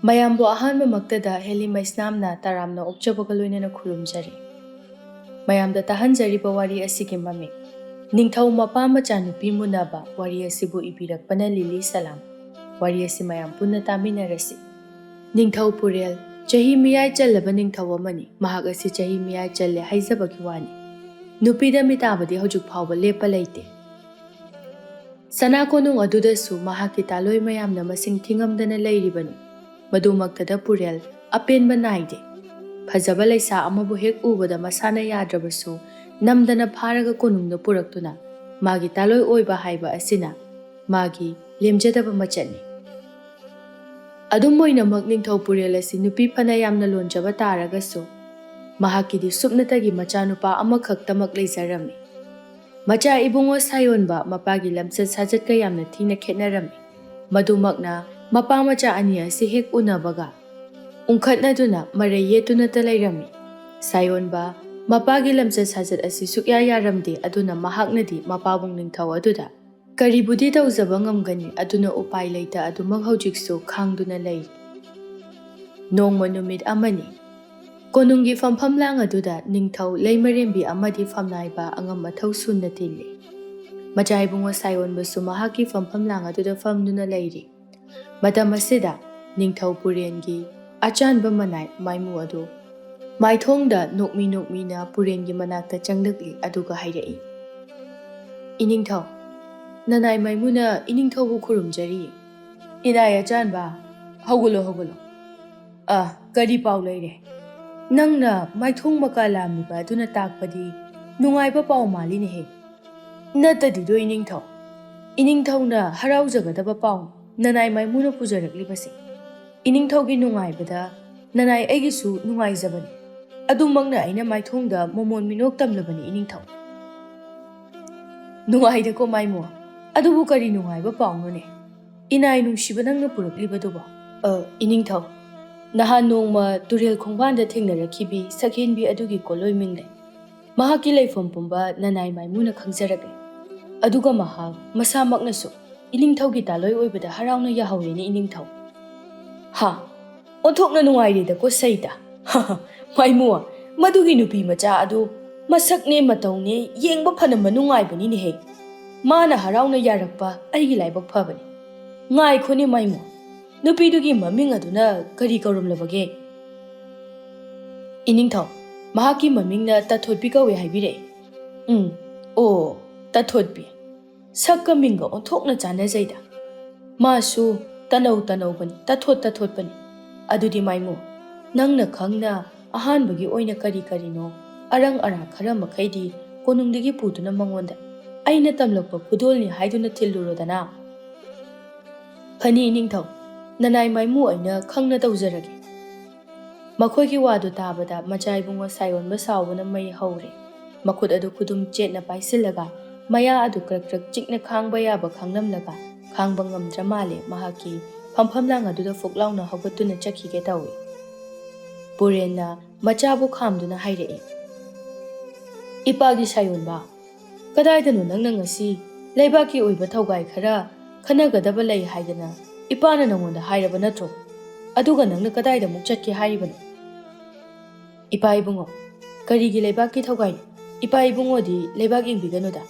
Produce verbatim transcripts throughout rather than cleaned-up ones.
ꯃꯌꯥꯝꯕꯨ ꯑꯍꯥꯟꯕꯃꯛꯇꯗ ꯍꯦꯂꯤ ꯃꯩꯁꯅꯥꯝꯅ ꯇꯔꯥꯝꯅ ꯑꯣꯛꯆꯕꯒ ꯂꯣꯏꯅꯅ ꯈꯨꯔꯨꯝꯖꯔꯤ꯫ ꯃꯌꯥꯝꯗ ꯇꯥꯍꯟꯖꯔꯤꯕ ꯋꯥꯔꯤ ꯑꯁꯤꯒꯤ ꯃꯃꯤꯡ ꯅꯤꯡꯊꯧ ꯃꯄꯥ ꯃꯆꯥ ꯅꯨꯄꯤ ꯃꯨꯟꯅꯕ ꯋꯥꯔꯤ ꯑꯁꯤꯕꯨ ꯏꯕꯤꯔꯛꯄꯅ ꯂꯤꯂꯤ ꯁꯂꯥꯝ꯫ ꯋꯥꯔꯤ ꯑꯁꯤ ꯃꯌꯥꯝ ꯄꯨꯟꯅ ꯇꯥꯃꯤꯟꯅꯔꯁꯤ꯫ ꯅꯤꯡꯊꯧ ꯄꯨꯔꯦꯜ ꯆꯍꯤ ꯃꯤꯌꯥꯏ ꯆꯜꯂꯕ ꯅꯤꯡꯊꯧ ꯑꯃꯅꯤ꯫ ꯃꯍꯥꯛ ꯑꯁꯤ ꯆꯍꯤ ꯃꯤꯌꯥꯏ ꯆꯜꯂꯦ ꯍꯥꯏꯖꯕꯒꯤ ꯋꯥꯅꯤ꯫ ꯅꯨꯄꯤꯗ ꯃꯤꯇꯥꯕꯗꯤ ꯍꯧꯖꯤꯛ ꯐꯥꯎꯕ ꯂꯦꯞꯄ ꯂꯩꯇꯦ꯫ ꯁꯅꯥ ꯀꯣꯅꯨꯡ ꯑꯗꯨꯗꯁꯨ ꯃꯍꯥꯛꯀꯤ ꯇꯥꯂꯣꯏ ꯃꯌꯥꯝꯅ ꯃꯁꯤꯡ ꯊꯤꯉꯝꯗꯅ ꯂꯩꯔꯤꯕꯅꯤ꯫ ꯃꯗꯨꯃꯛꯇꯗ ꯄꯨꯔꯦꯜ ꯑꯄꯦꯟꯕ ꯅꯥꯏꯗꯦ꯫ ꯐꯖꯕ ꯂꯩꯁꯥ ꯑꯃꯕꯨ ꯍꯦꯛ ꯎꯕꯗ ꯃꯁꯥꯅ ꯌꯥꯗ꯭ꯔꯕꯁꯨ ꯅꯝꯗꯅ ꯐꯥꯔꯒ ꯀꯣꯅꯨꯡꯗ ꯄꯨꯔꯛꯇꯨꯅ ꯃꯥꯒꯤ ꯇꯥꯂꯣꯏ ꯑꯣꯏꯕ ꯍꯥꯏꯕ ꯑꯁꯤꯅ ꯃꯥꯒꯤ ꯂꯦꯝꯖꯗꯕ ꯃꯆꯠꯅꯤ꯫ ꯑꯗꯨꯝ ꯑꯣꯏꯅꯃꯛ ꯅꯤꯡꯊꯧ ꯄꯨꯔꯦꯜ ꯑꯁꯤ ꯅꯨꯄꯤ ꯐꯅ ꯌꯥꯝꯅ ꯂꯣꯟꯖꯕ ꯇꯥꯔꯒꯁꯨ ꯃꯍꯥꯛꯀꯤꯗꯤ ꯁꯨꯞꯅꯇꯒꯤ ꯃꯆꯥꯅꯨꯄꯥ ꯑꯃꯈꯛꯇꯃꯛ ꯂꯩꯖꯔꯝꯃꯤ꯫ ꯃꯆꯥ ꯏꯕꯨꯡꯉꯣ ꯁꯥꯌꯣꯟꯕ ꯃꯄꯥꯒꯤ ꯂꯝꯆꯠ ꯁꯥꯖꯠꯀ ꯌꯥꯝꯅ ꯊꯤꯅ ꯈꯦꯠꯅꯔꯝꯃꯤ꯫ ꯃꯗꯨꯃꯛꯅ ꯃꯄꯥ ꯃꯆꯥ ꯑꯅꯤ ꯑꯁꯤ ꯍꯦꯛ ꯎꯅꯕꯒ ꯎꯪꯈꯠꯅꯗꯨꯅ ꯃꯔꯩ ꯌꯦꯠꯇꯨꯅꯇ ꯂꯩꯔꯝꯃꯤ꯫ ꯁꯥꯌꯣꯟꯕ ꯃꯄꯥꯒꯤ ꯂꯝꯆꯠ ꯁꯥꯖꯠ ꯑꯁꯤ ꯁꯨꯛꯌꯥ ꯌꯥꯔꯝꯗꯦ, ꯑꯗꯨꯅ ꯃꯍꯥꯛꯅꯗꯤ ꯃꯄꯥꯕꯨꯡ ꯅꯤꯡꯊꯧ ꯑꯗꯨꯗ ꯀꯔꯤꯕꯨꯗꯤ ꯇꯧꯖꯕ ꯉꯝꯒꯅꯤ, ꯑꯗꯨꯅ ꯎꯄꯥꯏ ꯂꯩꯇ ꯑꯗꯨꯃꯛ ꯍꯧꯖꯤꯛꯁꯨ ꯈꯥꯡꯗꯨꯅ ꯂꯩ꯫ ꯅꯣꯡꯃ ꯅꯨꯃꯤꯠ ꯑꯃꯅꯤ꯫ ꯀꯣꯅꯨꯡꯒꯤ ꯐꯝꯐꯝ ꯂꯥꯡ ꯑꯗꯨꯗ ꯅꯤꯡꯊꯧ ꯂꯩꯃꯔꯦꯝꯕꯤ ꯑꯃꯗꯤ ꯐꯝꯅꯥꯏꯕ ꯑꯉꯝ ꯑꯊꯧ ꯁꯨꯅ ꯇꯤꯜꯂꯤ꯫ ꯃꯆꯥ ꯏꯕꯨꯡꯉꯣ ꯁꯥꯌꯣꯟꯕꯁꯨ ꯃꯍꯥꯛꯀꯤ ꯐꯝꯐꯝ ꯂꯥꯡ ꯑꯗꯨꯗ ꯐꯝꯗꯨꯅ ꯂꯩꯔꯤ꯫ ꯃꯇꯝ ꯑꯁꯤꯗ ꯅꯤꯡꯊꯧ ꯄꯨꯔꯦꯟꯒꯤ ꯑꯆꯥꯟꯕ ꯃꯅꯥꯏ ꯃꯥꯏꯃꯨ ꯑꯗꯨ ꯃꯥꯏꯊꯣꯡꯗ ꯅꯣꯛꯃꯤ ꯅꯣꯛꯃꯤꯅ ꯄꯨꯔꯦꯟꯒꯤ ꯃꯅꯥꯛꯇ ꯆꯪꯂꯛꯂꯤ, ꯑꯗꯨꯒ ꯍꯥꯏꯔꯛꯏ, "ꯏꯅꯤꯡꯊꯧ, ꯅꯅꯥꯏ ꯃꯥꯏꯃꯨꯅ ꯏꯅꯤꯡꯊꯧꯕꯨ ꯈꯨꯔꯨꯝꯖꯔꯤ꯫ ꯏꯅꯥꯏ ꯑꯆꯥꯟꯕ, ꯍꯧꯒꯠꯂꯣ, ꯍꯧꯒꯠꯂꯣ꯫ ꯑ, ꯀꯔꯤ ꯄꯥꯎ ꯂꯩꯔꯦ? ꯅꯪꯅ ꯃꯥꯏꯊꯣꯡ ꯃꯀꯥ ꯂꯥꯝꯂꯤꯕ ꯑꯗꯨꯅ ꯇꯥꯛꯄꯗꯤ ꯅꯨꯡꯉꯥꯏꯕ ꯄꯥꯎ ꯃꯥꯜꯂꯤꯅꯦꯍꯦ꯫ ꯅꯠꯇꯗꯤꯗꯣ ꯏꯅꯤꯡꯊꯧ, ꯏꯅꯤꯡꯊꯧꯅ ꯍꯔꯥꯎꯖꯒꯗꯕ ꯄꯥꯎ ꯅꯅꯥꯏ ꯃꯥꯏꯃꯨꯅ ꯄꯨꯖꯔꯛꯂꯤꯕꯁꯦ꯫ ꯏꯅꯤꯡꯊꯧꯒꯤ ꯅꯨꯡꯉꯥꯏꯕꯗ ꯅꯅꯥꯏ ꯑꯩꯒꯤꯁꯨ ꯅꯨꯡꯉꯥꯏꯖꯕꯅꯤ꯫ ꯑꯗꯨꯃꯛꯅ ꯑꯩꯅ ꯃꯥꯏꯊꯣꯡꯗ ꯃꯃꯣꯟ ꯃꯤꯅꯣꯛ ꯇꯝꯂꯕꯅꯤ ꯏꯅꯤꯡꯊꯧ꯫" "ꯅꯨꯡꯉꯥꯏꯗꯀꯣ ꯃꯥꯏꯃꯣ, ꯑꯗꯨꯕꯨ ꯀꯔꯤ ꯅꯨꯡꯉꯥꯏꯕ ꯄꯥꯎꯅꯣꯅꯦ? ꯏꯅꯥꯏ ꯅꯨꯡꯁꯤꯕ ꯅꯪꯅ ꯄꯨꯔꯛꯂꯤꯕꯗꯨꯕꯣ?" "ꯑ, ꯏꯅꯤꯡꯊꯧ, ꯅꯍꯥꯟ ꯅꯣꯡꯃ ꯇꯨꯔꯦꯜ ꯈꯣꯡꯕꯥꯟꯗ ꯊꯦꯡꯅꯔꯛꯈꯤꯕꯤ ꯁꯛꯍꯦꯟꯕꯤ ꯑꯗꯨꯒꯤ ꯀꯣꯂꯣꯏ ꯃꯤꯡꯂꯦ꯫ ꯃꯍꯥꯛꯀꯤ ꯂꯩꯐꯝ ꯄꯨꯝꯕ ꯅꯅꯥꯏ ꯃꯥꯏꯃꯨꯅ ꯈꯪꯖꯔꯛꯂꯦ꯫ ꯑꯗꯨꯒ ꯃꯍꯥꯛ ꯃꯁꯥꯃꯛꯅꯁꯨ ꯏꯅꯤꯡꯊꯧꯒꯤ ꯇꯥꯂꯣꯏ ꯑꯣꯏꯕꯗ ꯍꯔꯥꯎꯅ ꯌꯥꯍꯧꯔꯦꯅꯦ ꯏꯅꯤꯡꯊꯧ꯫" "ꯍꯥ, ꯑꯣꯟꯊꯣꯛꯅ ꯅꯨꯡꯉꯥꯏꯔꯦꯗꯀꯣ ꯁꯩꯇ꯫ ꯃꯥꯏꯃꯨ, ꯃꯗꯨꯒꯤ ꯅꯨꯄꯤ ꯃꯆꯥ ꯑꯗꯨ ꯃꯁꯛꯅꯦ ꯃꯇꯧꯅꯦ ꯌꯦꯡꯕ ꯐꯅ ꯃꯅꯨꯡꯉꯥꯏꯕꯅꯤꯅꯦꯍꯦ꯫ ꯃꯥꯅ ꯍꯔꯥꯎꯅ ꯌꯥꯔꯛꯄ ꯑꯩꯒꯤ ꯂꯥꯏꯕꯛ ꯐꯕꯅꯤ꯫ ꯉꯥꯏꯈꯣꯅꯦ ꯃꯥꯏꯃꯨ, ꯅꯨꯄꯤꯗꯨꯒꯤ ꯃꯃꯤꯡ ꯑꯗꯨꯅ ꯀꯔꯤ ꯀꯧꯔꯝꯂꯕꯒꯦ? ꯏꯅꯤꯡꯊꯧ, ꯃꯍꯥꯛꯀꯤ ꯃꯃꯤꯡꯅ ꯇꯊꯣꯠꯄꯤ ꯀꯧꯏ ꯍꯥꯏꯕꯤꯔꯛꯏ꯫ ꯎꯝ, ꯑꯣ, ꯇꯊꯣꯠꯄꯤ꯫ ꯁꯛꯀ ꯃꯤꯡꯒ ꯑꯣꯟꯊꯣꯛꯅ ꯆꯥꯟꯅꯖꯩꯗ꯫ ꯃꯥꯁꯨ ꯇꯅꯧ ꯇꯅꯧꯕꯅꯤ, ꯇꯊꯣꯠ ꯇꯊꯣꯠꯄꯅꯤ꯫ ꯑꯗꯨꯗꯤ ꯃꯥꯏꯃꯨ, ꯅꯪꯅ ꯈꯪꯅ ꯑꯍꯥꯟꯕꯒꯤ ꯑꯣꯏꯅ ꯀꯔꯤ ꯀꯔꯤꯅꯣ ꯑꯔꯪ ꯑꯔꯥꯛ ꯈꯔ ꯃꯈꯩꯗꯤ ꯀꯣꯅꯨꯡꯗꯒꯤ ꯄꯨꯗꯨꯅ ꯃꯉꯣꯟꯗ ꯑꯩꯅ ꯇꯝꯂꯛꯄ ꯈꯨꯗꯣꯜꯅꯤ ꯍꯥꯏꯗꯨꯅ ꯊꯤꯜꯂꯨꯔꯣꯗꯅ꯫ ꯐꯅꯤ ꯏꯅꯤꯡꯊꯧ, ꯅꯅꯥꯏ ꯃꯥꯏꯃꯨ ꯑꯩꯅ ꯈꯪꯅ ꯇꯧꯖꯔꯒꯦ꯫ ꯃꯈꯣꯏꯒꯤ ꯋꯥꯗꯨ ꯇꯥꯕꯗ ꯃꯆꯥ ꯏꯕꯨꯡꯉꯣ ꯁꯥꯌꯣꯟꯕ ꯁꯥꯎꯕꯅ ꯃꯩ ꯍꯧꯔꯦ꯫ ꯃꯈꯨꯠ ꯑꯗꯨ ꯈꯨꯗꯨꯝ ꯆꯦꯠꯅ ꯄꯥꯏꯁꯤꯜꯂꯒ ꯃꯌꯥ ꯑꯗꯨ ꯀ꯭ꯔꯛ ꯀ꯭ꯔꯛ ꯆꯤꯛꯅ ꯈꯥꯡꯕ ꯌꯥꯕ ꯈꯪꯂꯝꯂꯒ ꯈꯥꯡꯕ ꯉꯝꯗ꯭ꯔ ꯃꯥꯜꯂꯦ꯫ ꯃꯍꯥꯛꯀꯤ ꯐꯝꯐꯝꯂꯥꯡ ꯑꯗꯨꯗ ꯐꯨꯛ ꯂꯥꯎꯅ ꯍꯧꯒꯠꯇꯨꯅ ꯆꯠꯈꯤꯒꯦ ꯇꯧꯏ꯫ ꯄꯨꯔꯦꯟꯅ ꯃꯆꯥꯕꯨ ꯈꯥꯝꯗꯨꯅ ꯍꯥꯏꯔꯛꯏ, "ꯏꯄꯥꯒꯤ ꯁꯥꯌꯣꯟꯕ, ꯀꯗꯥꯏꯗꯅꯣ ꯅꯪꯅ ꯉꯁꯤ ꯂꯩꯕꯥꯛꯀꯤ ꯑꯣꯏꯕ ꯊꯧꯒꯥꯏ ꯈꯔ ꯈꯟꯅꯒꯗꯕ ꯂꯩ ꯍꯥꯏꯗꯅ ꯏꯄꯥꯅ ꯅꯉꯣꯟꯗ ꯍꯥꯏꯔꯕ ꯅꯠꯇ꯭ꯔꯣ? ꯑꯗꯨꯒ ꯅꯪꯅ ꯀꯗꯥꯏꯗ ꯑꯃꯨꯛ ꯆꯠꯀꯦ ꯍꯥꯏꯔꯤꯕꯅꯣ?" "ꯏꯄꯥ ꯏꯕꯨꯡꯉꯣ, ꯀꯔꯤꯒꯤ ꯂꯩꯕꯥꯛꯀꯤ ꯊꯧꯒꯥꯏꯅꯣ? ꯏꯄꯥ ꯏꯕꯨꯡꯉꯣꯗꯤ ꯂꯩꯕꯥꯛ ꯌꯦꯡꯕꯤꯒꯅꯨꯗ,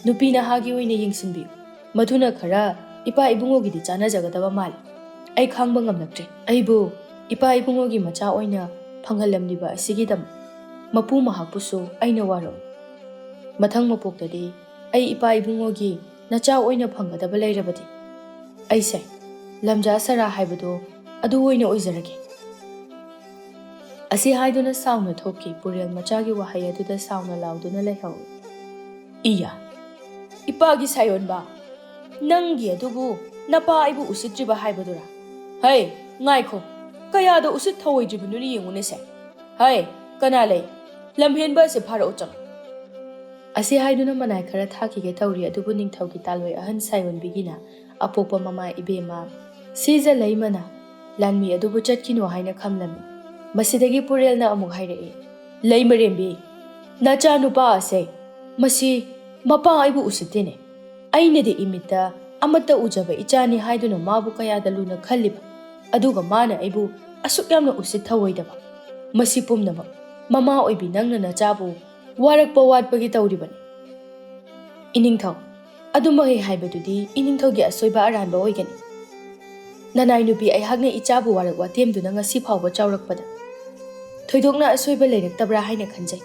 ꯅꯨꯄꯤ ꯅꯍꯥꯒꯤ ꯑꯣꯏꯅ ꯌꯦꯡꯁꯤꯟꯕꯤꯌꯨ꯫ ꯃꯗꯨꯅ ꯈꯔ ꯏꯄꯥ ꯏꯕꯨꯡꯉꯣꯒꯤꯗꯤ ꯆꯥꯟꯅꯖꯒꯗꯕ ꯃꯥꯜꯂꯤ꯫ ꯑꯩ ꯈꯥꯡꯕ ꯉꯝꯂꯛꯇ꯭ꯔꯦ꯫ ꯑꯩꯕꯨ ꯏꯄꯥ ꯏꯕꯨꯡꯉꯣꯒꯤ ꯃꯆꯥ ꯑꯣꯏꯅ ꯐꯪꯍꯜꯂꯝꯂꯤꯕ ꯑꯁꯤꯒꯤꯗꯃꯛ ꯃꯄꯨ ꯃꯍꯥꯛꯄꯨꯁꯨ ꯑꯩꯅ ꯋꯥꯔꯧꯏ꯫ ꯃꯊꯪ ꯃꯄꯣꯛꯇꯗꯤ ꯑꯩ ꯏꯄꯥ ꯏꯕꯨꯡꯉꯣꯒꯤ ꯅꯆꯥ ꯑꯣꯏꯅ ꯐꯪꯒꯗꯕ ꯂꯩꯔꯕꯗꯤ ꯑꯩꯁꯦ ꯂꯝꯖꯥ ꯁꯔꯥ ꯍꯥꯏꯕꯗꯣ ꯑꯗꯨ ꯑꯣꯏꯅ ꯑꯣꯏꯖꯔꯒꯦ꯫" ꯑꯁꯤ ꯍꯥꯏꯗꯨꯅ ꯁꯥꯎꯅ ꯊꯣꯛꯈꯤ꯫ ꯄꯨꯔꯦꯜ ꯃꯆꯥꯒꯤ ꯋꯥꯍꯩ ꯑꯗꯨꯗ ꯁꯥꯎꯅ ꯂꯥꯎꯗꯨꯅ ꯂꯩꯍꯧꯏ꯫ "ꯏꯌꯥ, ꯏꯄꯥꯒꯤ ꯁꯥꯌꯣꯟꯕ, ꯅꯪꯒꯤ ꯑꯗꯨꯕꯨ ꯅꯄꯥ ꯑꯩꯕꯨ ꯎꯁꯤꯠꯇ꯭ꯔꯤꯕ ꯍꯥꯏꯕꯗꯨꯔꯥ? ꯍꯩ, ꯉꯥꯏꯈꯣ, ꯀꯌꯥꯗ ꯎꯁꯤꯠ ꯊꯑꯣꯏꯗ꯭ꯔꯤꯕꯅꯣꯅ ꯌꯦꯡꯉꯨꯅꯦꯁꯦ꯫ ꯍꯩ, ꯀꯅꯥ ꯂꯩ? ꯂꯝꯍꯦꯟꯕ ꯑꯁꯤ ꯐꯥꯔꯛꯎ ꯆꯪ꯫" ꯑꯁꯤ ꯍꯥꯏꯗꯨꯅ ꯃꯅꯥꯏ ꯈꯔ ꯊꯥꯈꯤꯒꯦ ꯇꯧꯔꯤ, ꯑꯗꯨꯕꯨ ꯅꯤꯡꯊꯧꯒꯤ ꯇꯥꯂꯣꯏ ꯑꯍꯟ ꯁꯥꯌꯣꯟꯕꯤꯒꯤꯅ ꯑꯄꯣꯛꯄ ꯃꯃꯥ ꯏꯕꯦꯝꯃ ꯁꯤꯖ ꯂꯩꯃꯅ ꯂꯥꯟꯃꯤ ꯑꯗꯨꯕꯨ ꯆꯠꯈꯤꯅꯨ ꯍꯥꯏꯅ ꯈꯝꯂꯝꯃꯤ꯫ ꯃꯁꯤꯗꯒꯤ ꯄꯨꯔꯦꯜꯅ ꯑꯃꯨꯛ ꯍꯥꯏꯔꯛꯏ, "ꯂꯩꯃꯔꯦꯝꯕꯤ, ꯅꯆꯥꯅꯨꯄꯥ ꯑꯁꯦ, ꯃꯁꯤ ꯃꯄꯥ ꯑꯩꯕꯨ ꯎꯁꯤꯠꯇꯦꯅꯦ꯫ ꯑꯩꯅꯗꯤ ꯏꯃꯤꯠꯇ ꯑꯃꯠꯇ ꯎꯖꯕ ꯏꯆꯥꯅꯤ ꯍꯥꯏꯗꯨꯅ ꯃꯥꯕꯨ ꯀꯌꯥꯗ ꯂꯨꯅ ꯈꯜꯂꯤꯕ, ꯑꯗꯨꯒ ꯃꯥꯅ ꯑꯩꯕꯨ ꯑꯁꯨꯛ ꯌꯥꯝꯅ ꯎꯁꯤꯠ ꯊꯧꯑꯣꯏꯗꯕ꯫ ꯃꯁꯤ ꯄꯨꯝꯅꯃꯛ ꯃꯃꯥ ꯑꯣꯏꯕꯤ ꯅꯪꯅ ꯅꯆꯥꯕꯨ ꯋꯥꯔꯛꯄ ꯋꯥꯠꯄꯒꯤ ꯇꯧꯔꯤꯕꯅꯤ꯫ ꯏꯅꯤꯡꯊꯧ, ꯑꯗꯨꯃꯍꯩ ꯍꯥꯏꯕꯗꯨꯗꯤ ꯏꯅꯤꯡꯊꯧꯒꯤ ꯑꯁꯣꯏꯕ ꯑꯔꯥꯟꯕ ꯑꯣꯏꯒꯅꯤ꯫ ꯅꯅꯥꯏ ꯅꯨꯄꯤ ꯑꯩꯍꯥꯛꯅ ꯏꯆꯥꯕꯨ ꯋꯥꯔꯛ ꯋꯥꯇꯦꯝꯗꯨꯅ ꯉꯁꯤ ꯐꯥꯎꯕ ꯆꯥꯎꯔꯛꯄꯗ ꯊꯣꯏꯗꯣꯛꯅ ꯑꯁꯣꯏꯕ ꯂꯩꯔꯛꯇꯕ꯭ꯔꯥ ꯍꯥꯏꯅ ꯈꯟꯖꯩ꯫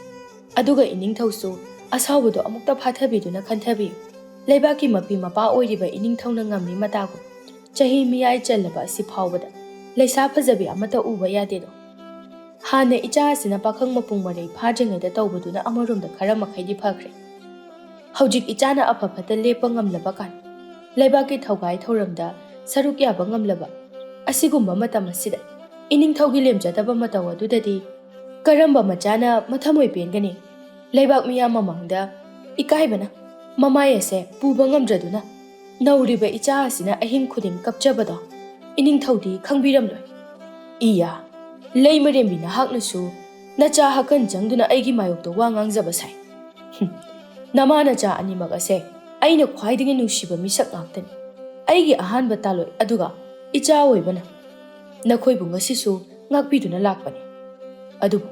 ꯑꯗꯨꯒ ꯏꯅꯤꯡꯊꯧꯁꯨ ꯑꯁꯥꯎꯕꯗꯣ ꯑꯃꯨꯛꯇ ꯐꯥꯊꯕꯤꯗꯨꯅ ꯈꯟꯊꯕꯤꯌꯨ꯫ ꯂꯩꯕꯥꯛꯀꯤ ꯃꯄꯤ ꯃꯄꯥ ꯑꯣꯏꯔꯤꯕ ꯏꯅꯤꯡꯊꯧꯅ ꯉꯝꯃꯤ ꯃꯇꯥꯒꯨꯝ ꯆꯍꯤ ꯃꯤꯌꯥꯏ ꯆꯜꯂꯕ ꯑꯁꯤ ꯐꯥꯎꯕꯗ ꯂꯩꯁꯥ ꯐꯖꯕꯤ ꯑꯃꯠꯇ ꯎꯕ ꯌꯥꯗꯦꯗꯣ꯫ ꯍꯥꯟꯅ ꯏꯆꯥ ꯑꯁꯤꯅ ꯄꯥꯈꯪ ꯃꯄꯨꯡ ꯃꯔꯩ ꯐꯥꯗ꯭ꯔꯤꯉꯩꯗ ꯇꯧꯕꯗꯨꯅ ꯑꯃꯔꯣꯝꯗ ꯈꯔ ꯃꯈꯩꯗꯤ ꯐꯈ꯭ꯔꯦ꯫ ꯍꯧꯖꯤꯛ ꯏꯆꯥꯅ ꯑꯐ ꯐꯠꯇ ꯂꯦꯞꯄ ꯉꯝꯂꯕ ꯀꯥꯟ, ꯂꯩꯕꯥꯛꯀꯤ ꯊꯧꯒꯥꯏ ꯊꯧꯔꯝꯗ ꯁꯔꯨꯛ ꯌꯥꯕ ꯉꯝꯂꯕ ꯑꯁꯤꯒꯨꯝꯕ ꯃꯇꯝ ꯑꯁꯤꯗ ꯏꯅꯤꯡꯊꯧꯒꯤ ꯂꯦꯝꯖꯗꯕ ꯃꯇꯧ ꯑꯗꯨꯗꯗꯤ ꯀꯔꯝꯕ ꯃꯆꯥꯅ ꯃꯊꯃꯣꯏ ꯄꯦꯟꯒꯅꯤ? ꯂꯩꯕꯥꯛ ꯃꯤꯌꯥꯝ ꯃꯃꯥꯡꯗ ꯏꯀꯥꯏꯕꯅ ꯃꯃꯥꯏ ꯑꯁꯦ ꯄꯨꯕ ꯉꯝꯗ꯭ꯔꯗꯨꯅ ꯅꯧꯔꯤꯕ ꯏꯆꯥ ꯑꯁꯤꯅ ꯑꯍꯤꯡ ꯈꯨꯗꯤꯡ ꯀꯞꯆꯕꯗꯣ ꯏꯅꯤꯡꯊꯧꯗꯤ ꯈꯪꯕꯤꯔꯝꯂꯣꯏ꯫ ꯏꯌꯥ, ꯂꯩꯃꯔꯦꯝꯕꯤ ꯅꯍꯥꯛꯅꯁꯨ ꯅꯆꯥ ꯍꯥꯀꯟ ꯆꯪꯗꯨꯅ ꯑꯩꯒꯤ ꯃꯥꯌꯣꯛꯇ ꯋꯥ ꯉꯥꯡꯖꯕ ꯁꯥꯏ꯫ ꯍꯨꯝ, ꯅꯃꯥ ꯅꯆꯥ ꯑꯅꯤꯃꯛ ꯑꯁꯦ ꯑꯩꯅ ꯈ꯭ꯋꯥꯏꯗꯒꯤ ꯅꯨꯡꯁꯤꯕ ꯃꯤꯁꯛ ꯉꯥꯛꯇꯅꯤ꯫ ꯑꯩꯒꯤ ꯑꯍꯥꯟꯕ ꯇꯥꯂꯣꯏ ꯑꯗꯨꯒ ꯏꯆꯥ ꯑꯣꯏꯕꯅ ꯅꯈꯣꯏꯕꯨ ꯉꯁꯤꯁꯨ ꯉꯥꯛꯄꯤꯗꯨꯅ ꯂꯥꯛꯄꯅꯤ꯫ ꯑꯗꯨꯕꯨ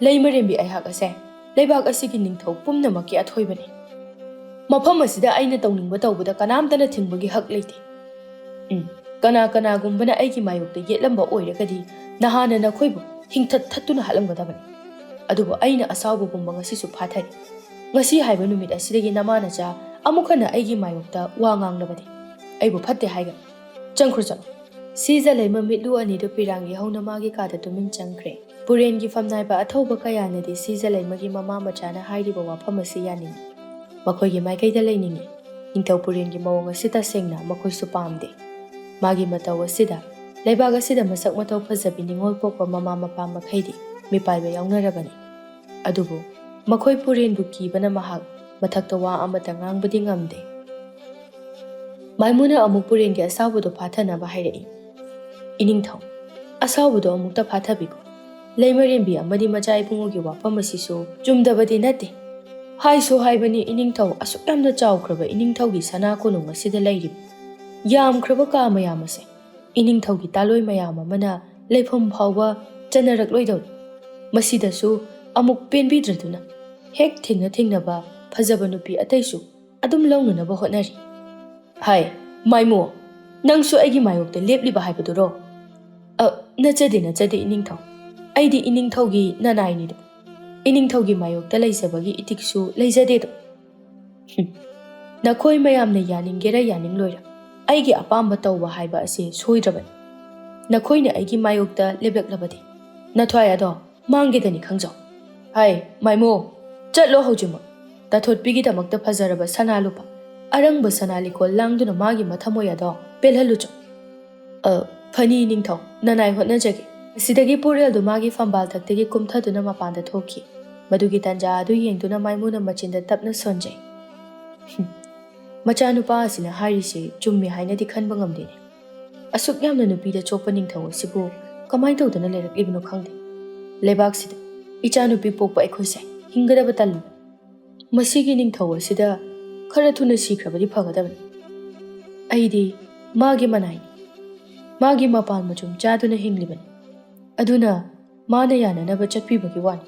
ꯂꯩꯃꯔꯦꯝꯕꯤ ꯑꯩꯍꯥꯛ ꯑꯁꯦ ꯂꯩꯕꯥꯛ ꯑꯁꯤꯒꯤ ꯅꯤꯡꯊꯧ ꯄꯨꯝꯅꯃꯛꯀꯤ ꯑꯊꯣꯏꯕꯅꯤ꯫ ꯃꯐꯝ ꯑꯁꯤꯗ ꯑꯩꯅ ꯇꯧꯅꯤꯡꯕ ꯇꯧꯕꯗ ꯀꯅꯥꯝꯇꯅ ꯊꯤꯡꯕꯒꯤ ꯍꯛ ꯂꯩꯇꯦ꯫ ꯎꯝ, ꯀꯅꯥ ꯀꯅꯥꯒꯨꯝꯕꯅ ꯑꯩꯒꯤ ꯃꯥꯌꯣꯛꯇ ꯌꯦꯠꯂꯝꯕ ꯑꯣꯏꯔꯒꯗꯤ ꯅꯍꯥꯟꯅ ꯅꯈꯣꯏꯕꯨ ꯍꯤꯡꯊꯠ ꯊꯠꯇꯨꯅ ꯍꯥꯠꯂꯝꯒꯗꯕꯅꯤ꯫ ꯑꯗꯨꯕꯨ ꯑꯩꯅ ꯑꯁꯥꯎꯕ ꯄꯨꯝꯕ ꯉꯁꯤꯁꯨ ꯐꯥꯊꯔꯤ꯫ ꯉꯁꯤ ꯍꯥꯏꯕ ꯅꯨꯃꯤꯠ ꯑꯁꯤꯗꯒꯤ ꯅꯃꯥ ꯅꯆꯥ ꯑꯃꯨꯛ ꯍꯟꯅ ꯑꯩꯒꯤ ꯃꯥꯌꯣꯛꯇ ꯋꯥ ꯉꯥꯡꯂꯕꯗꯤ ꯑꯩꯕꯨ ꯐꯠꯇꯦ ꯍꯥꯏꯒꯅꯤ꯫ ꯆꯪꯈ꯭ꯔꯣ, ꯆꯠꯂꯣ꯫ ꯁꯤꯖ ꯂꯩꯃ ꯃꯤꯠꯂꯨ ꯑꯅꯤꯗꯨ ꯄꯤꯔꯥꯡ ꯌꯩꯍꯧꯅ ꯃꯥꯒꯤ ꯀꯥꯗ ꯇꯨꯃꯤꯟ ꯆꯪꯈ꯭ꯔꯦ꯫ ꯄꯨꯔꯦꯟꯒꯤ ꯐꯝꯅꯥꯏꯕ ꯑꯊꯧꯕ ꯀꯌꯥꯅꯗꯤ ꯁꯤꯖ ꯂꯩꯃꯒꯤ ꯃꯃꯥ ꯃꯆꯥꯅ ꯍꯥꯏꯔꯤꯕ ꯋꯥꯐꯝ ꯑꯁꯤ ꯌꯥꯅꯤꯡꯏ꯫ ꯃꯈꯣꯏꯒꯤ ꯃꯥꯏꯀꯩꯗ ꯂꯩꯅꯤꯡꯏ꯫ ꯅꯤꯡꯊꯧ ꯄꯨꯔꯦꯟꯒꯤ ꯃꯑꯣꯡ ꯑꯁꯤ ꯇꯁꯦꯡꯅ ꯃꯈꯣꯏꯁꯨ ꯄꯥꯝꯗꯦ꯫ ꯃꯥꯒꯤ ꯃꯇꯧ ꯑꯁꯤꯗ ꯂꯩꯕꯥꯛ ꯑꯁꯤꯗ ꯃꯁꯛ ꯃꯇꯧ ꯐꯖꯕꯤ ꯅꯤꯉꯣꯜ ꯄꯣꯛꯄ ꯃꯃꯥ ꯃꯄꯥ ꯃꯈꯩꯗꯤ ꯃꯤꯄꯥꯏꯕ ꯌꯥꯎꯅꯔꯕꯅꯤ꯫ ꯑꯗꯨꯕꯨ ꯃꯈꯣꯏ ꯄꯨꯔꯦꯟꯕꯨ ꯀꯤꯕꯅ ꯃꯍꯥꯛ ꯃꯊꯛꯇ ꯋꯥ ꯑꯃꯠꯇ ꯉꯥꯡꯕꯗꯤ ꯉꯝꯗꯦ꯫ ꯃꯥꯏꯃꯨꯅ ꯑꯃꯨꯛ ꯄꯨꯔꯦꯟꯒꯤ ꯑꯁꯥꯎꯕꯗꯨ ꯐꯥꯊꯅꯕ ꯍꯥꯏꯔꯛꯏ꯫ ꯏꯅꯤꯡꯊꯧ, ꯑꯁꯥꯎꯕꯗꯨ ꯑꯃꯨꯛꯇ ꯐꯥꯊꯕꯤꯈꯣ꯫ ꯂꯩꯃꯔꯦꯝꯕꯤ ꯑꯃꯗꯤ ꯃꯆꯥ ꯏꯕꯨꯡꯉꯣꯒꯤ ꯋꯥꯐꯝ ꯑꯁꯤꯁꯨ ꯆꯨꯝꯗꯕꯗꯤ ꯅꯠꯇꯦ꯫ ꯍꯥꯏꯁꯨ ꯍꯥꯏꯕꯅꯤ, ꯏꯅꯤꯡꯊꯧ ꯑꯁꯨꯛ ꯌꯥꯝꯅ ꯆꯥꯎꯈ꯭ꯔꯕ ꯏꯅꯤꯡꯊꯧꯒꯤ ꯁꯅꯥ ꯀꯣꯅꯨꯡ ꯑꯁꯤꯗ ꯂꯩꯔꯤꯕ ꯌꯥꯝꯈ꯭ꯔꯕ ꯀꯥ ꯃꯌꯥꯝ ꯑꯁꯦ ꯏꯅꯤꯡꯊꯧꯒꯤ ꯇꯥꯂꯣꯏ ꯃꯌꯥꯝ ꯑꯃꯅ ꯂꯩꯐꯝ ꯐꯥꯎꯕ ꯆꯟꯅꯔꯛꯂꯣꯏꯗꯧꯔꯤ꯫ ꯃꯁꯤꯗꯁꯨ ꯑꯃꯨꯛ ꯄꯦꯟꯕꯤꯗ꯭ꯔꯗꯨꯅ ꯍꯦꯛ ꯊꯦꯡꯅ ꯊꯦꯡꯅꯕ ꯐꯖꯕ ꯅꯨꯄꯤ ꯑꯇꯩꯁꯨ ꯑꯗꯨꯝ ꯂꯧꯅꯅꯕ ꯍꯣꯠꯅꯔꯤ꯫ ꯍꯥꯏ, ꯃꯥꯏꯃꯣ, ꯅꯪꯁꯨ ꯑꯩꯒꯤ ꯃꯥꯌꯣꯛꯇ ꯂꯦꯞꯂꯤꯕ ꯍꯥꯏꯕꯗꯨꯔꯣ? ꯑ, ꯅꯠꯆꯗꯦ, ꯅꯠꯆꯗꯦ, ꯏꯅꯤꯡꯊꯧ꯫ ꯑꯩꯗꯤ ꯏꯅꯤꯡꯊꯧꯒꯤ ꯅꯅꯥꯏꯅꯤꯗꯣ꯫ ꯏꯅꯤꯡꯊꯧꯒꯤ ꯃꯥꯌꯣꯛꯇ ꯂꯩꯖꯕꯒꯤ ꯏꯇꯤꯛꯁꯨ ꯂꯩꯖꯗꯦꯗꯣ꯫ ꯍꯨꯝ꯫ ꯅꯈꯣꯏ ꯃꯌꯥꯝꯅ ꯌꯥꯅꯤꯡꯒꯦꯔꯥ ꯌꯥꯅꯤꯡꯂꯣꯏꯔꯥ, ꯑꯩꯒꯤ ꯑꯄꯥꯝꯕ ꯇꯧꯕ ꯍꯥꯏꯕ ꯑꯁꯤ ꯁꯣꯏꯗ꯭ꯔꯕꯅꯤ꯫ ꯅꯈꯣꯏꯅ ꯑꯩꯒꯤ ꯃꯥꯌꯣꯛꯇ ꯂꯦꯞꯂꯛꯂꯕꯗꯤ, ꯅꯊ꯭ꯋꯥꯏ ꯑꯗꯣ ꯃꯥꯡꯒꯦꯗꯅꯤ ꯈꯪꯖꯧ꯫ ꯍꯥꯏ, ꯃꯥꯏꯃꯣ, ꯆꯠꯂꯣ ꯍꯧꯖꯤꯛꯃꯛ꯫ ꯇꯥꯊꯣꯠꯄꯤꯒꯤꯗꯃꯛꯇ ꯐꯖꯔꯕ ꯁꯅꯥ ꯂꯨꯄꯥ, ꯑꯔꯪꯕ ꯁꯅꯥ ꯂꯤꯀꯣꯜ ꯂꯥꯡꯗꯨꯅ ꯃꯥꯒꯤ ꯃꯊꯃꯣꯏ ꯑꯗꯣ ꯄꯦꯜꯍꯜꯂꯨꯆꯣ꯫ ꯑ, ꯐꯅꯤ ꯅꯤꯡꯊꯧ, ꯅꯅꯥꯏ ꯍꯣꯠꯅꯖꯒꯦ꯫ ꯑꯁꯤꯗꯒꯤ ꯄꯨꯔꯦꯜꯗꯨ ꯃꯥꯒꯤ ꯐꯝꯕꯥꯜ ꯊꯛꯇꯒꯤ ꯀꯨꯝꯊꯗꯨꯅ ꯃꯄꯥꯟꯗ ꯊꯣꯛꯈꯤ꯫ ꯃꯗꯨꯒꯤ ꯇꯥꯟꯖꯥ ꯑꯗꯨ ꯌꯦꯡꯗꯨꯅ ꯃꯥꯏꯃꯨꯅ ꯃꯆꯤꯟꯗ ꯇꯞꯅ ꯁꯣꯟꯖꯩ꯫ ꯍꯨꯝ, ꯃꯆꯥꯅꯨꯄꯥ ꯑꯁꯤꯅ ꯍꯥꯏꯔꯤꯁꯤ ꯆꯨꯝꯃꯤ ꯍꯥꯏꯅꯗꯤ ꯈꯟꯕ ꯉꯝꯗꯦꯅꯦ꯫ ꯑꯁꯨꯛ ꯌꯥꯝꯅ ꯅꯨꯄꯤꯗ ꯆꯣꯞꯄ ꯅꯤꯡꯊꯧ ꯑꯁꯤꯕꯨ ꯀꯃꯥꯏꯅ ꯇꯧꯗꯅ ꯂꯩꯔꯛꯂꯤꯕꯅꯣ ꯈꯪꯗꯦ꯫ ꯂꯩꯕꯥꯛꯁꯤꯗ ꯏꯆꯥꯅꯨꯄꯤ ꯄꯣꯛꯄ ꯑꯩꯈꯣꯏꯁꯦ ꯍꯤꯡꯒꯗꯕ ꯇꯜꯂꯤ꯫ ꯃꯁꯤꯒꯤ ꯅꯤꯡꯊꯧ ꯑꯁꯤꯗ ꯈꯔ ꯊꯨꯅ ꯁꯤꯈ꯭ꯔꯕꯗꯤ ꯐꯒꯗꯕꯅꯤ꯫ ꯑꯩꯗꯤ ꯃꯥꯒꯤ ꯃꯅꯥꯏꯅꯤ꯫ ꯃꯥꯒꯤ ꯃꯄꯥꯟ ꯃꯆꯨꯝ ꯆꯥꯗꯨꯅ ꯍꯤꯡꯂꯤꯕꯅꯤ꯫ ꯑꯗꯨꯅ ꯃꯥꯅ ꯌꯥꯅꯅꯕ ꯆꯠꯄꯤꯕꯒꯤ ꯋꯥꯅꯤ꯫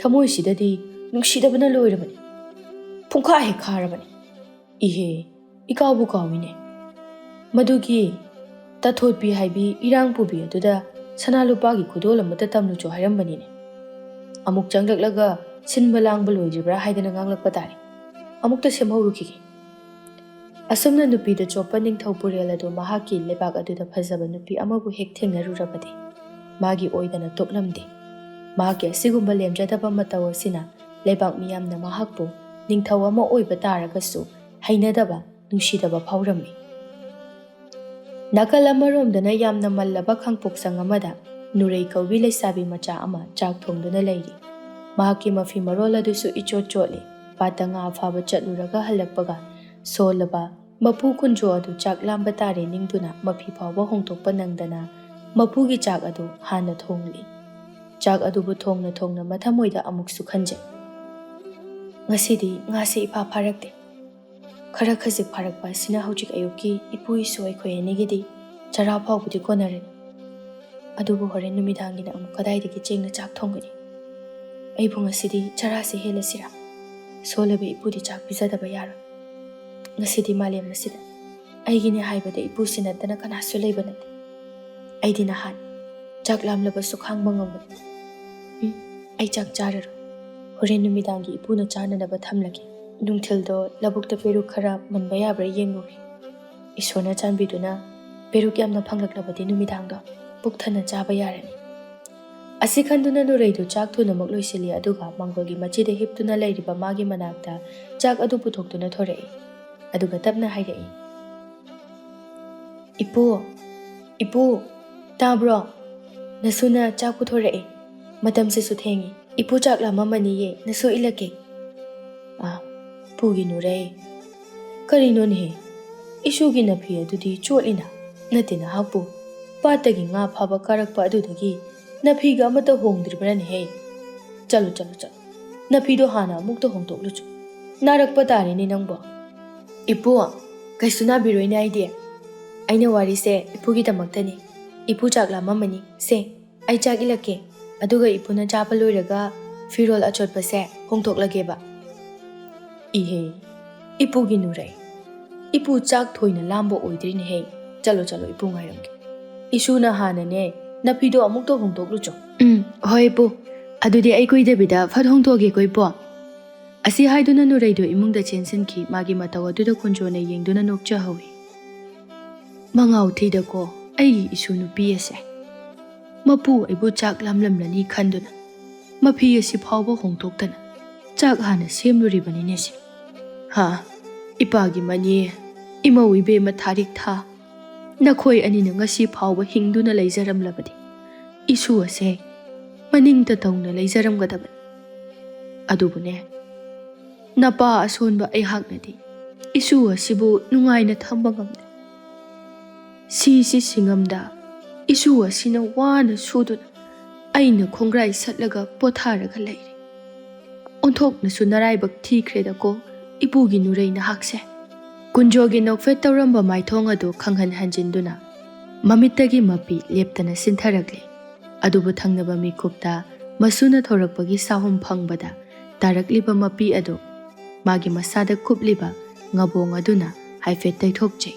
ꯊꯃꯣꯏꯁꯤꯗꯗꯤ ꯅꯨꯡꯁꯤꯗꯕꯅ ꯂꯣꯏꯔꯕꯅꯤ꯫ ꯄꯨꯡꯈꯥ ꯍꯦꯛ ꯈꯥꯔꯕꯅꯤ꯫ ꯏꯍꯦ, ꯏꯀꯥꯎꯕꯨ ꯀꯥꯎꯏꯅꯦ꯫ ꯃꯗꯨꯒꯤ ꯇꯥꯊꯣꯠꯄꯤ ꯍꯥꯏꯕꯤ ꯏꯔꯥꯡ ꯄꯨꯕꯤ ꯑꯗꯨꯗ ꯁꯅꯥ ꯂꯨꯄꯥꯒꯤ ꯈꯨꯗꯣꯜ ꯑꯃꯠꯇ ꯇꯝꯂꯨꯆꯣ ꯍꯥꯏꯔꯝꯕꯅꯤꯅꯦ꯫ ꯑꯃꯨꯛ ꯆꯪꯂꯛꯂꯒ ꯁꯤꯟꯕ ꯂꯥꯡꯕ ꯂꯣꯏꯗ꯭ꯔꯤꯕ꯭ꯔꯥ ꯍꯥꯏꯗꯅ ꯉꯥꯡꯂꯛꯄ ꯇꯥꯔꯦ꯫ ꯑꯃꯨꯛꯇ ꯁꯦꯝꯍꯧꯔꯨꯈꯤꯒꯦ꯫ ꯑꯁꯨꯝꯅ ꯅꯨꯄꯤꯗ ꯆꯣꯞꯄ ꯅꯤꯡꯊꯧ ꯄꯨꯔꯦꯜ ꯑꯗꯨ ꯃꯍꯥꯛꯀꯤ ꯂꯩꯕꯥꯛ ꯑꯗꯨꯗ ꯐꯖꯕ ꯅꯨꯄꯤ ꯑꯃꯕꯨ ꯍꯦꯛ ꯊꯦꯡꯅꯔꯨꯔꯕꯗꯤ ꯃꯥꯒꯤ ꯑꯣꯏꯗꯅ ꯇꯣꯛꯂꯝꯗꯦ꯫ ꯃꯍꯥꯛꯀꯤ ꯑꯁꯤꯒꯨꯝꯕ ꯂꯦꯝꯖꯗꯕ ꯃꯇꯧ ꯑꯁꯤꯅ ꯂꯩꯕꯥꯛ ꯃꯤꯌꯥꯝꯅ ꯃꯍꯥꯛꯄꯨ ꯅꯤꯡꯊꯧ ꯑꯃ ꯑꯣꯏꯕ ꯇꯥꯔꯒꯁꯨ ꯍꯩꯅꯗꯕ, ꯅꯨꯡꯁꯤꯗꯕ ꯐꯥꯎꯔꯝꯃꯤ꯫ ꯅꯥꯀꯜ ꯑꯃꯔꯣꯝꯗꯅ ꯌꯥꯝꯅ ꯃꯜꯂꯕ ꯈꯥꯡꯄꯣꯛꯁꯪ ꯑꯃꯗ ꯅꯨꯔꯩ ꯀꯧꯕꯤ ꯂꯩꯁꯥꯕꯤ ꯃꯆꯥ ꯑꯃ ꯆꯥꯛ ꯊꯣꯡꯗꯨꯅ ꯂꯩꯔꯤ꯫ ꯃꯍꯥꯛꯀꯤ ꯃꯐꯤ ꯃꯔꯣꯜ ꯑꯗꯨꯁꯨ ꯏꯆꯣꯠ ꯆꯣꯠꯂꯤ꯫ ꯄꯥꯠꯇ ꯉꯥ ꯐꯥꯕ ꯆꯠꯂꯨꯔꯒ ꯍꯜꯂꯛꯄꯒ ꯁꯣꯜꯂꯕ, ꯃꯄꯨ ꯀꯨꯟꯖꯣ ꯑꯗꯨ ꯆꯥꯛ ꯂꯥꯝꯕ ꯇꯥꯔꯦ ꯅꯤꯡꯗꯨꯅ ꯃꯐꯤ ꯐꯥꯎꯕ ꯍꯣꯡꯗꯣꯛꯄ ꯅꯪꯗꯅ ꯃꯄꯨꯒꯤ ꯆꯥꯛ ꯑꯗꯨ ꯍꯥꯟꯅ ꯊꯣꯡꯂꯤ꯫ ꯆꯥꯛ ꯑꯗꯨꯕꯨ ꯊꯣꯡꯅ ꯊꯣꯡꯅ ꯃꯊꯃꯣꯏꯗ ꯑꯃꯨꯛꯁꯨ ꯈꯟꯖꯩ, "ꯉꯁꯤꯗꯤ ꯉꯥꯁꯦ ꯏꯐꯥ ꯐꯥꯔꯛꯇꯦ꯫ ꯈꯔ ꯈꯖꯤꯛ ꯐꯥꯔꯛꯄ ꯑꯁꯤꯅ ꯍꯧꯖꯤꯛ ꯑꯌꯨꯛꯀꯤ ꯏꯄꯨ ꯏꯁꯨ ꯑꯩꯈꯣꯏ ꯑꯅꯤꯒꯤꯗꯤ ꯆꯔꯥ ꯐꯥꯎꯕꯗꯤ ꯀꯣꯟꯅꯔꯅꯤ꯫ ꯑꯗꯨꯕꯨ ꯍꯣꯔꯦꯟ ꯅꯨꯃꯤꯗꯥꯡꯒꯤꯅ ꯑꯃꯨꯛ ꯀꯗꯥꯏꯗꯒꯤ ꯆꯦꯡꯅ ꯆꯥꯛ ꯊꯣꯡꯒꯅꯤ? ꯑꯩꯕꯨ ꯉꯁꯤꯗꯤ ꯆꯔꯥꯁꯤ ꯍꯦꯜꯂꯁꯤꯔꯥ? ꯁꯣꯜꯂꯕ ꯏꯄꯨꯗꯤ ꯆꯥꯛ ꯄꯤꯖꯗꯕ ꯌꯥꯔꯣꯏ꯫ ꯉꯁꯤꯗꯤ ꯃꯥꯂꯦꯝ ꯑꯁꯤꯗ ꯑꯩꯒꯤꯅꯦ ꯍꯥꯏꯕꯗ ꯏꯄꯨꯁꯤ ꯅꯠꯇꯅ ꯀꯅꯥꯁꯨ ꯂꯩꯕ ꯅꯠꯇꯦ꯫ ꯑꯩꯗꯤ ꯅꯍꯥꯟ ꯆꯥꯛ ꯂꯥꯝꯂꯕꯁꯨ ꯈꯥꯡꯕ ꯉꯝꯕꯅꯤ꯫ ꯎꯝ, ꯑꯩ ꯆꯥꯛ ꯆꯥꯔꯔꯣꯏ꯫ ꯍꯣꯔꯦꯟ ꯅꯨꯃꯤꯗꯥꯡꯒꯤ ꯏꯄꯨꯅ ꯆꯥꯅꯅꯕ ꯊꯝꯂꯒꯦ꯫ ꯅꯨꯡꯊꯤꯜꯗꯣ ꯂꯧꯕꯨꯛꯇ ꯄꯦꯔꯨꯛ ꯈꯔ ꯃꯟꯕ ꯌꯥꯕ꯭ꯔꯥ ꯌꯦꯡꯉꯨꯒꯦ꯫ ꯏꯁꯣꯔꯅ ꯆꯥꯟꯕꯤꯗꯨꯅ ꯄꯦꯔꯨꯛ ꯌꯥꯝꯅ ꯐꯪꯂꯛꯂꯕꯗꯤ ꯅꯨꯃꯤꯗꯥꯡꯗꯣ ꯄꯨꯛ ꯊꯟꯅ ꯆꯥꯕ ꯌꯥꯔꯅꯤ꯫ ꯑꯁꯤ ꯈꯟꯗꯨꯅ ꯅꯨꯔꯩꯗꯨ ꯆꯥꯛ ꯊꯨꯅꯃꯛ ꯂꯣꯏꯁꯤꯜꯂꯤ, ꯑꯗꯨꯒ ꯃꯥꯡꯒꯣꯜꯒꯤ ꯃꯆꯤꯗ ꯍꯤꯞꯇꯨꯅ ꯂꯩꯔꯤꯕ ꯃꯥꯒꯤ ꯃꯅꯥꯛꯇ ꯆꯥꯛ ꯑꯗꯨ ꯄꯨꯊꯣꯛꯇꯨꯅ ꯊꯣꯔꯛꯏ꯫ ꯑꯗꯨꯒ ꯇꯞꯅ ꯍꯥꯏꯔꯛꯏ, "ꯏꯄꯨ, ꯏꯄꯨ, ꯇꯥꯕ꯭ꯔꯣ? ꯅꯁꯨꯅ ꯆꯥꯛ ꯄꯨꯊꯣꯔꯛꯑꯦ꯫ ꯃꯇꯝꯁꯤꯁꯨ ꯊꯦꯡꯉꯤ꯫ ꯏꯄꯨ ꯆꯥꯛ ꯂꯥꯝꯃꯝꯃꯅꯤꯌꯦ, ꯅꯁꯨ ꯏꯜꯂꯛꯀꯦ꯫" "ꯑꯥ, ꯄꯨꯒꯤ ꯅꯨꯔꯩ꯫ ꯀꯔꯤꯅꯣꯅꯦꯍꯦ? ꯏꯁꯨꯒꯤ ꯅꯐꯤ ꯑꯗꯨꯗꯤ ꯆꯣꯠꯂꯤꯅ꯫ ꯅꯠꯇꯦ ꯅꯍꯥꯛꯄꯨ꯫ ꯄꯥꯠꯇꯒꯤ ꯉꯥ ꯐꯥꯕ ꯀꯥꯔꯛꯄ ꯑꯗꯨꯗꯒꯤ ꯅꯐꯤꯒ ꯑꯃꯠꯇ ꯍꯣꯡꯗ꯭ꯔꯤꯕ꯭ꯔꯥꯅꯦꯍꯦ? ꯆꯠꯂꯨ, ꯆꯠꯂꯨ, ꯆꯠꯂꯨ꯫ ꯅꯐꯤꯗꯣ ꯍꯥꯟꯅ ꯑꯃꯨꯛꯇ ꯍꯣꯡꯗꯣꯛꯂꯨꯆꯣ꯫ ꯅꯥꯔꯛꯄ ꯇꯥꯔꯦꯅꯦ ꯅꯪꯕꯣ꯫" "ꯏꯄꯨ, ꯀꯩꯁꯨ ꯅꯥꯕꯤꯔꯣꯏꯅꯦ ꯑꯩꯗꯤ꯫ ꯑꯩꯅ ꯋꯥꯔꯤꯁꯦ ꯏꯄꯨꯒꯤꯗꯃꯛꯇꯅꯤ꯫ ꯏꯄꯨ ꯆꯥꯛ ꯂꯥꯝꯃꯝꯃꯅꯤ꯫ ꯁꯦ, ꯑꯩ ꯆꯥꯛ ꯏꯜꯂꯛꯀꯦ꯫ ꯑꯗꯨꯒ ꯏꯄꯨꯅ ꯆꯥꯕ ꯂꯣꯏꯔꯒ ꯐꯤꯔꯣꯜ ꯑꯆꯣꯠꯄꯁꯦ ꯍꯣꯡꯗꯣꯛꯂꯒꯦꯕ꯫" "ꯏꯍꯦ, ꯏꯄꯨꯒꯤ ꯅꯨꯔꯩ꯫ ꯏꯄꯨ ꯆꯥꯛ ꯊꯣꯏꯅ ꯂꯥꯝꯕ ꯑꯣꯏꯗ꯭ꯔꯤꯅꯦꯍꯦ꯫ ꯆꯠꯂꯣ, ꯆꯠꯂꯣ, ꯏꯄꯨ ꯉꯥꯏꯔꯝꯒꯦ꯫ ꯏꯁꯨꯅ ꯍꯥꯟꯅꯅꯦ ꯅꯐꯤꯗꯣ ꯑꯃꯨꯛꯇ ꯍꯣꯡꯗꯣꯛꯂꯨꯆꯣ꯫" "ꯎꯝ, ꯍꯣꯏ ꯏꯄꯨ꯫ ꯑꯗꯨꯗꯤ ꯑꯩ ꯀꯨꯏꯗꯕꯤꯗ ꯐꯠ ꯍꯣꯡꯗꯣꯛꯑꯒꯦꯀꯣ ꯏꯄꯨ꯫" ꯑꯁꯤ ꯍꯥꯏꯗꯨꯅ ꯅꯨꯔꯩꯗꯨ ꯏꯃꯨꯡꯗ ꯆꯦꯟꯁꯤꯟꯈꯤ꯫ ꯃꯥꯒꯤ ꯃꯇꯧ ꯑꯗꯨꯗ ꯀꯨꯟꯖꯣꯅ ꯌꯦꯡꯗꯨꯅ ꯅꯣꯛꯆꯍꯧꯏ꯫ "ꯃꯉꯥꯎ ꯊꯤꯗꯀꯣ ꯑꯩꯒꯤ ꯏꯁꯨ ꯅꯨꯄꯤ ꯑꯁꯦ꯫ ꯃꯄꯨ ꯑꯩꯕꯨ ꯆꯥꯛ ꯂꯥꯝꯂꯝꯂꯅꯤ ꯈꯟꯗꯨꯅ ꯃꯐꯤ ꯑꯁꯤ ꯐꯥꯎꯕ ꯍꯣꯡꯗꯣꯛꯇꯅ ꯆꯥꯛ ꯍꯥꯟꯅ ꯁꯦꯝꯂꯨꯔꯤꯕꯅꯤꯅꯦ ꯁꯦ꯫ ꯍꯥ, ꯏꯄꯥꯒꯤ ꯃꯅꯤ, ꯏꯃꯧ ꯏꯕꯦꯝꯃ ꯊꯥꯔꯤꯛ ꯊꯥ, ꯅꯈꯣꯏ ꯑꯅꯤꯅ ꯉꯁꯤ ꯐꯥꯎꯕ ꯍꯤꯡꯗꯨꯅ ꯂꯩꯖꯔꯝꯂꯕꯗꯤ ꯏꯁꯨ ꯑꯁꯦ ꯃꯅꯤꯡ ꯇꯧꯅ ꯂꯩꯖꯔꯝꯒꯗꯕꯅꯤ꯫ ꯑꯗꯨꯕꯨꯅꯦ, ꯅꯄꯥ ꯑꯁꯣꯟꯕ ꯑꯩꯍꯥꯛꯅꯗꯤ ꯏꯁꯨ ꯑꯁꯤꯕꯨ ꯅꯨꯡꯉꯥꯏꯅ ꯊꯝꯕ ꯉꯝꯗꯦ꯫ ꯁꯤꯁꯤ ꯁꯤꯡꯉꯝꯗ ꯏꯁꯨ ꯑꯁꯤꯅ ꯋꯥꯅ ꯁꯨꯗꯨꯅ ꯑꯩꯅ ꯈꯣꯡꯒ꯭ꯔꯥꯏ ꯁꯠꯂꯒ ꯄꯣꯊꯥꯔꯒ ꯂꯩꯔꯤ꯫ ꯑꯣꯟꯊꯣꯛꯅꯁꯨ ꯅꯔꯥꯏꯕꯛ ꯊꯤꯈ꯭ꯔꯦꯗꯀꯣ ꯏꯄꯨꯒꯤ ꯅꯨꯔꯩ ꯅꯍꯥꯛꯁꯦ꯫" ꯀꯨꯟꯖꯣꯒꯤ ꯅꯣꯛꯐꯦꯠ ꯇꯧꯔꯝꯕ ꯃꯥꯏꯊꯣꯡ ꯑꯗꯨ ꯈꯪꯍꯟ ꯍꯟꯖꯤꯟꯗꯨꯅ ꯃꯃꯤꯠꯇꯒꯤ ꯃꯄꯤ ꯂꯦꯞꯇꯅ ꯁꯤꯟꯊꯔꯛꯂꯦ꯫ ꯑꯗꯨꯕꯨ ꯊꯪꯅꯕ ꯃꯤꯀꯨꯞꯇ ꯃꯁꯨꯅ ꯊꯣꯔꯛꯄꯒꯤ ꯁꯥꯍꯨꯝ ꯐꯪꯕꯗ ꯇꯥꯔꯛꯂꯤꯕ ꯃꯄꯤ ꯑꯗꯨ ꯃꯥꯒꯤ ꯃꯁꯥꯗ ꯀꯨꯞꯂꯤꯕ ꯉꯕꯣꯡ ꯑꯗꯨꯅ ꯍꯥꯏꯐꯦꯠ ꯇꯩꯊꯣꯛꯆꯩ꯫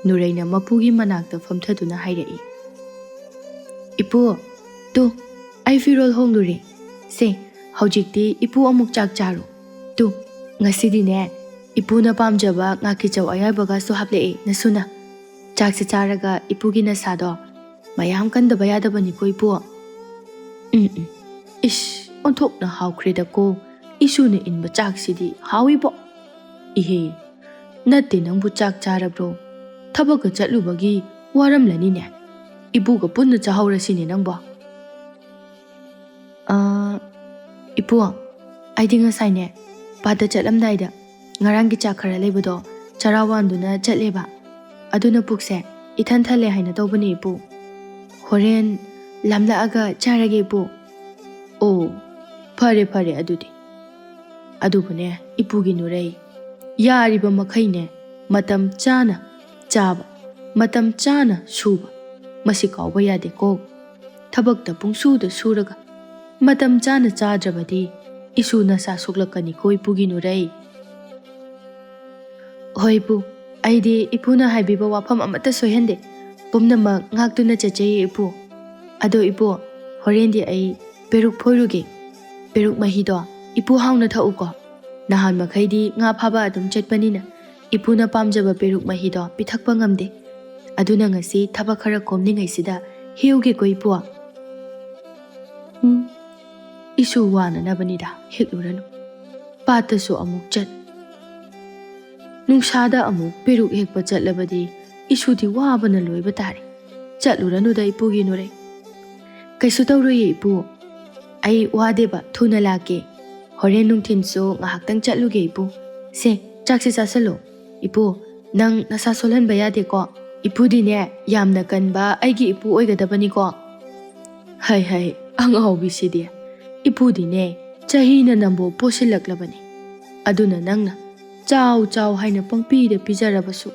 ꯅꯨꯔꯩꯅ ꯃꯄꯨꯒꯤ ꯃꯅꯥꯛꯇ ꯐꯝꯊꯗꯨꯅ ꯍꯥꯏꯔꯛꯏ, "ꯏꯄꯨ, ꯇꯨ, ꯑꯩ ꯐꯤꯔꯣꯜ ꯍꯣꯡꯂꯨꯔꯦ꯫ ꯁꯦ, ꯍꯧꯖꯤꯛꯇꯤ ꯏꯄꯨ ꯑꯃꯨꯛ ꯆꯥꯛ ꯆꯥꯔꯣ꯫ ꯇꯨ, ꯉꯁꯤꯗꯤꯅꯦ, ꯏꯄꯨꯅ ꯄꯥꯝꯖꯕ ꯉꯥꯀꯤꯆꯧ ꯑꯌꯥꯏꯕꯒꯁꯨ ꯍꯥꯞꯂꯛꯑꯦ ꯅꯁꯨꯅ꯫ ꯆꯥꯛꯁꯦ ꯆꯥꯔꯒ ꯏꯄꯨꯒꯤ ꯅꯁꯥꯗꯣ ꯃꯌꯥꯝ ꯀꯟꯗꯕ ꯌꯥꯗꯕꯅꯤꯀꯣ, ꯏꯄꯨ꯫ ꯎꯝ, ꯎꯝ꯫ ꯏꯁ, ꯑꯣꯟꯊꯣꯛꯅ ꯍꯥꯎꯈ꯭ꯔꯦꯗꯀꯣ꯫ ꯏꯁꯨꯅ ꯏꯟꯕ ꯆꯥꯛꯁꯤꯗꯤ ꯍꯥꯎꯏꯕꯣ꯫ ꯏꯍꯦ, ꯅꯠꯇꯦ, ꯅꯪꯕꯨ ꯆꯥꯛ ꯆꯥꯔꯕ꯭ꯔꯣ? ꯊꯕꯛꯀ ꯆꯠꯂꯨꯕꯒꯤ ꯋꯥꯔꯝꯂꯅꯤꯅꯦ꯫ ꯏꯄꯨꯒ ꯄꯨꯟꯅ ꯆꯥꯍꯧꯔꯁꯤꯅꯦ ꯅꯪꯕꯣ꯫ ꯑꯥ, ꯏꯄꯨ, ꯑꯩꯗꯤ ꯉꯁꯥꯏꯅꯦ, ꯄꯥꯠꯇ ꯆꯠꯂꯝꯗꯥꯏꯗ ꯉꯔꯥꯡꯒꯤ ꯆꯥꯛ ꯈꯔ ꯂꯩꯕꯗꯣ ꯆꯔꯥ ꯋꯥꯟꯗꯨꯅ ꯆꯠꯂꯦꯕ꯫ ꯑꯗꯨꯅ ꯄꯨꯛꯁꯦ ꯏꯊꯟ ꯊꯜꯂꯦ ꯍꯥꯏꯅ ꯇꯧꯕꯅꯦ, ꯏꯄꯨ꯫ ꯍꯣꯔꯦꯟ ꯂꯥꯝꯂꯛꯑꯒ ꯆꯥꯔꯒꯦ, ꯏꯄꯨ꯫ ꯑꯣ, ꯐꯔꯦ, ꯐꯔꯦ ꯑꯗꯨꯗꯤ꯫ ꯑꯗꯨꯕꯨꯅꯦ, ꯏꯄꯨꯒꯤ ꯅꯨꯔꯩ, ꯌꯥꯔꯤꯕ ꯃꯈꯩꯅꯦ, ꯃꯇꯝ ꯆꯥꯅ ꯆꯥꯕ, ꯃꯇꯝ ꯆꯥꯅ ꯁꯨꯕ, ꯃꯁꯤ ꯀꯥꯎꯕ ꯌꯥꯗꯦꯀꯣ꯫ ꯊꯕꯛꯇ ꯄꯨꯡꯁꯨꯗ ꯁꯨꯔꯒ ꯃꯇꯝ ꯆꯥꯅ ꯆꯥꯗ꯭ꯔꯕꯗꯤ ꯏꯁꯨ ꯅꯁꯥ ꯁꯣꯛꯂꯛꯀꯅꯤꯀꯣ, ꯏꯄꯨꯒꯤ ꯅꯨꯔꯩ꯫ ꯍꯣꯏ, ꯏꯄꯨ, ꯑꯩꯗꯤ ꯏꯄꯨꯅ ꯍꯥꯏꯕꯤꯕ ꯋꯥꯐꯝ ꯑꯃꯠꯇ ꯁꯣꯏꯍꯟꯗꯦ꯫ ꯄꯨꯝꯅꯃꯛ ꯉꯥꯛꯇꯨꯅ ꯆꯠꯆꯩꯌꯦ, ꯏꯄꯨ꯫ ꯑꯗꯣ, ꯏꯄꯨ, ꯍꯣꯔꯦꯟꯗꯤ ꯑꯩ ꯄꯦꯔꯨꯛ ꯐꯣꯏꯔꯨꯒꯦ꯫ ꯄꯦꯔꯨꯛ ꯃꯍꯤꯗꯣ ꯏꯄꯨ ꯍꯥꯎꯅ ꯊꯛꯎꯀꯣ꯫ ꯅꯍꯥꯟ ꯃꯈꯩꯗꯤ ꯉꯥ ꯐꯥꯕ ꯑꯗꯨꯝ ꯆꯠꯄꯅꯤꯅ ꯏꯄꯨꯅ ꯄꯥꯝꯖꯕ ꯄꯦꯔꯨꯛ ꯃꯍꯤꯗꯣ ꯄꯤꯊꯛꯄ ꯉꯝꯗꯦ꯫ ꯑꯗꯨꯅ ꯉꯁꯤ ꯊꯕꯛ ꯈꯔ ꯀꯣꯝꯂꯤꯉꯩꯁꯤꯗ ꯍꯦꯛꯎꯒꯦꯀꯣ, ꯏꯄꯨ꯫ ꯎꯝ, ꯏꯁꯨ ꯋꯥꯅꯅꯕꯅꯤꯗ, ꯍꯦꯛꯂꯨꯔꯅꯨ꯫ ꯄꯥꯠꯇꯁꯨ ꯑꯃꯨꯛ ꯆꯠ, ꯅꯨꯡꯁꯥꯗ ꯑꯃꯨꯛ ꯄꯦꯔꯨꯛ ꯍꯦꯛꯄ ꯆꯠꯂꯕꯗꯤ ꯏꯁꯨꯗꯤ ꯋꯥꯕꯅ ꯂꯣꯏꯕ ꯇꯥꯔꯦ꯫ ꯆꯠꯂꯨꯔꯅꯨꯗ, ꯏꯄꯨꯒꯤ ꯅꯨꯔꯩ꯫ ꯀꯩꯁꯨ ꯇꯧꯔꯣꯏꯌꯦ, ꯏꯄꯨ꯫ ꯑꯩ ꯋꯥꯗꯦꯕ, ꯊꯨꯅ ꯂꯥꯛꯀꯦ꯫ ꯍꯣꯔꯦꯟ ꯅꯨꯡꯊꯤꯟꯁꯨ ꯉꯥꯏꯍꯥꯛꯇꯪ ꯆꯠꯂꯨꯒꯦ, ꯏꯄꯨ꯫ ꯁꯦ, ꯆꯥꯛꯁꯦ ꯆꯥꯁꯜꯂꯣ꯫ ꯏꯄꯨ, ꯅꯪ ꯅꯁꯥ ꯁꯣꯜꯍꯟꯕ ꯌꯥꯗꯦꯀꯣ꯫ ꯏꯄꯨꯗꯤꯅꯦ, ꯌꯥꯝꯅ ꯀꯟꯕ ꯑꯩꯒꯤ ꯏꯄꯨ ꯑꯣꯏꯒꯗꯕꯅꯤꯀꯣ꯫ ꯍꯩ ꯍꯩ, ꯑꯉꯥꯎꯕꯤꯁꯤꯗꯤ꯫ ꯏꯄꯨꯗꯤꯅꯦ, ꯆꯍꯤꯅ ꯅꯝꯕꯣ ꯄꯣꯁꯤꯜꯂꯛꯂꯕꯅꯤ꯫ ꯑꯗꯨꯅ ꯅꯪꯅ ꯆꯥꯎ ꯆꯥꯎ ꯍꯥꯏꯅ ꯄꯪꯄꯤꯗ ꯄꯤꯖꯔꯕꯁꯨ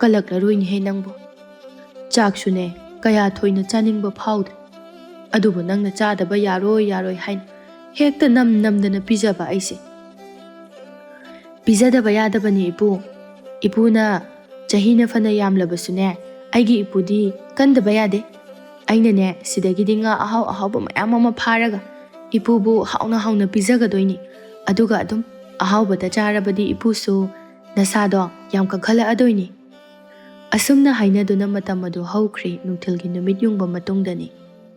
ꯀꯜꯂꯛꯂꯔꯣꯏꯅꯦꯍꯦ ꯅꯪꯕꯨ꯫ ꯆꯥꯛꯁꯨꯅꯦ ꯀꯌꯥ ꯊꯣꯏꯅ ꯆꯥꯅꯤꯡꯕ ꯐꯥꯎꯗꯦ꯫ ꯑꯗꯨꯕꯨ ꯅꯪꯅ ꯆꯥꯗꯕ ꯌꯥꯔꯣꯏ ꯌꯥꯔꯣꯏ ꯍꯥꯏꯅ ꯍꯦꯛꯇ ꯅꯝ ꯅꯝꯗꯅ ꯄꯤꯖꯕ ꯑꯩꯁꯦ꯫ ꯄꯤꯖꯗꯕ ꯌꯥꯗꯕꯅꯤ ꯏꯄꯨ꯫ ꯏꯄꯨꯅ ꯆꯍꯤꯅ ꯐꯅ ꯌꯥꯝꯂꯕꯁꯨꯅꯦ, ꯑꯩꯒꯤ ꯏꯄꯨꯗꯤ ꯀꯟꯗꯕ ꯌꯥꯗꯦ꯫ ꯑꯩꯅꯅꯦ ꯁꯤꯗꯒꯤꯗꯤ ꯉꯥ ꯑꯍꯥꯎ ꯑꯍꯥꯎꯕ ꯃꯌꯥꯝ ꯑꯃ ꯐꯥꯔꯒ ꯏꯄꯨꯕꯨ ꯍꯥꯎꯅ ꯍꯥꯎꯅ ꯄꯤꯖꯒꯗꯣꯏꯅꯤ꯫ ꯑꯗꯨꯒ ꯑꯗꯨꯝ ꯑꯍꯥꯎꯕꯗ ꯆꯥꯔꯕꯗꯤ ꯏꯄꯨꯁꯨ ꯅꯁꯥꯗꯣ ꯌꯥꯝ ꯀꯟꯈꯠꯂꯛꯑꯗꯣꯏꯅꯤ꯫ ꯑꯁꯨꯝꯅ ꯍꯥꯏꯅꯗꯨꯅ ꯃꯇꯝ ꯑꯗꯨ ꯍꯧꯈ꯭ꯔꯦ꯫ ꯅꯨꯡꯊꯤꯜꯒꯤ ꯅꯨꯃꯤꯠ ꯌꯨꯡꯕ ꯃꯇꯨꯡꯗꯅꯤ꯫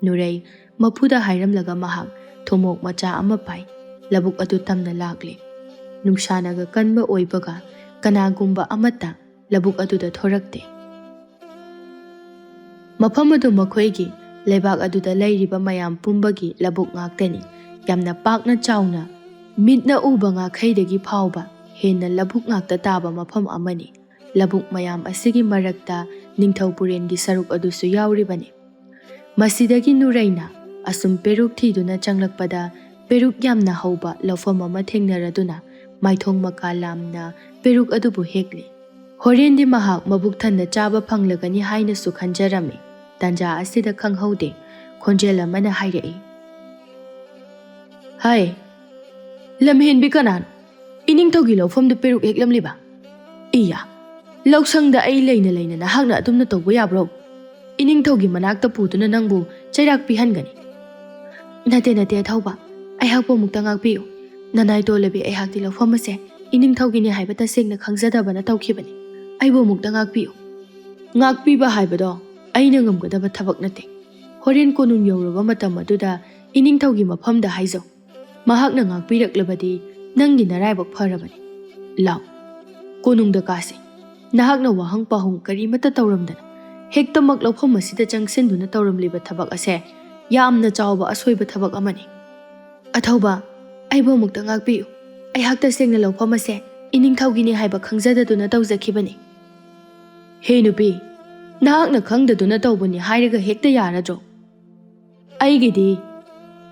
ꯅꯨꯔꯩ ꯃꯄꯨꯗ ꯍꯥꯏꯔꯝꯂꯒ ꯃꯍꯥꯛ ꯊꯨꯝꯃꯣꯛ ꯃꯆꯥ ꯑꯃ ꯄꯥꯏ ꯂꯧꯕꯨꯛ ꯑꯗꯨ ꯇꯝꯅ ꯂꯥꯛꯂꯦ꯫ ꯅꯨꯡꯁꯥꯅꯒ ꯀꯟꯕ ꯑꯣꯏꯕꯒ ꯀꯅꯥꯒꯨꯝꯕ ꯑꯃꯠꯇ ꯂꯧꯕꯨꯛ ꯑꯗꯨꯗ ꯊꯣꯔꯛꯇꯦ꯫ ꯃꯐꯝ ꯑꯗꯨ ꯃꯈꯣꯏꯒꯤ ꯂꯩꯕꯥꯛ ꯑꯗꯨꯗ ꯂꯩꯔꯤꯕ ꯃꯌꯥꯝ ꯄꯨꯝꯕꯒꯤ ꯂꯧꯕꯨꯛ ꯉꯥꯛꯇꯅꯤ꯫ ꯌꯥꯝꯅ ꯄꯥꯛꯅ ꯆꯥꯎꯅ ꯃꯤꯠꯅ ꯎꯕ ꯉꯥꯈꯩꯗꯒꯤ ꯐꯥꯎꯕ ꯍꯦꯟꯅ ꯂꯧꯕꯨꯛ ꯉꯥꯛꯇ ꯇꯥꯕ ꯃꯐꯝ ꯑꯃꯅꯤ꯫ ꯂꯧꯕꯨꯛ ꯃꯌꯥꯝ ꯑꯁꯤꯒꯤ ꯃꯔꯛꯇ ꯅꯤꯡꯊꯧ ꯄꯨꯔꯦꯟꯒꯤ ꯁꯔꯨꯛ ꯑꯗꯨꯁꯨ ꯌꯥꯎꯔꯤꯕꯅꯤ꯫ ꯃꯁꯤꯗꯒꯤ ꯅꯨꯔꯩꯅ ꯑꯁꯨꯝ ꯄꯦꯔꯨꯛ ꯊꯤꯗꯨꯅ ꯆꯪꯂꯛꯄꯗ ꯄꯦꯔꯨꯛ ꯌꯥꯝꯅ ꯍꯧꯕ ꯂꯧꯐꯝ ꯑꯃ ꯊꯦꯡꯅꯔꯗꯨꯅ ꯃꯥꯏꯊꯣꯡ ꯃꯀꯥ ꯂꯥꯝꯅ ꯄꯦꯔꯨꯛ ꯑꯗꯨꯕꯨ ꯍꯦꯛꯂꯤ꯫ ꯍꯣꯔꯦꯟꯗꯤ ꯃꯍꯥꯛ ꯃꯕꯨꯛ ꯊꯟꯅ ꯆꯥꯕ ꯐꯪꯂꯒꯅꯤ ꯍꯥꯏꯅꯁꯨ ꯈꯟꯖꯔꯝꯃꯤ꯫ ꯇꯥꯟꯖꯥ ꯑꯁꯤꯗ ꯈꯪꯍꯧꯗꯦ, ꯈꯣꯟꯖꯦꯜ ꯑꯃꯅ ꯍꯥꯏꯔꯛꯏ, "ꯍꯥꯏ, ꯂꯝꯍꯦꯟꯕꯤ ꯀꯅꯥꯅꯣ? ꯏꯅꯤꯡꯊꯧꯒꯤ ꯂꯧꯐꯝꯗ ꯄꯦꯔꯨꯛ ꯍꯦꯛꯂꯝꯂꯤꯕ? ꯏꯌꯥ, ꯂꯧꯁꯪꯗ ꯑꯩ ꯂꯩꯅ ꯂꯩꯅ ꯅꯍꯥꯛꯅ ꯑꯗꯨꯝꯅ ꯇꯧꯕ ꯌꯥꯕ꯭ꯔꯣ? ꯏꯅꯤꯡꯊꯧꯒꯤ ꯃꯅꯥꯛꯇ ꯄꯨꯗꯨꯅ ꯅꯪꯕꯨ ꯆꯩꯔꯥꯛ ꯄꯤꯍꯟꯒꯅꯤ꯫" "ꯅꯠꯇꯦ, ꯅꯠꯇꯦ, ꯑꯊꯧꯕ, ꯑꯩꯍꯥꯛꯄꯨ ꯑꯃꯨꯛꯇ ꯉꯥꯛꯄꯤꯌꯨ꯫ ꯅꯅꯥꯏ ꯇꯣꯜꯂꯕꯤ ꯑꯩꯍꯥꯛꯇꯤ ꯂꯧꯐꯝ ꯑꯁꯦ ꯏꯅꯤꯡꯊꯧꯒꯤꯅꯤ ꯍꯥꯏꯕ ꯇꯁꯦꯡꯅ ꯈꯪꯖꯗꯕꯅ ꯇꯧꯈꯤꯕꯅꯤ꯫ ꯑꯩꯕꯨ ꯑꯃꯨꯛꯇ ꯉꯥꯛꯄꯤꯌꯨ꯫" "ꯉꯥꯛꯄꯤꯕ ꯍꯥꯏꯕꯗꯣ ꯑꯩꯅ ꯉꯝꯒꯗꯕ ꯊꯕꯛ ꯅꯠꯇꯦ꯫ ꯍꯣꯔꯦꯟ ꯀꯣꯅꯨꯡ ꯌꯧꯔꯕ ꯃꯇꯝ ꯑꯗꯨꯗ ꯏꯅꯤꯡꯊꯧꯒꯤ ꯃꯐꯝꯗ ꯍꯥꯏꯖꯧ꯫ ꯃꯍꯥꯛꯅ ꯉꯥꯛꯄꯤꯔꯛꯂꯕꯗꯤ ꯅꯪꯒꯤ ꯅꯔꯥꯏꯕꯛ ꯐꯔꯕꯅꯤ꯫ ꯂꯥꯎ, ꯀꯣꯅꯨꯡꯗ ꯀꯥꯁꯤ꯫ ꯅꯍꯥꯛꯅ ꯋꯥꯍꯪ ꯄꯥꯎꯍꯪ ꯀꯔꯤꯃꯠꯇ ꯇꯧꯔꯝꯗꯅ ꯍꯦꯛꯇꯃꯛ ꯂꯧꯐꯝ ꯑꯁꯤꯗ ꯆꯪꯁꯤꯟꯗꯨꯅ ꯇꯧꯔꯝꯂꯤꯕ ꯊꯕꯛ ꯑꯁꯦ ꯌꯥꯝꯅ ꯆꯥꯎꯕ ꯑꯁꯣꯏꯕ ꯊꯕꯛ ꯑꯃꯅꯤ꯫" "ꯑꯊꯧꯕ, ꯑꯩꯕꯨ ꯑꯃꯨꯛꯇ ꯉꯥꯛꯄꯤꯌꯨ꯫ ꯑꯩꯍꯥꯛ ꯇꯁꯦꯡꯅ ꯂꯧꯐꯝ ꯑꯁꯦ ꯏꯅꯤꯡꯊꯧꯒꯤꯅꯤ ꯍꯥꯏꯕ ꯈꯪꯖꯗꯗꯨꯅ ꯇꯧꯖꯈꯤꯕꯅꯤ꯫" "ꯍꯦ ꯅꯨꯄꯤ, ꯅꯍꯥꯛꯅ ꯈꯪꯗꯗꯨꯅ ꯇꯧꯕꯅꯤ ꯍꯥꯏꯔꯒ ꯍꯦꯛꯇ ꯌꯥꯔꯗ꯭ꯔꯣ? ꯑꯩꯒꯤꯗꯤ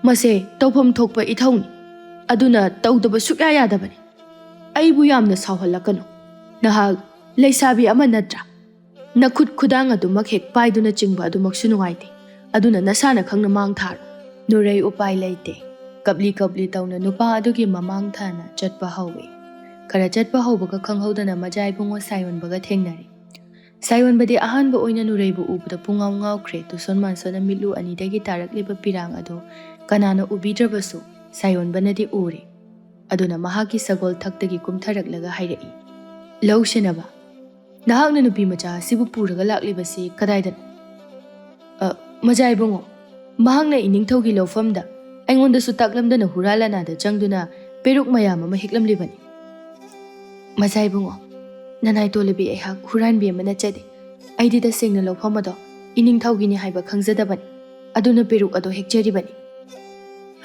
ꯃꯁꯦ ꯇꯧꯐꯝ ꯊꯣꯛꯄ ꯏꯊꯧꯅꯤ, ꯑꯗꯨꯅ ꯇꯧꯗꯕ ꯁꯨꯛꯌꯥ ꯌꯥꯗꯕꯅꯤ꯫ ꯑꯩꯕꯨ ꯌꯥꯝꯅ ꯁꯥꯎꯍꯜꯂꯛꯀꯅꯨ꯫ ꯅꯍꯥꯛ ꯂꯩꯁꯥꯕꯤ ꯑꯃ ꯅꯠꯇ꯭ꯔꯥ?" ꯅꯈꯨꯠ ꯈꯨꯗꯥꯡ ꯑꯗꯨꯃꯛ ꯍꯦꯛ ꯄꯥꯏꯗꯨꯅ ꯆꯤꯡꯕ ꯑꯗꯨꯃꯛꯁꯨ ꯅꯨꯡꯉꯥꯏꯇꯦ꯫ ꯑꯗꯨꯅ ꯅꯁꯥꯅ ꯈꯪꯅ ꯃꯥꯡ ꯊꯥꯔꯣ꯫ ꯅꯨꯔꯩ ꯎꯄꯥꯏ ꯂꯩꯇꯦ꯫ ꯀꯞꯂꯤ ꯀꯞꯂꯤ ꯇꯧꯅ ꯅꯨꯄꯥ ꯑꯗꯨꯒꯤ ꯃꯃꯥꯡ ꯊꯥꯅ ꯆꯠꯄ ꯍꯧꯏ꯫ ꯈꯔ ꯆꯠꯄ ꯍꯧꯕꯒ ꯈꯪꯍꯧꯗꯅ ꯃꯖꯥ ꯏꯕꯨꯡꯉꯣ ꯁꯥꯌꯣꯟꯕꯒ ꯊꯦꯡꯅꯔꯦ꯫ ꯁꯥꯌꯣꯟꯕꯗꯤ ꯑꯍꯥꯟꯕ ꯑꯣꯏꯅ ꯅꯨꯔꯩꯕꯨ ꯎꯕꯗ ꯄꯨꯡꯉꯥꯎ ꯉꯥꯎꯈ꯭ꯔꯦ꯫ ꯇꯨꯁꯣꯟ ꯃꯥꯟꯁꯣꯟꯅ ꯃꯤꯠꯂꯨ ꯑꯅꯤꯗꯒꯤ ꯇꯥꯔꯛꯂꯤꯕ ꯄꯤꯔꯥꯡ ꯑꯗꯨ ꯀꯅꯥꯅ ꯎꯕꯤꯗ꯭ꯔꯕꯁꯨ ꯁꯥꯌꯣꯟꯕꯅꯗꯤ ꯎꯔꯦ꯫ ꯑꯗꯨꯅ ꯃꯍꯥꯛꯀꯤ ꯁꯒꯣꯜ ꯊꯛꯇꯒꯤ ꯀꯨꯝꯊꯔꯛꯂꯒ ꯍꯥꯏꯔꯛꯏ, "ꯂꯧ ꯁꯦꯟꯅꯕ, ꯅꯍꯥꯛꯅ ꯅꯨꯄꯤ ꯃꯆꯥ ꯑꯁꯤꯕꯨ ꯄꯨꯔꯒ ꯂꯥꯛꯂꯤꯕꯁꯤ ꯀꯗꯥꯏꯗꯅꯣ?" "ꯑ, ꯃꯖꯥ ꯏꯕꯨꯡꯉꯣ, ꯃꯍꯥꯛꯅ ꯏꯅꯤꯡꯊꯧꯒꯤ ꯂꯧꯐꯝꯗ ꯑꯩꯉꯣꯟꯗꯁꯨ ꯇꯥꯛꯂꯝꯗꯅ ꯍꯨꯔꯥꯟ ꯂꯥꯟꯅꯥꯗ ꯆꯪꯗꯨꯅ ꯄꯦꯔꯨꯛ ꯃꯌꯥꯝ ꯑꯃ ꯍꯦꯛꯂꯝꯂꯤꯕꯅꯤ꯫" "ꯃꯖꯥ ꯏꯕꯨꯡꯉꯣ, ꯅꯅꯥꯏ ꯇꯣꯂꯕꯤ ꯑꯩꯍꯥꯛ ꯍꯨꯔꯥꯟꯕꯤ ꯑꯃ ꯅꯠꯆꯗꯦ꯫ ꯑꯩꯗꯤ ꯇꯁꯦꯡꯅ ꯂꯧꯐꯝ ꯑꯗꯣ ꯏꯅꯤꯡꯊꯧꯒꯤꯅꯤ ꯍꯥꯏꯕ ꯈꯪꯖꯗꯕꯅꯤ꯫ ꯑꯗꯨꯅ ꯄꯦꯔꯨꯛ ꯑꯗꯣ ꯍꯦꯛꯆꯔꯤꯕꯅꯤ꯫"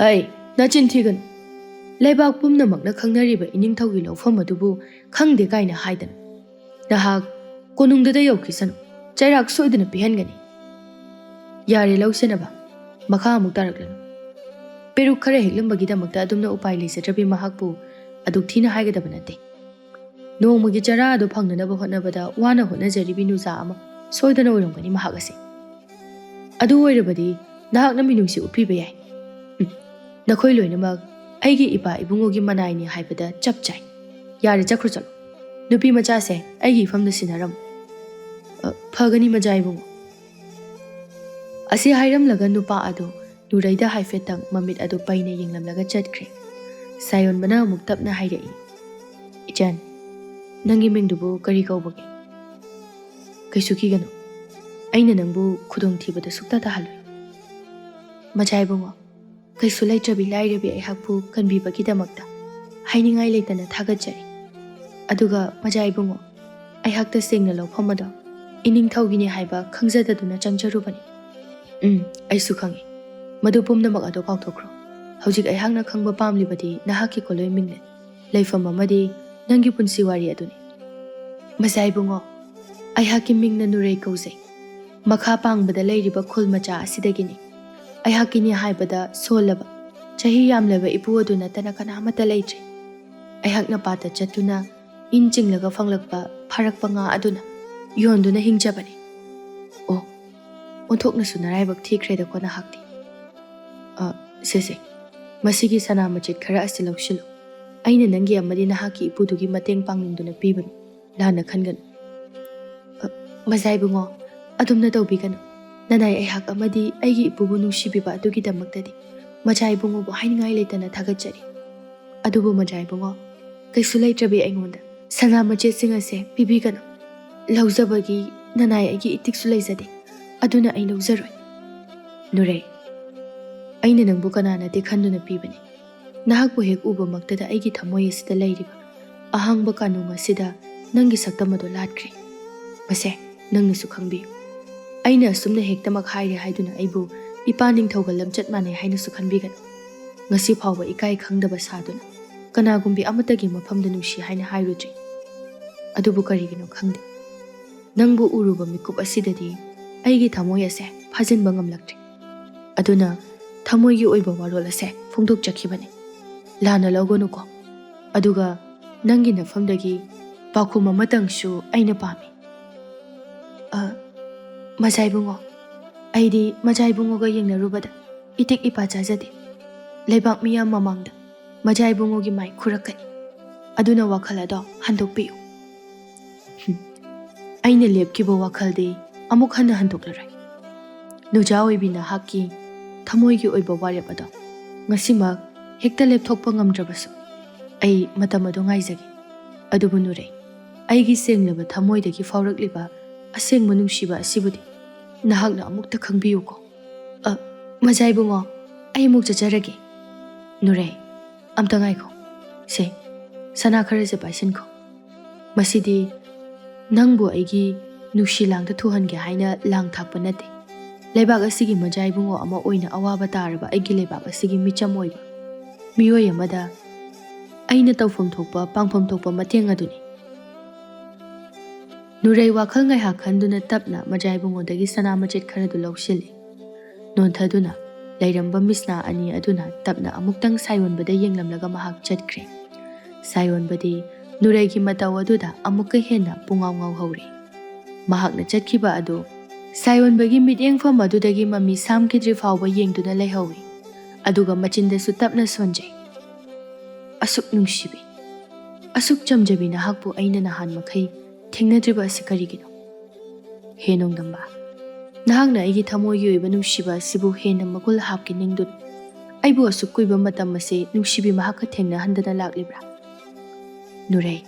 "ꯍꯩ, ꯅꯆꯤꯟ ꯊꯤꯒꯅꯨ꯫ ꯂꯩꯕꯥꯛ ꯄꯨꯝꯅꯃꯛꯅ ꯈꯪꯅꯔꯤꯕ ꯏꯅꯤꯡꯊꯧꯒꯤ ꯂꯧꯐꯝ ꯑꯗꯨꯕꯨ ꯈꯪꯗꯦ ꯀꯥꯏꯅ ꯍꯥꯏꯗꯅ꯫ ꯅꯍꯥꯛ ꯀꯣꯅꯨꯡꯗꯨꯗ ꯌꯧꯈꯤꯁꯅꯨ꯫ ꯆꯩꯔꯥꯛ ꯁꯣꯏꯗꯅ ꯄꯤꯍꯟꯒꯅꯤ꯫" "ꯌꯥꯔꯦ ꯂꯧ ꯁꯦꯟꯅꯕ, ꯃꯈꯥ ꯑꯃꯨꯛ ꯇꯥꯔꯛꯂꯅꯨ꯫" ꯄꯦꯔꯨꯛ ꯈꯔ ꯍꯦꯛꯂꯝꯕꯒꯤꯗꯃꯛꯇ ꯑꯗꯨꯝꯅ ꯎꯄꯥꯏ ꯂꯩꯖꯗ꯭ꯔꯕꯤ ꯃꯍꯥꯛꯄꯨ ꯑꯗꯨꯛ ꯊꯤꯅ ꯍꯥꯏꯒꯗꯕ ꯅꯠꯇꯦ꯫ ꯅꯣꯡꯃꯒꯤ ꯆꯔꯥ ꯑꯗꯨ ꯐꯪꯅꯅꯕ ꯍꯣꯠꯅꯕꯗ ꯋꯥꯅ ꯍꯣꯠꯅꯖꯔꯤꯕꯤ ꯅꯨꯖꯥ ꯑꯃ ꯁꯣꯏꯗꯅ ꯑꯣꯏꯔꯝꯒꯅꯤ ꯃꯍꯥꯛ ꯑꯁꯦ꯫ ꯑꯗꯨ ꯑꯣꯏꯔꯕꯗꯤ ꯅꯍꯥꯛꯅ ꯃꯤꯅꯨꯡꯁꯤ ꯎꯠꯄꯤꯕ ꯌꯥꯏ꯫ ꯎꯝ, ꯅꯈꯣꯏ ꯂꯣꯏꯅꯃꯛ ꯑꯩꯒꯤ ꯏꯄꯥ ꯏꯕꯨꯡꯉꯣꯒꯤ ꯃꯅꯥꯏꯅꯤ ꯍꯥꯏꯕꯗ ꯆꯞ ꯆꯥꯏ꯫ ꯌꯥꯔꯦ, ꯆꯠꯈ꯭ꯔꯣ ꯆꯠꯂꯣ꯫ ꯅꯨꯄꯤ ꯃꯆꯥꯁꯦ ꯑꯩꯒꯤ ꯏꯐꯝꯗ ꯁꯤꯟꯅꯔꯝꯃꯨ꯫ "ꯑ, ꯐꯒꯅꯤ ꯃꯖꯥ ꯏꯕꯨꯡꯉꯣ꯫" ꯑꯁꯤ ꯍꯥꯏꯔꯝꯂꯒ ꯅꯨꯄꯥ ꯑꯗꯨ ꯅꯨꯔꯩꯗ ꯍꯥꯏꯐꯦꯠꯇꯪ ꯃꯃꯤꯠ ꯑꯗꯨ ꯄꯩꯅ ꯌꯦꯡꯂꯝꯂꯒ ꯆꯠꯈ꯭ꯔꯦ꯫ ꯁꯥꯌꯣꯟꯕꯅ ꯑꯃꯨꯛ ꯇꯞꯅ ꯍꯥꯏꯔꯛꯏ, "ꯏꯆꯟ, ꯅꯪꯒꯤ ꯃꯤꯡꯗꯨꯕꯨ ꯀꯔꯤ ꯀꯧꯕꯒꯦ?" "ꯀꯩꯁꯨ ꯀꯤꯒꯅꯨ, ꯑꯩꯅ ꯅꯪꯕꯨ ꯈꯨꯗꯣꯡꯊꯤꯕꯗ ꯁꯨꯛꯇ ꯇꯥꯍꯜꯂꯣꯏ꯫" "ꯃꯖꯥ ꯏꯕꯨꯡꯉꯣ, ꯀꯩꯁꯨ ꯂꯩꯇ꯭ꯔꯕꯤ ꯂꯥꯏꯔꯕꯤ ꯑꯩꯍꯥꯛꯄꯨ ꯀꯟꯕꯤꯕꯒꯤꯗꯃꯛꯇ ꯍꯥꯏꯅꯤꯡꯉꯥꯏ ꯂꯩꯇꯅ ꯊꯥꯒꯠꯆꯔꯤ꯫ ꯑꯗꯨꯒ ꯃꯖꯥ ꯏꯕꯨꯡꯉꯣ, ꯑꯩꯍꯥꯛ ꯇꯁꯦꯡꯅ ꯂꯧꯐꯝ ꯑꯗꯣ ꯏꯅꯤꯡꯊꯧꯒꯤꯅꯤ ꯍꯥꯏꯕ ꯈꯪꯖꯗꯗꯨꯅ ꯆꯪꯖꯔꯨꯕꯅꯤ꯫" "ꯎꯝ, ꯑꯩꯁꯨ ꯈꯪꯏ꯫ ꯃꯗꯨ ꯄꯨꯝꯅꯃꯛ ꯑꯗꯣ ꯀꯥꯎꯊꯣꯛꯈ꯭ꯔꯣ꯫ ꯍꯧꯖꯤꯛ ꯑꯩꯍꯥꯛꯅ ꯈꯪꯕ ꯄꯥꯝꯂꯤꯕꯗꯤ ꯅꯍꯥꯛꯀꯤ ꯀꯣꯂꯣꯏ ꯃꯤꯡꯅꯦ꯫ ꯂꯩꯐꯝ ꯑꯃꯗꯤ ꯅꯪꯒꯤ ꯄꯨꯟꯁꯤ ꯋꯥꯔꯤ ꯑꯗꯨꯅꯤ꯫" "ꯃꯖꯥ ꯏꯕꯨꯡꯉꯣ, ꯑꯩꯍꯥꯛꯀꯤ ꯃꯤꯡꯅ ꯅꯨꯔꯩ ꯀꯧꯖꯩ꯫ ꯃꯈꯥ ꯄꯥꯡꯕꯗ ꯂꯩꯔꯤꯕ ꯈꯨꯜ ꯃꯆꯥ ꯑꯁꯤꯗꯒꯤꯅꯤ꯫ ꯑꯩꯍꯥꯛꯀꯤꯅꯤ ꯍꯥꯏꯕꯗ ꯁꯣꯜꯂꯕ, ꯆꯍꯤ ꯌꯥꯝꯂꯕ ꯏꯄꯨ ꯑꯗꯨ ꯅꯠꯇꯅ ꯀꯅꯥꯃꯠꯇ ꯂꯩꯇ꯭ꯔꯦ꯫ ꯑꯩꯍꯥꯛꯅ ꯄꯥꯠꯇ ꯆꯠꯇꯨꯅ ꯏꯟ ꯆꯤꯡꯂꯒ ꯐꯪꯂꯛꯄ ꯐꯥꯔꯛꯄ ꯉꯥ ꯑꯗꯨꯅ ꯌꯣꯟꯗꯨꯅ ꯍꯤꯡꯖꯕꯅꯤ꯫ ꯑꯣ, ꯑꯣꯟꯊꯣꯛꯅꯁꯨ ꯅꯔꯥꯏꯕꯛ ꯊꯤꯈ꯭ꯔꯦꯗꯀꯣ ꯅꯍꯥꯛꯇꯤ꯫ ꯑ, ꯁꯦ ꯁꯦ, ꯃꯁꯤꯒꯤ ꯁꯅꯥ ꯃꯆꯦꯠ ꯈꯔ ꯑꯁꯤ ꯂꯧꯁꯤꯜꯂꯨ꯫ ꯑꯩꯅ ꯅꯪꯒꯤ ꯑꯃꯗꯤ ꯅꯍꯥꯛꯀꯤ ꯏꯄꯨꯗꯨꯒꯤ ꯃꯇꯦꯡ ꯄꯥꯡꯅꯤꯡꯗꯨꯅ ꯄꯤꯕꯅꯤ, ꯂꯥꯟꯅ ꯈꯟꯒꯅꯨ꯫ ꯑ, ꯃꯖꯥ ꯏꯕꯨꯡꯉꯣ, ꯑꯗꯨꯝꯅ ꯇꯧꯕꯤꯒꯅꯨ꯫ ꯅꯅꯥꯏ ꯑꯩꯍꯥꯛ ꯑꯃꯗꯤ ꯑꯩꯒꯤ ꯏꯄꯨꯕꯨ ꯅꯨꯡꯁꯤꯕꯤꯕ ꯑꯗꯨꯒꯤꯗꯃꯛꯇꯗꯤ ꯃꯖꯥ ꯏꯕꯨꯡꯉꯣꯕꯨ ꯍꯥꯏꯅꯤꯡꯉꯥꯏ ꯂꯩꯇꯅ ꯊꯥꯒꯠꯆꯔꯤ꯫ ꯑꯗꯨꯕꯨ ꯃꯖꯥ ꯏꯕꯨꯡꯉꯣ, ꯀꯩꯁꯨ ꯂꯩꯇ꯭ꯔꯕꯤ ꯑꯩꯉꯣꯟꯗ ꯁꯅꯥ ꯃꯆꯦꯠꯁꯤꯡ ꯑꯁꯦ ꯄꯤꯕꯤꯒꯅꯨ꯫ ꯂꯧꯖꯕꯒꯤ ꯅꯅꯥꯏ ꯑꯩꯒꯤ ꯏꯇꯤꯛꯁꯨ ꯂꯩꯖꯗꯦ, ꯑꯗꯨꯅ ꯑꯩ ꯂꯧꯖꯔꯣꯏ꯫ ꯅꯨꯔꯩ, ꯑꯩꯅ ꯅꯪꯕꯨ ꯀꯅꯥꯅꯗꯤ ꯈꯟꯗꯨꯅ ꯄꯤꯕꯅꯤ꯫ ꯅꯍꯥꯛꯄꯨ ꯍꯦꯛ ꯎꯕꯃꯛꯇꯗ ꯑꯩꯒꯤ ꯊꯃꯣꯏ ꯑꯁꯤꯗ ꯂꯩꯔꯤꯕ ꯑꯍꯥꯡꯕ ꯀꯥꯅꯨꯡ ꯑꯁꯤꯗ ꯅꯪꯒꯤ ꯁꯛꯇꯝ ꯑꯗꯨ ꯂꯥꯠꯈ꯭ꯔꯦ꯫ ꯃꯁꯦ ꯅꯪꯅꯁꯨ ꯈꯪꯕꯤꯌꯨ꯫ ꯑꯩꯅ ꯑꯁꯨꯝꯅ ꯍꯦꯛꯇꯃꯛ ꯍꯥꯏꯔꯦ ꯍꯥꯏꯗꯨꯅ ꯑꯩꯕꯨ ꯏꯄꯥ ꯅꯤꯡꯊꯧꯒ ꯂꯝꯆꯠ ꯃꯥꯟꯅꯩ ꯍꯥꯏꯅꯁꯨ ꯈꯟꯕꯤꯒꯅꯨ꯫ ꯉꯁꯤ ꯐꯥꯎꯕ ꯏꯀꯥꯏ ꯈꯪꯗꯕ ꯁꯥꯗꯨꯅ ꯀꯅꯥꯒꯨꯝꯕꯤ ꯑꯃꯠꯇꯒꯤ ꯃꯐꯝꯗ ꯅꯨꯡꯁꯤ ꯍꯥꯏꯅ ꯍꯥꯏꯔꯨꯗ꯭ꯔꯤ꯫ ꯑꯗꯨꯕꯨ ꯀꯔꯤꯒꯤꯅꯣ ꯈꯪꯗꯦ, ꯅꯪꯕꯨ ꯎꯔꯨꯕ ꯃꯤꯀꯨꯞ ꯑꯁꯤꯗꯗꯤ ꯑꯩꯒꯤ ꯊꯃꯣꯏ ꯑꯁꯦ ꯐꯥꯖꯤꯟꯕ ꯉꯝꯂꯛꯇ꯭ꯔꯦ꯫ ꯑꯗꯨꯅ ꯊꯃꯣꯏꯒꯤ ꯑꯣꯏꯕ ꯋꯥꯔꯣꯜ ꯑꯁꯦ ꯐꯣꯡꯗꯣꯛꯆꯈꯤꯕꯅꯤ꯫ ꯂꯥꯟꯅ ꯂꯧꯒꯅꯨꯀꯣ꯫ ꯑꯗꯨꯒ ꯅꯪꯒꯤ ꯅꯐꯝꯗꯒꯤ ꯄꯥꯎꯈꯨꯝ ꯑꯃꯇꯪꯁꯨ ꯑꯩꯅ ꯄꯥꯝꯃꯤ꯫ ꯑ, ꯃꯖꯥ ꯏꯕꯨꯡꯉꯣ, ꯑꯩꯗꯤ ꯃꯖꯥ ꯏꯕꯨꯡꯉꯣꯒ ꯌꯦꯡꯅꯔꯨꯕꯗ ꯏꯇꯤꯛ ꯏꯄꯥ ꯆꯥꯖꯗꯦ꯫ ꯂꯩꯕꯥꯛ ꯃꯤꯌꯥꯝ ꯃꯃꯥꯡꯗ ꯃꯖꯥ ꯏꯕꯨꯡꯉꯣꯒꯤ ꯃꯥꯏ ꯈꯨꯔꯛꯀꯅꯤ꯫ ꯑꯗꯨꯅ ꯋꯥꯈꯜ ꯑꯗꯣ ꯍꯟꯗꯣꯛꯄꯤꯌꯨ꯫ ꯍꯨꯝ꯫ ꯑꯩꯅ ꯂꯦꯞꯈꯤꯕ ꯋꯥꯈꯜꯗꯤ ꯑꯃꯨꯛ ꯍꯟꯅ ꯍꯟꯗꯣꯛꯂꯔꯣꯏ꯫ ꯅꯨꯖꯥ ꯑꯣꯏꯕꯤ ꯅꯍꯥꯛꯀꯤ ꯊꯃꯣꯏꯒꯤ ꯑꯣꯏꯕ ꯋꯥꯔꯦꯞ ꯑꯗꯣ ꯉꯁꯤꯃꯛ ꯍꯦꯛꯇ ꯂꯦꯞꯊꯣꯛꯄ ꯉꯝꯗ꯭ꯔꯕꯁꯨ ꯑꯩ ꯃꯇꯝ ꯑꯗꯨ ꯉꯥꯏꯖꯒꯦ꯫ ꯑꯗꯨꯕꯨ ꯅꯨꯔꯩ, ꯑꯩꯒꯤ ꯁꯦꯡꯂꯕ ꯊꯃꯣꯏꯗꯒꯤ ꯐꯥꯎꯔꯛꯂꯤꯕ ꯑꯁꯦꯡꯕ ꯅꯨꯡꯁꯤꯕ ꯑꯁꯤꯕꯨꯗꯤ ꯅꯍꯥꯛꯅ ꯑꯃꯨꯛꯇ ꯈꯪꯕꯤꯌꯨꯀꯣ꯫ ꯑ, ꯃꯖꯥ ꯏꯕꯨꯡꯉꯣ, ꯑꯩ ꯑꯃꯨꯛ ꯆꯠꯆꯔꯒꯦ꯫ ꯅꯨꯔꯩ, ꯑꯝꯇ ꯉꯥꯏꯈꯣ꯫ ꯁꯦ, ꯁꯅꯥ ꯈꯔꯁꯦ ꯄꯥꯏꯁꯤꯟꯈꯣ꯫ ꯃꯁꯤꯗꯤ ꯅꯪꯕꯨ ꯑꯩꯒꯤ ꯅꯨꯡꯁꯤ ꯂꯥꯡꯗ ꯊꯨꯍꯟꯒꯦ ꯍꯥꯏꯅ ꯂꯥꯡ ꯊꯥꯛꯄ ꯅꯠꯇꯦ꯫ ꯂꯩꯕꯥꯛ ꯑꯁꯤꯒꯤ ꯃꯖꯥ ꯏꯕꯨꯡꯉꯣ ꯑꯃ ꯑꯣꯏꯅ ꯑꯋꯥꯕ ꯇꯥꯔꯕ ꯑꯩꯒꯤ ꯂꯩꯕꯥꯛ ꯑꯁꯤꯒꯤ ꯃꯤꯆꯝ ꯑꯣꯏꯕ ꯃꯤꯑꯣꯏ ꯑꯃꯗ ꯑꯩꯅ ꯇꯧꯐꯝ ꯊꯣꯛꯄ, ꯄꯥꯡꯐꯝ ꯊꯣꯛꯄ ꯃꯇꯦꯡ ꯑꯗꯨꯅꯤ꯫ ꯅꯨꯔꯩ ꯋꯥꯈꯜ ꯉꯥꯏꯍꯥꯛ ꯈꯟꯗꯨꯅ ꯇꯞꯅ ꯃꯖꯥ ꯏꯕꯨꯡꯉꯣꯗꯒꯤ ꯁꯅꯥ ꯃꯆꯦꯠ ꯈꯔꯗꯨ ꯂꯧꯁꯤꯜꯂꯤ꯫ ꯅꯣꯟꯊꯗꯨꯅ ꯂꯩꯔꯝꯕ ꯃꯤꯁꯅꯥ ꯑꯅꯤ ꯑꯗꯨꯅ ꯇꯞꯅ ꯑꯃꯨꯛꯇꯪ ꯁꯥꯌꯣꯟꯕꯗ ꯌꯦꯡꯂꯝꯂꯒ ꯃꯍꯥꯛ ꯆꯠꯈ꯭ꯔꯦ꯫ ꯁꯥꯌꯣꯟꯕꯗꯤ ꯅꯨꯔꯩꯒꯤ ꯃꯇꯧ ꯑꯗꯨꯗ ꯑꯃꯨꯛꯀ ꯍꯦꯟꯅ ꯄꯨꯡꯉꯥꯎ ꯉꯥꯎꯍꯧꯔꯦ꯫ ꯃꯍꯥꯛꯅ ꯆꯠꯈꯤꯕ ꯑꯗꯨ ꯁꯥꯌꯣꯟꯕꯒꯤ ꯃꯤꯠꯌꯦꯡꯐꯝ ꯑꯗꯨꯗꯒꯤ ꯃꯃꯤ ꯁꯥꯝꯈꯤꯗ꯭ꯔꯤ ꯐꯥꯎꯕ ꯌꯦꯡꯗꯨꯅ ꯂꯩꯍꯧꯏ꯫ ꯑꯗꯨꯒ ꯃꯆꯤꯟꯗꯁꯨ ꯇꯞꯅ ꯁꯣꯟꯖꯩ꯫ "ꯑꯁꯨꯛ ꯅꯨꯡꯁꯤꯕꯤ, ꯑꯁꯨꯛ ꯆꯝꯖꯕꯤ ꯅꯍꯥꯛꯄꯨ ꯑꯩꯅ ꯅꯍꯥꯟ ꯃꯈꯩ ꯊꯦꯡꯅꯗ꯭ꯔꯤꯕ ꯑꯁꯤ ꯀꯔꯤꯒꯤꯅꯣ? ꯍꯦ ꯅꯣꯡꯗꯝꯕ, ꯅꯍꯥꯛꯅ ꯑꯩꯒꯤ ꯊꯃꯣꯏꯒꯤ ꯑꯣꯏꯕ ꯅꯨꯡꯁꯤꯕ ꯑꯁꯤꯕꯨ ꯍꯦꯟꯅ ꯃꯒꯨꯜ ꯍꯥꯞꯀꯦ ꯅꯤꯡꯗꯨꯅ ꯑꯩꯕꯨ ꯑꯁꯨꯛ ꯀꯨꯏꯕ ꯃꯇꯝ ꯑꯁꯤ ꯅꯨꯡꯁꯤꯕꯤ ꯃꯍꯥꯛꯀ ꯊꯦꯡꯅꯍꯟꯗꯅ ꯂꯥꯛꯂꯤꯕ꯭ꯔꯥ? ꯅꯨꯔꯩ,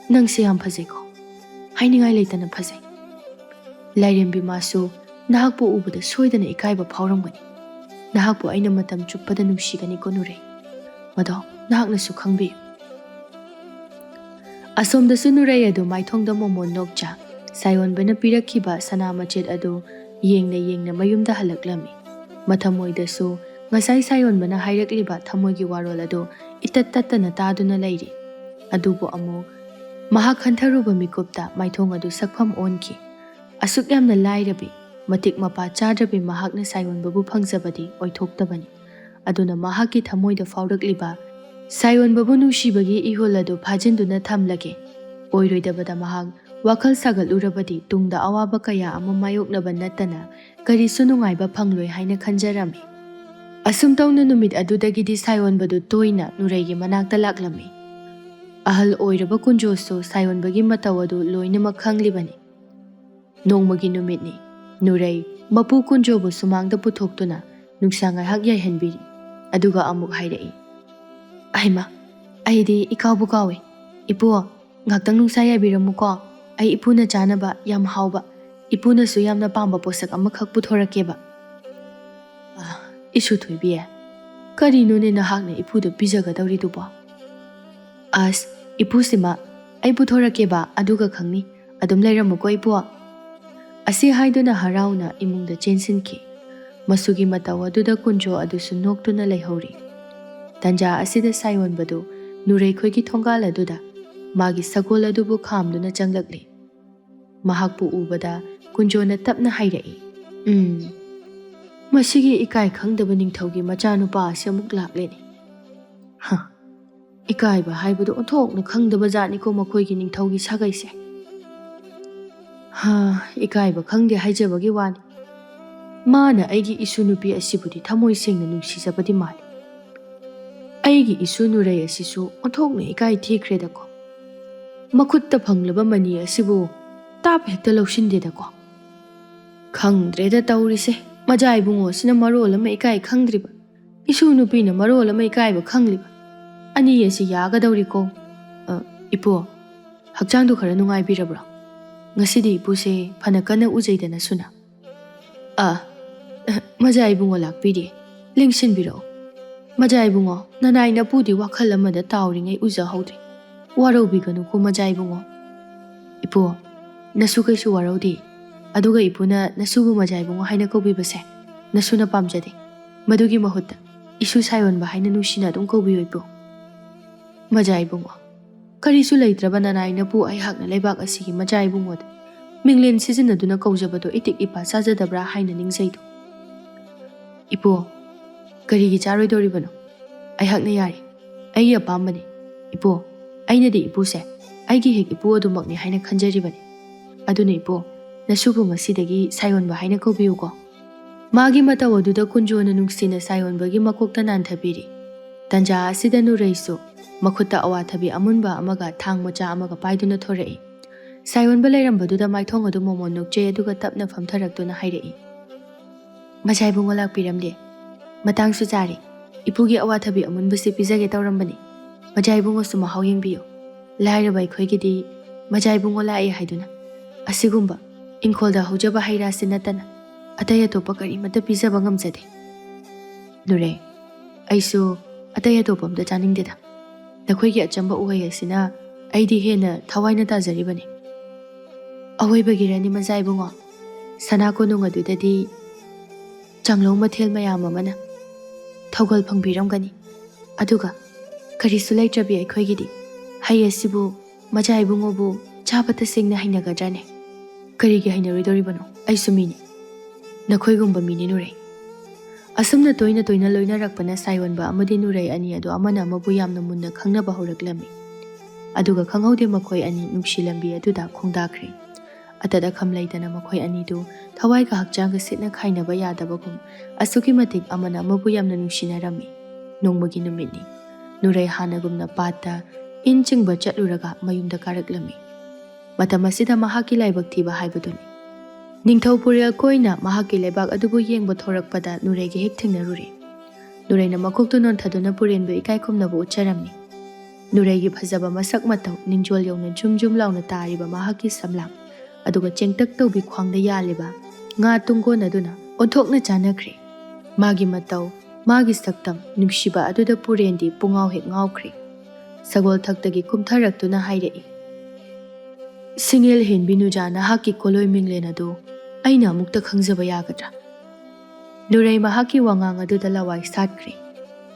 ꯅꯪꯁꯦ ꯌꯥꯝ ꯐꯖꯩꯀꯣ, ꯍꯥꯏꯅꯤꯡꯉꯥꯏ ꯂꯩꯇꯅ ꯐꯖꯩ꯫ ꯂꯥꯏꯔꯦꯝꯕꯤ ꯃꯥꯁꯨ ꯅꯍꯥꯛꯄꯨ ꯎꯕꯗ ꯁꯣꯏꯗꯅ ꯏꯀꯥꯏꯕ ꯐꯥꯎꯔꯝꯒꯅꯤ꯫ ꯅꯍꯥꯛꯄꯨ ꯑꯩꯅ ꯃꯇꯝ ꯆꯨꯞꯄꯗ ꯅꯨꯡꯁꯤꯒꯅꯤꯀꯣ ꯅꯨꯔꯩ꯫ ꯃꯗꯣ ꯅꯍꯥꯛꯅꯁꯨ ꯈꯪꯕꯤꯌꯨ"꯫ ꯑꯁꯣꯝꯗꯁꯨ ꯅꯨꯔꯩ ꯑꯗꯨ ꯃꯥꯏꯊꯣꯡꯗ ꯃꯣꯃꯣꯟ ꯅꯣꯛꯆ ꯁꯥꯌꯣꯟꯕꯅ ꯄꯤꯔꯛꯈꯤꯕ ꯁꯅꯥ ꯃꯆꯦꯠ ꯑꯗꯨ ꯌꯦꯡꯅ ꯌꯦꯡꯅ ꯃꯌꯨꯝꯗ ꯍꯜꯂꯛꯂꯝꯃꯤ꯫ ꯃꯊꯃꯣꯏꯗꯁꯨ ꯉꯁꯥꯏ ꯁꯥꯌꯣꯟꯕꯅ ꯍꯥꯏꯔꯛꯂꯤꯕ ꯊꯃꯣꯏꯒꯤ ꯋꯥꯔꯣꯜ ꯑꯗꯨ ꯏꯇꯠ ꯇꯠꯇꯅ ꯇꯥꯗꯨꯅ ꯂꯩꯔꯤ꯫ ꯑꯗꯨꯕꯨ ꯑꯃꯨꯛ ꯃꯍꯥꯛ ꯈꯟꯊꯔꯨꯕ ꯃꯤꯀꯨꯞꯇ ꯃꯥꯏꯊꯣꯡ ꯑꯗꯨ ꯁꯛꯐꯝ ꯑꯣꯟꯈꯤ꯫ ꯑꯁꯨꯛ ꯌꯥꯝꯅ ꯂꯥꯏꯔꯕꯤ, ꯃꯇꯤꯛ ꯃꯄꯥ ꯆꯥꯗ꯭ꯔꯕꯤ ꯃꯍꯥꯛꯅ ꯁꯥꯌꯣꯟꯕꯕꯨ ꯐꯪꯖꯕꯗꯤ ꯑꯣꯏꯊꯣꯛꯇꯕꯅꯤ꯫ ꯑꯗꯨꯅ ꯃꯍꯥꯛꯀꯤ ꯊꯃꯣꯏꯗ ꯐꯥꯎꯔꯛꯂꯤꯕ ꯁꯥꯌꯣꯟꯕꯕꯨ ꯅꯨꯡꯁꯤꯕꯒꯤ ꯏꯍꯨꯜ ꯑꯗꯨ ꯐꯥꯖꯤꯟꯗꯨꯅ ꯊꯝꯂꯒꯦ꯫ ꯑꯣꯏꯔꯣꯏꯗꯕꯗ ꯃꯍꯥꯛ ꯋꯥꯈꯜ ꯁꯥꯒꯠꯂꯨꯔꯕꯗꯤ ꯇꯨꯡꯗ ꯑꯋꯥꯕ ꯀꯌꯥ ꯑꯃ ꯃꯥꯌꯣꯛꯅꯕ ꯅꯠꯇꯅ ꯀꯔꯤꯁꯨ ꯅꯨꯡꯉꯥꯏꯕ ꯐꯪꯂꯣꯏ ꯍꯥꯏꯅ ꯈꯟꯖꯔꯝꯃꯤ꯫ ꯑꯁꯨꯝ ꯇꯧꯅ ꯅꯨꯃꯤꯠ ꯑꯗꯨꯗꯒꯤꯗꯤ ꯁꯥꯌꯣꯟꯕꯗꯨ ꯇꯣꯏꯅ ꯅꯨꯔꯩꯒꯤ ꯃꯅꯥꯛꯇ ꯂꯥꯛꯂꯝꯃꯤ꯫ ꯑꯍꯜ ꯑꯣꯏꯔꯕ ꯀꯨꯟꯖꯣꯁꯨ ꯁꯥꯌꯣꯟꯕꯒꯤ ꯃꯇꯧ ꯑꯗꯨ ꯂꯣꯏꯅꯃꯛ ꯈꯪꯂꯤꯕꯅꯤ꯫ ꯅꯣꯡꯃꯒꯤ ꯅꯨꯃꯤꯠꯅꯤ꯫ ꯅꯨꯔꯩ ꯃꯄꯨ ꯀꯨꯟꯖꯣꯕꯨ ꯁꯨꯃꯥꯡꯗ ꯄꯨꯊꯣꯛꯇꯨꯅ ꯅꯨꯡꯁꯥ ꯉꯥꯏꯍꯥꯛ ꯌꯥꯏꯍꯟꯕꯤꯔꯤ꯫ ꯑꯗꯨꯒ ꯑꯃꯨꯛ ꯍꯥꯏꯔꯛꯏ, "ꯑꯍꯩꯃ, ꯑꯩꯗꯤ ꯏꯀꯥꯎꯕꯨ ꯀꯥꯎꯏ꯫ ꯏꯄꯨ, ꯉꯥꯛꯇꯪ ꯅꯨꯡꯁꯥ ꯌꯥꯏꯕꯤꯔꯝꯃꯨꯀꯣ꯫ ꯑꯩ ꯏꯄꯨꯅ ꯆꯥꯅꯕ ꯌꯥꯝ ꯍꯥꯎꯕ, ꯏꯄꯨꯅꯁꯨ ꯌꯥꯝꯅ ꯄꯥꯝꯕ ꯄꯣꯠꯁꯛ ꯑꯃꯈꯛ ꯄꯨꯊꯣꯔꯛꯀꯦꯕ"꯫ "ꯑ, ꯏꯁꯨ ꯊꯣꯏꯕꯤ, ꯀꯔꯤꯅꯣꯅꯦ ꯅꯍꯥꯛꯅ ꯏꯄꯨꯗ ꯄꯤꯖꯒꯗꯧꯔꯤꯗꯨꯕꯣ?" "ꯑꯁ, ꯏꯄꯨꯁꯤꯃ ꯑꯩ ꯄꯨꯊꯣꯔꯛꯀꯦꯕ, ꯑꯗꯨꯒ ꯈꯪꯅꯤ꯫ ꯑꯗꯨꯝ ꯂꯩꯔꯝꯃꯨꯀꯣ, ꯏꯄꯨ"꯫ ꯑꯁꯤ ꯍꯥꯏꯗꯨꯅ ꯍꯔꯥꯎꯅ ꯏꯃꯨꯡꯗ ꯆꯦꯟꯁꯤꯟꯈꯤ꯫ ꯃꯁꯨꯒꯤ ꯃꯇꯧ ꯑꯗꯨꯗ ꯀꯨꯟꯖꯣ ꯑꯗꯨꯁꯨ ꯅꯣꯛꯇꯨꯅ ꯂꯩꯍꯧꯔꯤ꯫ ꯇꯟꯖꯥ ꯑꯁꯤꯗ ꯁꯥꯌꯣꯟꯕꯗꯨ ꯅꯨꯔꯩꯈꯣꯏꯒꯤ ꯊꯣꯡꯒꯥꯜ ꯑꯗꯨꯗ ꯃꯥꯒꯤ ꯁꯒꯣꯜ ꯑꯗꯨꯕꯨ ꯈꯥꯝꯗꯨꯅ ꯆꯪꯂꯛꯂꯤ꯫ ꯃꯍꯥꯛꯄꯨ ꯎꯕꯗ ꯀꯨꯟꯖꯣꯅ ꯇꯞꯅ ꯍꯥꯏꯔꯛꯏ, "ꯎꯝ, ꯃꯁꯤꯒꯤ ꯏꯀꯥꯏ ꯈꯪꯗꯕ ꯅꯤꯡꯊꯧꯒꯤ ꯃꯆꯥꯅꯨꯄꯥ ꯑꯁꯤ ꯑꯃꯨꯛ ꯂꯥꯛꯂꯦꯅꯦ꯫ ꯍ, ꯏꯀꯥꯏꯕ ꯍꯥꯏꯕꯗꯨ ꯑꯣꯟꯊꯣꯛꯅ ꯈꯪꯗꯕ ꯖꯥꯠꯅꯤꯀꯣ ꯃꯈꯣꯏꯒꯤ ꯅꯤꯡꯊꯧꯒꯤ ꯁꯥꯒꯩꯁꯦ"꯫ ꯍꯥ, ꯏꯀꯥꯏꯕ ꯈꯪꯗꯦ ꯍꯥꯏꯖꯕꯒꯤ ꯋꯥꯅꯤ꯫ ꯃꯥꯅ ꯑꯩꯒꯤ ꯏꯁꯨ ꯅꯨꯄꯤ ꯑꯁꯤꯕꯨꯗꯤ ꯊꯃꯣꯏ ꯁꯦꯡꯅ ꯅꯨꯡꯁꯤꯖꯕꯗꯤ ꯃꯥꯜꯂꯤ꯫ ꯑꯩꯒꯤ ꯏꯁꯨ ꯅꯨꯔꯩ ꯑꯁꯤꯁꯨ ꯑꯣꯟꯊꯣꯛꯅ ꯏꯀꯥꯏ ꯊꯤꯈ꯭ꯔꯦꯗꯀꯣ꯫ ꯃꯈꯨꯠꯇ ꯐꯪꯂꯕ ꯃꯅꯤ ꯑꯁꯤꯕꯨ ꯇꯥꯞ ꯍꯦꯛꯇ ꯂꯧꯁꯤꯟꯗꯦꯗꯀꯣ꯫ ꯈꯪꯗ꯭ꯔꯦꯗ ꯇꯧꯔꯤꯁꯦ꯫ ꯃꯖꯥ ꯏꯕꯨꯡꯉꯣꯁꯤꯅ ꯃꯔꯣꯜ ꯑꯃ ꯏꯀꯥꯏ ꯈꯪꯗ꯭ꯔꯤꯕ, ꯏꯁꯨ ꯅꯨꯄꯤꯅ ꯃꯔꯣꯜ ꯑꯃ ꯏꯀꯥꯏꯕ ꯈꯪꯂꯤꯕ꯫ ꯑꯅꯤ ꯑꯁꯤ ꯌꯥꯒꯗꯧꯔꯤꯀꯣ꯫ ꯑ, ꯏꯄꯨ, ꯍꯛꯆꯥꯡꯗꯨ ꯈꯔ ꯅꯨꯡꯉꯥꯏꯕꯤꯔꯕ꯭ꯔꯣ? ꯉꯁꯤꯗꯤ ꯏꯄꯨꯁꯦ ꯐꯅ ꯀꯟꯅ ꯎꯖꯩꯗꯅ ꯁꯨꯅ꯫ ꯑ, ꯃꯖꯥ ꯏꯕꯨꯡꯉꯣ ꯂꯥꯛꯄꯤꯔꯦ꯫ ꯂꯦꯡꯁꯤꯟꯕꯤꯔꯛꯑꯣ꯫ ꯃꯖꯥ ꯏꯕꯨꯡꯉꯣ, ꯅꯅꯥꯏ ꯅꯄꯨꯗꯤ ꯋꯥꯈꯜ ꯑꯃꯗ ꯇꯥꯎꯔꯤꯉꯩ ꯎꯖꯍꯧꯗ꯭ꯔꯦ꯫ ꯋꯥꯔꯧꯕꯤꯒꯅꯨꯀꯣ ꯃꯖꯥ ꯏꯕꯨꯡꯉꯣ꯫ ꯏꯄꯨ, ꯅꯁꯨ ꯀꯩꯁꯨ ꯋꯥꯔꯧꯗꯦ꯫ ꯑꯗꯨꯒ ꯏꯄꯨꯅ ꯅꯁꯨꯕꯨ ꯃꯖꯥ ꯏꯕꯨꯡꯉꯣ ꯍꯥꯏꯅ ꯀꯧꯕꯤꯕꯁꯦ ꯅꯁꯨꯅ ꯄꯥꯝꯖꯗꯦ꯫ ꯃꯗꯨꯒꯤ ꯃꯍꯨꯠꯇ ꯏꯁꯨ ꯁꯥꯌꯣꯟꯕ ꯍꯥꯏꯅ ꯅꯨꯡꯁꯤꯅ ꯑꯗꯨꯝ ꯀꯧꯕꯤꯌꯨ ꯏꯄꯨ꯫ ꯃꯖꯥ ꯏꯕꯨꯡꯉꯣ, ꯀꯔꯤꯁꯨ ꯂꯩꯇ꯭ꯔꯕ ꯅꯅꯥꯏ ꯅꯄꯨ ꯑꯩꯍꯥꯛꯅ ꯂꯩꯕꯥꯛ ꯑꯁꯤꯒꯤ ꯃꯖꯥ ꯏꯕꯨꯡꯉꯣꯗ ꯃꯤꯡꯂꯦꯟ ꯁꯤꯖꯤꯟꯅꯗꯨꯅ ꯀꯧꯖꯕꯗꯣ ꯏꯇꯤꯛ ꯏꯄꯥ ꯆꯥꯖꯗꯕ꯭ꯔꯥ ꯍꯥꯏꯅ ꯅꯤꯡꯖꯩꯗꯣ꯫ ꯏꯄꯨ, ꯀꯔꯤꯒꯤ ꯆꯥꯔꯣꯏꯗꯧꯔꯤꯕꯅꯣ? ꯑꯩꯍꯥꯛꯅ ꯌꯥꯔꯦ꯫ ꯑꯩꯒꯤ ꯑꯄꯥꯝꯕꯅꯤ꯫ ꯏꯄꯨ, ꯑꯩꯅꯗꯤ ꯏꯄꯨꯁꯦ ꯑꯩꯒꯤ ꯍꯦꯛ ꯏꯄꯨ ꯑꯗꯨꯃꯛꯅꯤ ꯍꯥꯏꯅ ꯈꯟꯖꯔꯤꯕꯅꯤ꯫ ꯑꯗꯨꯅ ꯏꯄꯨ, ꯅꯁꯨꯕꯨ ꯉꯁꯤꯗꯒꯤ ꯁꯥꯌꯣꯟꯕ ꯍꯥꯏꯅ ꯀꯧꯕꯤꯌꯨꯀꯣ꯫ ꯃꯥꯒꯤ ꯃꯇꯧ ꯑꯗꯨꯗ ꯀꯨꯟꯖꯣꯅ ꯅꯨꯡꯁꯤꯅ ꯁꯥꯌꯣꯟꯕꯒꯤ ꯃꯀꯣꯛꯇ ꯅꯥꯟꯊꯕꯤꯔꯤ꯫ ꯇꯟꯖꯥ ꯑꯁꯤꯗ ꯅꯨꯔꯩꯁꯨ ꯃꯈꯨꯠꯇ ꯑꯋꯥꯊꯕꯤ ꯑꯃꯨꯟꯕ ꯑꯃꯒ ꯊꯥꯡ ꯃꯆꯥ ꯑꯃꯒ ꯄꯥꯏꯗꯨꯅ ꯊꯣꯔꯛꯏ꯫ ꯁꯥꯌꯣꯟꯕ ꯂꯩꯔꯝꯕꯗꯨꯗ ꯃꯥꯏꯊꯣꯡ ꯑꯗꯨ ꯃꯣꯃꯣꯟ ꯅꯣꯛꯆꯩ, ꯑꯗꯨꯒ ꯇꯞꯅ ꯐꯝꯊꯔꯛꯇꯨꯅ ꯍꯥꯏꯔꯛꯏ, "ꯃꯖꯥ ꯏꯕꯨꯡꯉꯣ ꯂꯥꯛꯄꯤꯔꯝꯂꯦ꯫ ꯃꯇꯥꯡꯁꯨ ꯆꯥꯔꯦ꯫ ꯏꯄꯨꯒꯤ ꯑꯋꯥꯊꯕꯤ ꯑꯃꯨꯟꯕꯁꯤ ꯄꯤꯖꯒꯦ ꯇꯧꯔꯝꯕꯅꯤ꯫ ꯃꯖꯥ ꯏꯕꯨꯡꯉꯣꯁꯨ ꯃꯍꯥꯎ ꯌꯦꯡꯕꯤꯌꯨ꯫ ꯂꯥꯏꯔꯕ ꯑꯩꯈꯣꯏꯒꯤꯗꯤ ꯃꯖꯥ ꯏꯕꯨꯡꯉꯣ ꯂꯥꯛꯑꯦ ꯍꯥꯏꯗꯨꯅ ꯑꯁꯤꯒꯨꯝꯕ ꯏꯪꯈꯣꯜꯗ ꯍꯧꯖꯕ ꯍꯩ ꯔꯥꯁꯤ ꯅꯠꯇꯅ ꯑꯇꯩ ꯑꯇꯣꯞꯄ ꯀꯔꯤꯃꯠꯇ ꯄꯤꯖꯕ ꯉꯝꯖꯗꯦ꯫ ꯅꯨꯔꯩ, ꯑꯩꯁꯨ ꯑꯇꯩ ꯑꯇꯣꯞꯄ ꯑꯝꯇ ꯆꯥꯅꯤꯡꯗꯦꯗ꯫ ꯅꯈꯣꯏꯒꯤ ꯑꯆꯝꯕ ꯎꯍꯩ ꯑꯁꯤꯅ ꯑꯩꯗꯤ ꯍꯦꯟꯅ ꯊꯋꯥꯏꯅ ꯇꯥꯖꯔꯤꯕꯅꯤ꯫ ꯑꯋꯣꯏꯕꯒꯤꯔꯅꯤ ꯃꯖꯥ ꯏꯕꯨꯡꯉꯣ, ꯁꯅꯥ ꯀꯣꯅꯨꯡ ꯑꯗꯨꯗꯗꯤ ꯆꯥꯡꯂꯧ ꯃꯊꯦꯜ ꯃꯌꯥꯝ ꯑꯃꯅ ꯊꯧꯒꯜ ꯐꯪꯕꯤꯔꯝꯒꯅꯤ꯫ ꯑꯗꯨꯒ ꯀꯔꯤꯁꯨ ꯂꯩꯇ꯭ꯔꯕꯤ ꯑꯩꯈꯣꯏꯒꯤꯗꯤ ꯍꯩ ꯑꯁꯤꯕꯨ ꯃꯖꯥ ꯏꯕꯨꯡꯉꯣꯕꯨ ꯆꯥꯕ ꯇꯁꯦꯡꯅ ꯍꯩꯅꯒꯗ꯭ꯔꯅꯦ? ꯀꯔꯤꯒꯤ ꯍꯩꯅꯔꯣꯏꯗꯧꯔꯤꯕꯅꯣ? ꯑꯩꯁꯨ ꯃꯤꯅꯤ꯫ ꯅꯈꯣꯏꯒꯨꯝꯕ ꯃꯤꯅꯤ ꯅꯨꯔꯩ꯫ ꯑꯁꯨꯝꯅ ꯇꯣꯏꯅ ꯇꯣꯏꯅ ꯂꯣꯏꯅꯔꯛꯄꯅ ꯁꯥꯌꯣꯟꯕ ꯑꯃꯗꯤ ꯅꯨꯔꯩ ꯑꯅꯤ ꯑꯗꯨ ꯑꯃꯅ ꯑꯃꯕꯨ ꯌꯥꯝꯅ ꯃꯨꯟꯅ ꯈꯪꯅꯕ ꯍꯧꯔꯛꯂꯝꯃꯤ꯫ ꯑꯗꯨꯒ ꯈꯪꯍꯧꯗꯦ ꯃꯈꯣꯏ ꯑꯅꯤ ꯅꯨꯡꯁꯤ ꯂꯝꯕꯤ ꯑꯗꯨꯗ ꯈꯣꯡꯗꯥꯈ꯭ꯔꯦ꯫ ꯑꯇꯠ ꯑꯈꯝ ꯂꯩꯇꯅ ꯃꯈꯣꯏ ꯑꯅꯤꯗꯨ ꯊꯋꯥꯏꯒ ꯍꯛꯆꯥꯡꯒ ꯁꯤꯠꯅ ꯈꯥꯏꯅꯕ ꯌꯥꯗꯕꯒꯨꯝ ꯑꯁꯨꯛꯀꯤ ꯃꯇꯤꯛ ꯑꯃꯅ ꯑꯃꯕꯨ ꯌꯥꯝꯅ ꯅꯨꯡꯁꯤꯅꯔꯝꯃꯤ꯫ ꯅꯣꯡꯃꯒꯤ ꯅꯨꯃꯤꯠꯅꯤ꯫ ꯅꯨꯔꯩ ꯍꯥꯟꯅꯒꯨꯝꯅ ꯄꯥꯠꯇ ꯏꯟ ꯆꯤꯡꯕ ꯆꯠꯂꯨꯔꯒ ꯃꯌꯨꯝꯗ ꯀꯥꯔꯛꯂꯝꯃꯤ꯫ ꯃꯇꯝ ꯑꯁꯤꯗ ꯃꯍꯥꯛꯀꯤ ꯂꯥꯏꯕꯛ ꯊꯤꯕ ꯍꯥꯏꯕꯗꯨꯅꯤ꯫ ꯅꯤꯡꯊꯧ ꯄꯨꯔꯦꯜ ꯀꯣꯏꯅ ꯃꯍꯥꯛꯀꯤ ꯂꯩꯕꯥꯛ ꯑꯗꯨꯕꯨ ꯌꯦꯡꯕ ꯊꯣꯔꯛꯄꯗ ꯅꯨꯔꯩꯒ ꯍꯦꯛ ꯊꯦꯡꯅꯔꯨꯔꯦ꯫ ꯅꯨꯔꯩꯅ ꯃꯈꯣꯛꯇꯨ ꯅꯣꯟꯊꯗꯨꯅ ꯄꯨꯔꯦꯟꯕꯨ ꯏꯀꯥꯏ ꯈꯨꯝꯅꯕ ꯎꯠꯆꯔꯝꯃꯤ꯫ ꯅꯨꯔꯩꯒꯤ ꯐꯖꯕ ꯃꯁꯛ ꯃꯇꯧ, ꯅꯤꯡꯖꯣꯜ ꯌꯧꯅ ꯖꯨꯝ ꯖꯨꯝ ꯂꯥꯎꯅ ꯇꯥꯔꯤꯕ ꯃꯍꯥꯛꯀꯤ ꯁꯝꯂꯥꯡ, ꯑꯗꯨꯒ ꯆꯦꯡꯇꯛ ꯇꯧꯕꯤ ꯈ꯭ꯋꯥꯡꯗ ꯌꯥꯜꯂꯤꯕ ꯉꯥ ꯇꯨꯡꯒꯣꯟ ꯑꯗꯨꯅ ꯑꯣꯟꯊꯣꯛꯅ ꯆꯥꯟꯅꯈ꯭ꯔꯦ꯫ ꯃꯥꯒꯤ ꯃꯇꯧ, ꯃꯥꯒꯤ ꯁꯛꯇꯝ ꯅꯨꯡꯁꯤꯕ ꯑꯗꯨꯗ ꯄꯨꯔꯦꯟꯗꯤ ꯄꯨꯡꯉꯥꯎ ꯍꯦꯛ ꯉꯥꯎꯈ꯭ꯔꯦ꯫ ꯁꯒꯣꯜ ꯊꯛꯇꯒꯤ ꯀꯨꯝꯊꯔꯛꯇꯨꯅ ꯍꯥꯏꯔꯛꯏ, "ꯁꯤꯡꯉꯦꯜ ꯍꯦꯟꯕꯤ ꯅꯨꯖꯥ, ꯅꯍꯥꯛꯀꯤ ꯀꯣꯂꯣꯏ ꯃꯤꯡꯂꯦꯟ ꯑꯗꯨ ꯑꯩꯅ ꯑꯃꯨꯛꯇ ꯈꯪꯖꯕ ꯌꯥꯒꯗ꯭ꯔꯥ?" ꯅꯨꯔꯩ ꯃꯍꯥꯛꯀꯤ ꯋꯥꯉꯥꯡ ꯑꯗꯨꯗ ꯂꯋꯥꯏ ꯁꯥꯠꯈ꯭ꯔꯦ꯫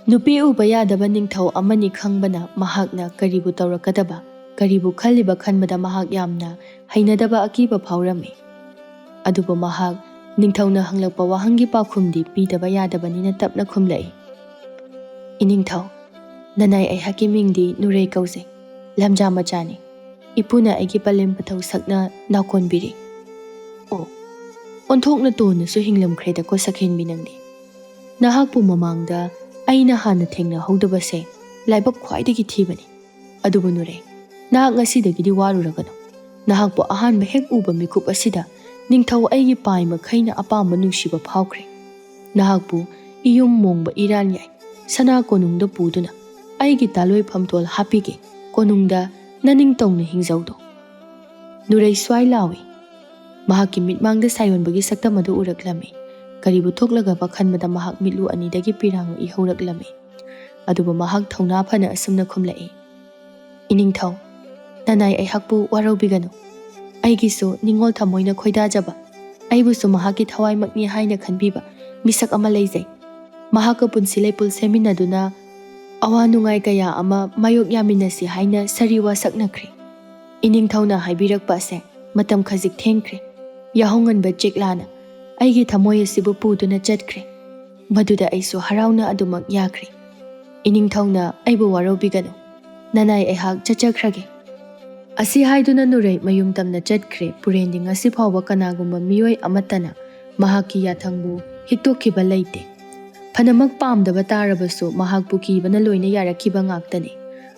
ꯅꯨꯄꯤ ꯎꯕ ꯌꯥꯗꯕ ꯅꯤꯡꯊꯧ ꯑꯃꯅꯤ ꯈꯪꯕꯅ ꯃꯍꯥꯛꯅ ꯀꯔꯤꯕꯨ ꯇꯧꯔꯛꯀꯗꯕ, ꯀꯔꯤꯕꯨ ꯈꯜꯂꯤꯕ ꯈꯟꯕꯗ ꯃꯍꯥꯛ ꯌꯥꯝꯅ ꯍꯩꯅꯗꯕ ꯑꯀꯤꯕ ꯐꯥꯎꯔꯝꯃꯤ꯫ ꯑꯗꯨꯕꯨ ꯃꯍꯥꯛ ꯅꯤꯡꯊꯧꯅ ꯍꯪꯂꯛꯄ ꯋꯥꯍꯪꯒꯤ ꯄꯥꯎꯈꯨꯝꯗꯤ ꯄꯤꯗꯕ ꯌꯥꯗꯕꯅꯤꯅ ꯇꯞꯅ ꯈꯨꯝꯂꯛꯏ, "ꯏꯅꯤꯡꯊꯧ, ꯅꯅꯥꯏ ꯑꯩꯍꯥꯛꯀꯤ ꯃꯤꯡꯗꯤ ꯅꯨꯔꯩ ꯀꯧꯖꯩ꯫ ꯂꯝꯖꯥ ꯃꯆꯥꯅꯤ꯫ ꯏꯄꯨꯅ ꯑꯩꯒꯤ ꯄꯂꯦꯝ ꯄꯊꯧ ꯁꯛꯅ ꯅꯥꯎꯀꯣꯟꯕꯤꯔꯤ꯫ ꯑꯣ, ꯑꯣꯟꯊꯣꯛꯅ ꯇꯣꯟꯅꯁꯨ ꯍꯤꯡꯂꯝꯈ꯭ꯔꯦꯗꯀꯣ ꯁꯛꯍꯦꯟꯕꯤ ꯅꯪꯗꯤ꯫ ꯅꯍꯥꯛꯄꯨ ꯃꯃꯥꯡꯗ ꯑꯩꯅ ꯍꯥꯟꯅ ꯊꯦꯡꯅꯍꯧꯗꯕꯁꯦ ꯂꯥꯏꯕꯛ ꯈ꯭ꯋꯥꯏꯗꯒꯤ ꯊꯤꯕꯅꯤ꯫ ꯑꯗꯨꯕꯨ ꯅꯨꯔꯩ, ꯅꯍꯥꯛ ꯉꯁꯤꯗꯒꯤꯗꯤ ꯋꯥꯔꯨꯔꯒꯅꯨ꯫ ꯅꯍꯥꯛꯄꯨ ꯑꯍꯥꯟꯕ ꯍꯦꯛ ꯎꯕ ꯃꯤꯀꯨꯞ ꯑꯁꯤꯗ ꯅꯤꯡꯊꯧ ꯑꯩꯒꯤ ꯄꯥꯏ ꯃꯈꯩꯅ ꯑꯄꯥꯝꯕ ꯅꯨꯡꯁꯤꯕ ꯐꯥꯎꯈ꯭ꯔꯦ꯫ ꯅꯍꯥꯛꯄꯨ ꯏꯌꯨꯝ ꯃꯣꯡꯕ ꯏꯔꯥꯟ ꯌꯥꯏ ꯁꯅꯥ ꯀꯣꯅꯨꯡꯗ ꯄꯨꯗꯨꯅ ꯑꯩꯒꯤ ꯇꯥꯂꯣꯏ ꯐꯝꯇꯣꯜ ꯍꯥꯞꯄꯤꯒꯦ꯫ ꯀꯣꯅꯨꯡꯗ ꯅꯅꯤꯡꯇꯧꯅ ꯍꯤꯡꯖꯧꯗꯣ꯫" ꯅꯨꯔꯩ ꯁ꯭ꯋꯥꯏ ꯂꯥꯎꯏ꯫ ꯃꯍꯥꯛꯀꯤ ꯃꯤꯠꯃꯥꯡꯗ ꯁꯥꯌꯣꯟꯕꯒꯤ ꯁꯛꯇꯝ ꯑꯗꯨ ꯎꯔꯛꯂꯝꯃꯤ꯫ ꯀꯔꯤꯕꯨ ꯊꯣꯛꯂꯒꯕ ꯈꯟꯕꯗ ꯃꯍꯥꯛ ꯃꯤꯠꯂꯨ ꯑꯅꯤꯗꯒꯤ ꯄꯤꯔꯥꯡ ꯏꯍꯧꯔꯛꯂꯝꯃꯤ꯫ ꯑꯗꯨꯕꯨ ꯃꯍꯥꯛ ꯊꯧꯅꯥ ꯐꯅ ꯑꯁꯨꯝꯅ ꯈꯨꯝꯂꯛꯏ, "ꯏꯅꯤꯡꯊꯧ, ꯅꯅꯥꯏ ꯑꯩꯍꯥꯛꯄꯨ ꯋꯥꯔꯧꯕꯤꯒꯅꯨ꯫ ꯑꯩꯒꯤꯁꯨ ꯅꯤꯡꯉꯣꯜ ꯊꯃꯣꯏꯅ ꯈꯣꯏꯗꯥꯖꯕ, ꯑꯩꯕꯨꯁꯨ ꯃꯍꯥꯛꯀꯤ ꯊꯋꯥꯏꯃꯛꯅꯤ ꯍꯥꯏꯅ ꯈꯟꯕꯤꯕ ꯃꯤꯁꯛ ꯑꯃ ꯂꯩꯖꯩ꯫ ꯃꯍꯥꯛꯀ ꯄꯨꯟꯁꯤ ꯂꯩꯄꯨꯜ ꯁꯦꯝꯃꯤꯟꯅꯗꯨꯅ ꯑꯋꯥ ꯅꯨꯡꯉꯥꯏ ꯀꯌꯥ ꯑꯃ ꯃꯥꯌꯣꯛ ꯌꯥꯃꯤꯟꯅꯁꯤ ꯍꯥꯏꯅ ꯁꯥꯔꯤ ꯋꯥ ꯁꯛꯅꯈ꯭ꯔꯦ꯫ ꯏꯅꯤꯡꯊꯧꯅ ꯍꯥꯏꯕꯤꯔꯛꯄ ꯑꯁꯦ ꯃꯇꯝ ꯈꯖꯤꯛ ꯊꯦꯡꯈ꯭ꯔꯦ꯫ ꯌꯥꯍꯧꯉꯟꯕ ꯆꯦꯛꯂꯥꯅ ꯑꯩꯒꯤ ꯊꯃꯣꯏ ꯑꯁꯤꯕꯨ ꯄꯨꯗꯨꯅ ꯆꯠꯈ꯭ꯔꯦ꯫ ꯃꯗꯨꯗ ꯑꯩꯁꯨ ꯍꯔꯥꯎꯅ ꯑꯗꯨꯃꯛ ꯌꯥꯈ꯭ꯔꯦ꯫ ꯏꯅꯤꯡꯊꯧꯅ ꯑꯩꯕꯨ ꯋꯥꯔꯧꯕꯤꯒꯅꯨ꯫ ꯅꯅꯥꯏ ꯑꯩꯍꯥꯛ ꯆꯠꯆꯈ꯭ꯔꯒꯦ꯫" ꯑꯁꯤ ꯍꯥꯏꯗꯨꯅ ꯅꯨꯔꯩ ꯃꯌꯨꯝ ꯇꯝꯅ ꯆꯠꯈ꯭ꯔꯦ꯫ ꯄꯨꯔꯦꯟꯗꯤ ꯉꯁꯤ ꯐꯥꯎꯕ ꯀꯅꯥꯒꯨꯝꯕ ꯃꯤꯑꯣꯏ ꯑꯃꯠꯇꯅ ꯃꯍꯥꯛꯀꯤ ꯌꯥꯊꯪꯕꯨ ꯍꯤꯛꯇꯣꯛꯈꯤꯕ ꯂꯩꯇꯦ꯫ ꯐꯅꯃꯛ ꯄꯥꯝꯗꯕ ꯇꯥꯔꯕꯁꯨ ꯃꯍꯥꯛꯄꯨ ꯀꯤꯕꯅ ꯂꯣꯏꯅ ꯌꯥꯔꯛꯈꯤꯕ ꯉꯥꯛꯇꯅꯤ꯫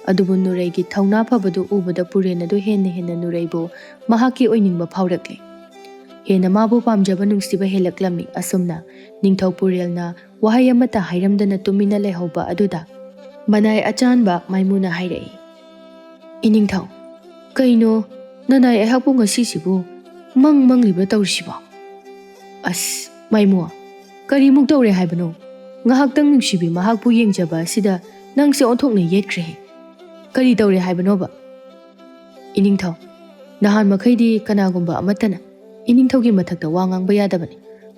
ꯑꯗꯨꯕꯨ ꯅꯨꯔꯩꯒꯤ ꯊꯧꯅꯥ ꯐꯕꯗꯨ ꯎꯕꯗ ꯄꯨꯔꯦꯟ ꯑꯗꯨ ꯍꯦꯟꯅ ꯍꯦꯟꯅ ꯅꯨꯔꯩꯕꯨ ꯃꯍꯥꯛꯀꯤ ꯑꯣꯏꯅꯤꯡꯕ ꯐꯥꯎꯔꯛꯂꯦ꯫ ꯍꯦꯟꯅ ꯃꯥꯕꯨ ꯄꯥꯝꯖꯕ ꯅꯨꯡꯁꯤꯕ ꯍꯦꯜꯂꯛꯂꯝꯃꯤ꯫ ꯑꯁꯨꯝꯅ ꯅꯤꯡꯊꯧ ꯄꯨꯔꯦꯜꯅ ꯋꯥꯍꯩ ꯑꯃꯠꯇ ꯍꯥꯏꯔꯝꯗꯅ ꯇꯨꯃꯤꯟꯅ ꯂꯩꯍꯧꯕ ꯑꯗꯨꯗ ꯃꯅꯥꯏ ꯑꯆꯥꯟꯕ ꯃꯥꯏꯃꯨꯅ ꯍꯥꯏꯔꯛꯏ, "ꯏꯅꯤꯡꯊꯧ, ꯀꯩꯅꯣ ꯅꯅꯥꯏ ꯑꯩꯍꯥꯛꯄꯨ ꯉꯁꯤꯁꯤꯕꯨ ꯃꯪ ꯃꯪꯂꯤꯕ ꯇꯧꯔꯤꯁꯤꯕꯣ?" "ꯑꯁ, ꯃꯥꯏꯃꯨ, ꯀꯔꯤꯃꯨꯛ ꯇꯧꯔꯦ ꯍꯥꯏꯕꯅꯣ? ꯉꯥꯏꯍꯥꯛꯇꯪ ꯅꯨꯡꯁꯤꯕꯤ ꯃꯍꯥꯛꯄꯨ ꯌꯦꯡꯖꯕ ꯑꯁꯤꯗ ꯅꯪꯁꯦ ꯑꯣꯟꯊꯣꯛꯅ ꯌꯦꯠꯈ꯭ꯔꯦꯍꯦ꯫ ꯀꯔꯤ ꯇꯧꯔꯦ ꯍꯥꯏꯕꯅꯣꯕ?" "ꯏꯅꯤꯡꯊꯧ, ꯅꯍꯥꯟ ꯃꯈꯩꯗꯤ ꯀꯅꯥꯒꯨꯝꯕ ꯑꯃꯠꯇꯅ ꯏꯅꯤꯡꯊꯧꯒꯤ ꯃꯊꯛꯇ ꯋꯥ ꯉꯥꯡꯕ ꯌꯥꯗꯕꯅꯤ꯫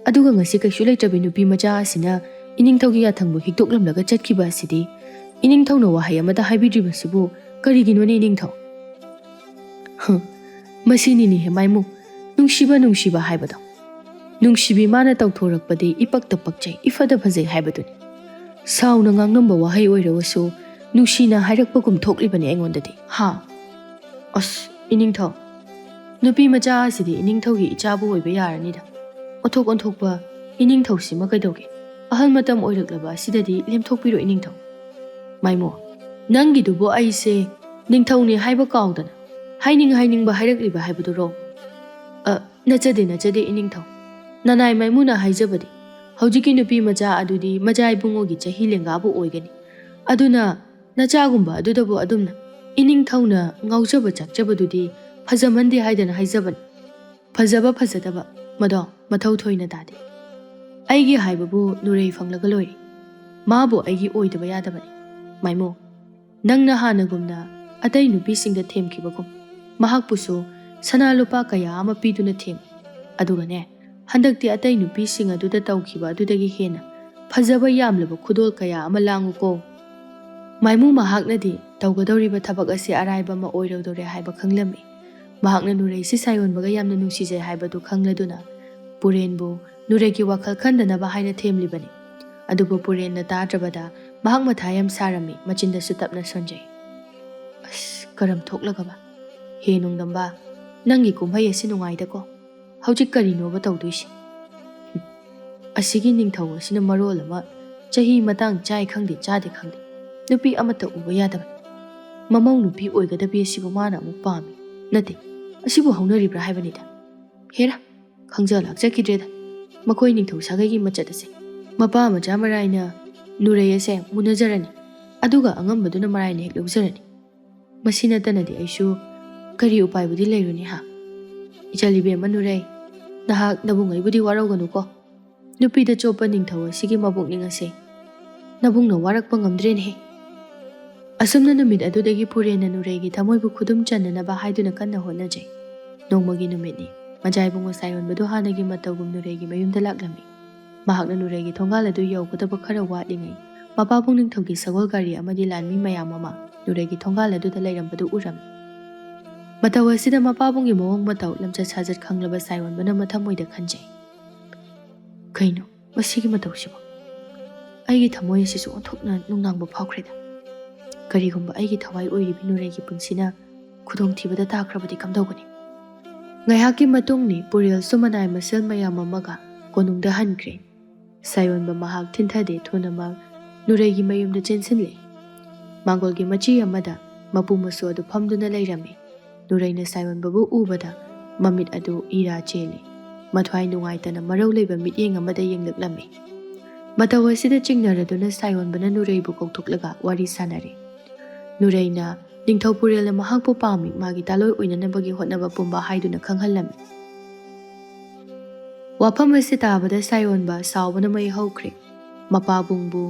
ꯑꯗꯨꯒ ꯉꯁꯤ ꯀꯩꯁꯨ ꯂꯩꯇ꯭ꯔꯕꯤ ꯅꯨꯄꯤ ꯃꯆꯥ ꯑꯁꯤꯅ ꯏꯅꯤꯡꯊꯧꯒꯤ ꯌꯥꯊꯪꯕꯨ ꯍꯤꯛꯇꯣꯛꯂꯝꯂꯒ ꯆꯠꯈꯤꯕ ꯑꯁꯤꯗꯤ ꯏꯅꯤꯡꯊꯧꯅ ꯋꯥꯍꯩ ꯑꯃꯠꯇ ꯍꯥꯏꯕꯤꯗ꯭ꯔꯤꯕꯁꯤꯕꯨ ꯀꯔꯤꯒꯤꯅꯣꯅꯦ ꯏꯅꯤꯡꯊꯧ?" "ꯍꯝ, ꯃꯁꯤꯅꯤꯅꯦꯍꯦ ꯃꯥꯏꯃꯨ, ꯅꯨꯡꯁꯤꯕ ꯅꯨꯡꯁꯤꯕ ꯍꯥꯏꯕꯗꯣ꯫ ꯅꯨꯡꯁꯤꯕꯤ ꯃꯥꯅ ꯇꯧꯊꯣꯔꯛꯄꯗꯤ ꯏꯄꯛꯇ ꯄꯛꯆꯩ, ꯏꯐꯗ ꯐꯖꯩ ꯍꯥꯏꯕꯗꯨꯅꯤ꯫ ꯁꯥꯎꯅ ꯉꯥꯡꯂꯝꯕ ꯋꯥꯍꯩ ꯑꯣꯏꯔꯒꯁꯨ ꯅꯨꯡꯁꯤꯅ ꯍꯥꯏꯔꯛꯄꯒꯨꯝ ꯊꯣꯛꯂꯤꯕꯅꯤ ꯑꯩꯉꯣꯟꯗꯗꯤ, ꯍꯥ?" "ꯑꯁ, ꯏꯅꯤꯡꯊꯧ, ꯅꯨꯄꯤ ꯃꯆꯥ ꯑꯁꯤꯗꯤ ꯏꯅꯤꯡꯊꯧꯒꯤ ꯏꯆꯥꯕꯨ ꯑꯣꯏꯕ ꯌꯥꯔꯅꯤꯗ꯫ ꯑꯣꯟꯊꯣꯛ ꯑꯣꯟꯊꯣꯛꯄ ꯏꯅꯤꯡꯊꯧꯁꯤꯃ ꯀꯩꯗꯧꯒꯦ? ꯑꯍꯜ ꯃꯇꯝ ꯑꯣꯏꯔꯛꯂꯕ ꯑꯁꯤꯗꯗꯤ ꯂꯦꯝꯊꯣꯛꯄꯤꯔꯣ ꯏꯅꯤꯡꯊꯧ꯫ ꯃꯥꯏꯃꯣ, ꯅꯪꯒꯤꯗꯨꯕꯨ ꯑꯩꯁꯦ ꯅꯤꯡꯊꯧꯅꯤ ꯍꯥꯏꯕ ꯀꯥꯎꯗꯅ ꯍꯥꯏꯅꯤꯡ ꯍꯥꯏꯅꯤꯡꯕ ꯍꯥꯏꯔꯛꯂꯤꯕ ꯍꯥꯏꯕꯗꯨꯔꯣ?" "ꯑ, ꯅꯠꯆꯗꯦ, ꯅꯠꯆꯗꯦ ꯏꯅꯤꯡꯊꯧ꯫ ꯅꯅꯥꯏ ꯃꯥꯏꯃꯨꯅ ꯍꯥꯏꯖꯕꯗꯤ ꯍꯧꯖꯤꯛꯀꯤ ꯅꯨꯄꯤ ꯃꯆꯥ ꯑꯗꯨꯗꯤ ꯃꯆꯥ ꯏꯕꯨꯡꯉꯣꯒꯤ ꯆꯍꯤ ꯂꯦꯡꯒꯥꯕꯨ ꯑꯣꯏꯒꯅꯤ꯫ ꯑꯗꯨꯅ ꯅꯆꯥꯒꯨꯝꯕ ꯑꯗꯨꯗꯕꯨ ꯑꯗꯨꯝꯅ ꯏꯅꯤꯡꯊꯧꯅ ꯉꯥꯎꯖꯕ ꯆꯥꯛꯆꯕꯗꯨꯗꯤ ꯐꯖꯃꯟꯗꯦ ꯍꯥꯏꯗꯅ ꯍꯥꯏꯖꯕꯅꯤ꯫ ꯐꯖꯕ ꯐꯖꯗꯕ ꯃꯗꯣ ꯃꯊꯧ ꯊꯣꯏꯅ ꯇꯥꯗꯦ꯫ ꯑꯩꯒꯤ ꯍꯥꯏꯕꯕꯨ ꯅꯨꯔꯩ ꯐꯪꯂꯒ ꯂꯣꯏꯔꯦ꯫ ꯃꯥꯕꯨ ꯑꯩꯒꯤ ꯑꯣꯏꯗꯕ ꯌꯥꯗꯕꯅꯤ꯫ ꯃꯥꯏꯃꯣ, ꯅꯪꯅ ꯍꯥꯟꯅꯒꯨꯝꯅ ꯑꯇꯩ ꯅꯨꯄꯤꯁꯤꯡꯗ ꯊꯦꯝꯈꯤꯕꯒꯨꯝ ꯃꯍꯥꯛꯄꯨꯁꯨ ꯁꯅꯥ ꯂꯨꯄꯥ ꯀꯌꯥ ꯑꯃ ꯄꯤꯗꯨꯅ ꯊꯦꯝꯃꯨ꯫ ꯑꯗꯨꯒꯅꯦ, ꯍꯟꯗꯛꯇꯤ ꯑꯇꯩ ꯅꯨꯄꯤꯁꯤꯡ ꯑꯗꯨꯗ ꯇꯧꯈꯤꯕ ꯑꯗꯨꯗꯒꯤ ꯍꯦꯟꯅ ꯐꯖꯕ ꯌꯥꯝꯂꯕ ꯈꯨꯗꯣꯜ ꯀꯌꯥ ꯑꯃ ꯂꯥꯡꯉꯨꯀꯣ꯫" ꯃꯥꯏꯃꯨ ꯃꯍꯥꯛꯅꯗꯤ ꯇꯧꯒꯗꯧꯔꯤꯕ ꯊꯕꯛ ꯑꯁꯤ ꯑꯔꯥꯏꯕ ꯑꯃ ꯑꯣꯏꯔꯣꯏꯗꯧꯔꯦ ꯍꯥꯏꯕ ꯈꯪꯂꯝꯃꯤ꯫ ꯃꯍꯥꯛꯅ ꯅꯨꯔꯩꯁꯤ ꯁꯥꯌꯣꯟꯕꯒ ꯌꯥꯝꯅ ꯅꯨꯡꯁꯤꯖꯩ ꯍꯥꯏꯕꯗꯨ ꯈꯪꯂꯗꯨꯅ ꯄꯨꯔꯦꯟꯕꯨ ꯅꯨꯔꯩꯒꯤ ꯋꯥꯈꯜ ꯈꯟꯗꯅꯕ ꯍꯥꯏꯅ ꯊꯦꯝꯂꯤꯕꯅꯤ꯫ ꯑꯗꯨꯕꯨ ꯄꯨꯔꯦꯟꯅ ꯇꯥꯗ꯭ꯔꯕꯗ ꯃꯍꯥꯛ ꯃꯊꯥ ꯌꯥꯝ ꯁꯥꯔꯝꯃꯤ, ꯃꯆꯤꯟꯗꯁꯨ ꯇꯞꯅ ꯁꯣꯟꯖꯩ꯫ "ꯑꯁ, ꯀꯔꯝ ꯊꯣꯛꯂꯒꯕ? "ꯍꯦ ꯅꯣꯡꯗꯝꯕ, ꯅꯪꯒꯤ ꯀꯨꯝꯍꯩ ꯑꯁꯤ ꯅꯨꯡꯉꯥꯏꯗꯀꯣ꯫ ꯍꯧꯖꯤꯛ ꯀꯔꯤꯅꯣꯕ ꯇꯧꯗꯣꯏꯁꯦ?" "ꯑꯁꯤꯒꯤ ꯅꯤꯡꯊꯧ ꯑꯁꯤꯅ ꯃꯔꯣꯜ ꯑꯃ ꯆꯍꯤ ꯃꯇꯥꯡ ꯆꯥꯏ ꯈꯪꯗꯦ, ꯆꯥꯗꯦ ꯈꯪꯗꯦ, ꯅꯨꯄꯤ ꯑꯃꯠꯇ ꯎꯕ ꯌꯥꯗꯕꯅꯤ꯫ ꯃꯃꯧ ꯅꯨꯄꯤ ꯑꯣꯏꯒꯗꯕꯤ ꯑꯁꯤꯕꯨ ꯃꯥꯅ ꯑꯃꯨꯛ ꯄꯥꯝꯃꯤ꯫ ꯅꯠꯇꯦ, ꯑꯁꯤꯕꯨ ꯍꯧꯅꯔꯤꯕ꯭ꯔꯥ ꯍꯥꯏꯕꯅꯤꯗ꯫ ꯍꯦꯔꯥ, ꯈꯪꯖ ꯂꯥꯛꯆꯈꯤꯗ꯭ꯔꯦꯗ ꯃꯈꯣꯏ ꯅꯤꯡꯊꯧ ꯁꯥꯒꯩꯒꯤ ꯃꯆꯠ ꯑꯁꯦ꯫ ꯃꯄꯥ ꯃꯆꯥ ꯃꯔꯥꯏꯅ ꯅꯨꯔꯩ ꯑꯁꯦ ꯃꯨꯟꯅꯖꯔꯅꯤ, ꯑꯗꯨꯒ ꯑꯉꯝꯕꯗꯨꯅ ꯃꯔꯥꯏꯅ ꯍꯦꯛ ꯂꯧꯖꯔꯅꯤ꯫ ꯃꯁꯤ ꯅꯠꯇꯅꯗꯤ ꯑꯩꯁꯨ ꯀꯔꯤ ꯎꯄꯥꯏꯕꯨꯗꯤ ꯂꯩꯔꯨꯅꯤ ꯍꯥ? ꯏꯆꯜ ꯏꯕꯦꯝꯃ ꯅꯨꯔꯩ, ꯅꯍꯥꯛ ꯅꯕꯨꯡ ꯑꯩꯕꯨꯗꯤ ꯋꯥꯔꯧꯒꯅꯨꯀꯣ꯫ ꯅꯨꯄꯤꯗ ꯆꯣꯞꯄ ꯅꯤꯡꯊꯧ ꯑꯁꯤꯒꯤ ꯃꯕꯨꯛꯅꯤꯡ ꯑꯁꯦ ꯅꯕꯨꯡꯅ ꯋꯥꯔꯛꯄ ꯉꯝꯗ꯭ꯔꯦꯅꯦꯍꯦ꯫" ꯑꯁꯨꯝꯅ ꯅꯨꯃꯤꯠ ꯑꯗꯨꯗꯒꯤ ꯄꯨꯔꯦꯟꯅ ꯅꯨꯔꯩꯒꯤ ꯊꯃꯣꯏꯕꯨ ꯈꯨꯗꯨꯝ ꯆꯟꯅꯅꯕ ꯍꯥꯏꯗꯨꯅ ꯀꯟꯅ ꯍꯣꯠꯅꯖꯩ꯫ ꯅꯣꯡꯃꯒꯤ ꯅꯨꯃꯤꯠꯅꯤ꯫ ꯃꯖꯥꯏꯕꯨꯡꯉꯣ ꯁꯥꯌꯣꯟꯕꯗꯨ ꯍꯥꯟꯅꯒꯤ ꯃꯇꯧꯒꯨꯝ ꯅꯨꯔꯩꯒꯤ ꯃꯌꯨꯝꯗ ꯂꯥꯛꯂꯝꯃꯤ꯫ ꯃꯍꯥꯛꯅ ꯅꯨꯔꯩꯒꯤ ꯊꯣꯡꯒꯥꯜ ꯑꯗꯨ ꯌꯧꯒꯗꯕ ꯈꯔ ꯋꯥꯠꯂꯤꯉꯩ, ꯃꯄꯥꯕꯨꯡ ꯅꯤꯡꯊꯧꯒꯤ ꯁꯒꯣꯜ ꯒꯥꯔꯤ ꯑꯃꯗꯤ ꯂꯥꯟꯃꯤ ꯃꯌꯥꯝ ꯑꯃ ꯅꯨꯔꯩꯒꯤ ꯊꯣꯡꯒꯥꯜ ꯑꯗꯨꯗ ꯂꯩꯔꯝꯕꯗꯨ ꯎꯔꯝꯃꯤ꯫ ꯃꯇꯧ ꯑꯁꯤꯗ ꯃꯄꯥꯕꯨꯡꯒꯤ ꯃꯑꯣꯡ ꯃꯇꯧ, ꯂꯝꯆꯠ ꯁꯥꯖꯠ ꯈꯪꯂꯕ ꯁꯥꯌꯣꯟꯕꯅ ꯃꯊꯃꯣꯏꯗ ꯈꯟꯖꯩ, "ꯀꯩꯅꯣ ꯃꯁꯤꯒꯤ ꯃꯇꯧꯁꯤꯕꯣ? ꯑꯩꯒꯤ ꯊꯃꯣꯏ ꯑꯁꯤꯁꯨ ꯑꯣꯟꯊꯣꯛꯅ ꯅꯨꯡꯅꯥꯡꯕ ꯐꯥꯎꯈ꯭ꯔꯦꯗ꯫ ꯀꯔꯤꯒꯨꯝꯕ ꯑꯩꯒꯤ ꯊꯋꯥꯏ ꯑꯣꯏꯔꯤꯕꯤ ꯅꯨꯔꯩꯒꯤ ꯄꯨꯟꯁꯤꯅ ꯈꯨꯗꯣꯡꯊꯤꯕꯗ ꯇꯥꯈ꯭ꯔꯕꯗꯤ ꯀꯝꯗꯧꯒꯅꯤ?" ꯉꯥꯏꯍꯥꯛꯀꯤ ꯃꯇꯨꯡꯅꯤ ꯄꯨꯔꯦꯜꯁꯨ ꯃꯅꯥꯏ ꯃꯁꯦꯜ ꯃꯌꯥꯝ ꯑꯃꯒ ꯀꯣꯅꯨꯡꯗ ꯍꯟꯈ꯭ꯔꯦ꯫ ꯁꯥꯌꯣꯟꯕ ꯃꯍꯥꯛ ꯊꯤꯟꯊꯗꯦ, ꯊꯨꯅꯃꯛ ꯅꯨꯔꯩꯒꯤ ꯃꯌꯨꯝꯗ ꯆꯦꯟꯁꯤꯜꯂꯦ꯫ ꯃꯥꯡꯒꯣꯜꯒꯤ ꯃꯆꯤ ꯑꯃꯗ ꯃꯄꯨ ꯃꯁꯨ ꯑꯗꯨ ꯐꯝꯗꯨꯅ ꯂꯩꯔꯝꯃꯤ꯫ ꯅꯨꯔꯩꯅ ꯁꯥꯌꯣꯟꯕꯕꯨ ꯎꯕꯗ ꯃꯃꯤꯠ ꯑꯗꯨ ꯏꯔꯥ ꯆꯦꯜꯂꯤ꯫ ꯃꯊ꯭ꯋꯥꯏ ꯅꯨꯡꯉꯥꯏꯇꯅ ꯃꯔꯧ ꯂꯩꯕ ꯃꯤꯠꯌꯦꯡ ꯑꯃꯗ ꯌꯦꯡꯂꯛꯂꯝꯃꯤ꯫ ꯃꯇꯧ ꯑꯁꯤꯗ ꯆꯤꯡꯅꯔꯗꯨꯅ ꯁꯥꯌꯣꯟꯕꯅ ꯅꯨꯔꯩꯕꯨ ꯀꯧꯊꯣꯛꯂꯒ ꯋꯥꯔꯤ ꯁꯥꯅꯔꯦ꯫ ꯅꯨꯔꯩꯅ ꯅꯤꯡꯊꯧ ꯄꯨꯔꯦꯜꯅ ꯃꯍꯥꯛꯄꯨ ꯄꯥꯝꯃꯤ, ꯃꯥꯒꯤ ꯇꯥꯂꯣꯏ ꯑꯣꯏꯅꯅꯕꯒꯤ ꯍꯣꯠꯅꯕ ꯄꯨꯝꯕ ꯍꯥꯏꯗꯨꯅ ꯈꯪꯍꯜꯂꯝꯃꯤ꯫ ꯋꯥꯐꯝ ꯑꯁꯤ ꯇꯥꯕꯗ ꯁꯥꯌꯣꯟꯕ ꯁꯥꯎꯕꯅ ꯃꯩ ꯍꯧꯈ꯭ꯔꯦ꯫ ꯃꯄꯥꯕꯨꯡꯕꯨ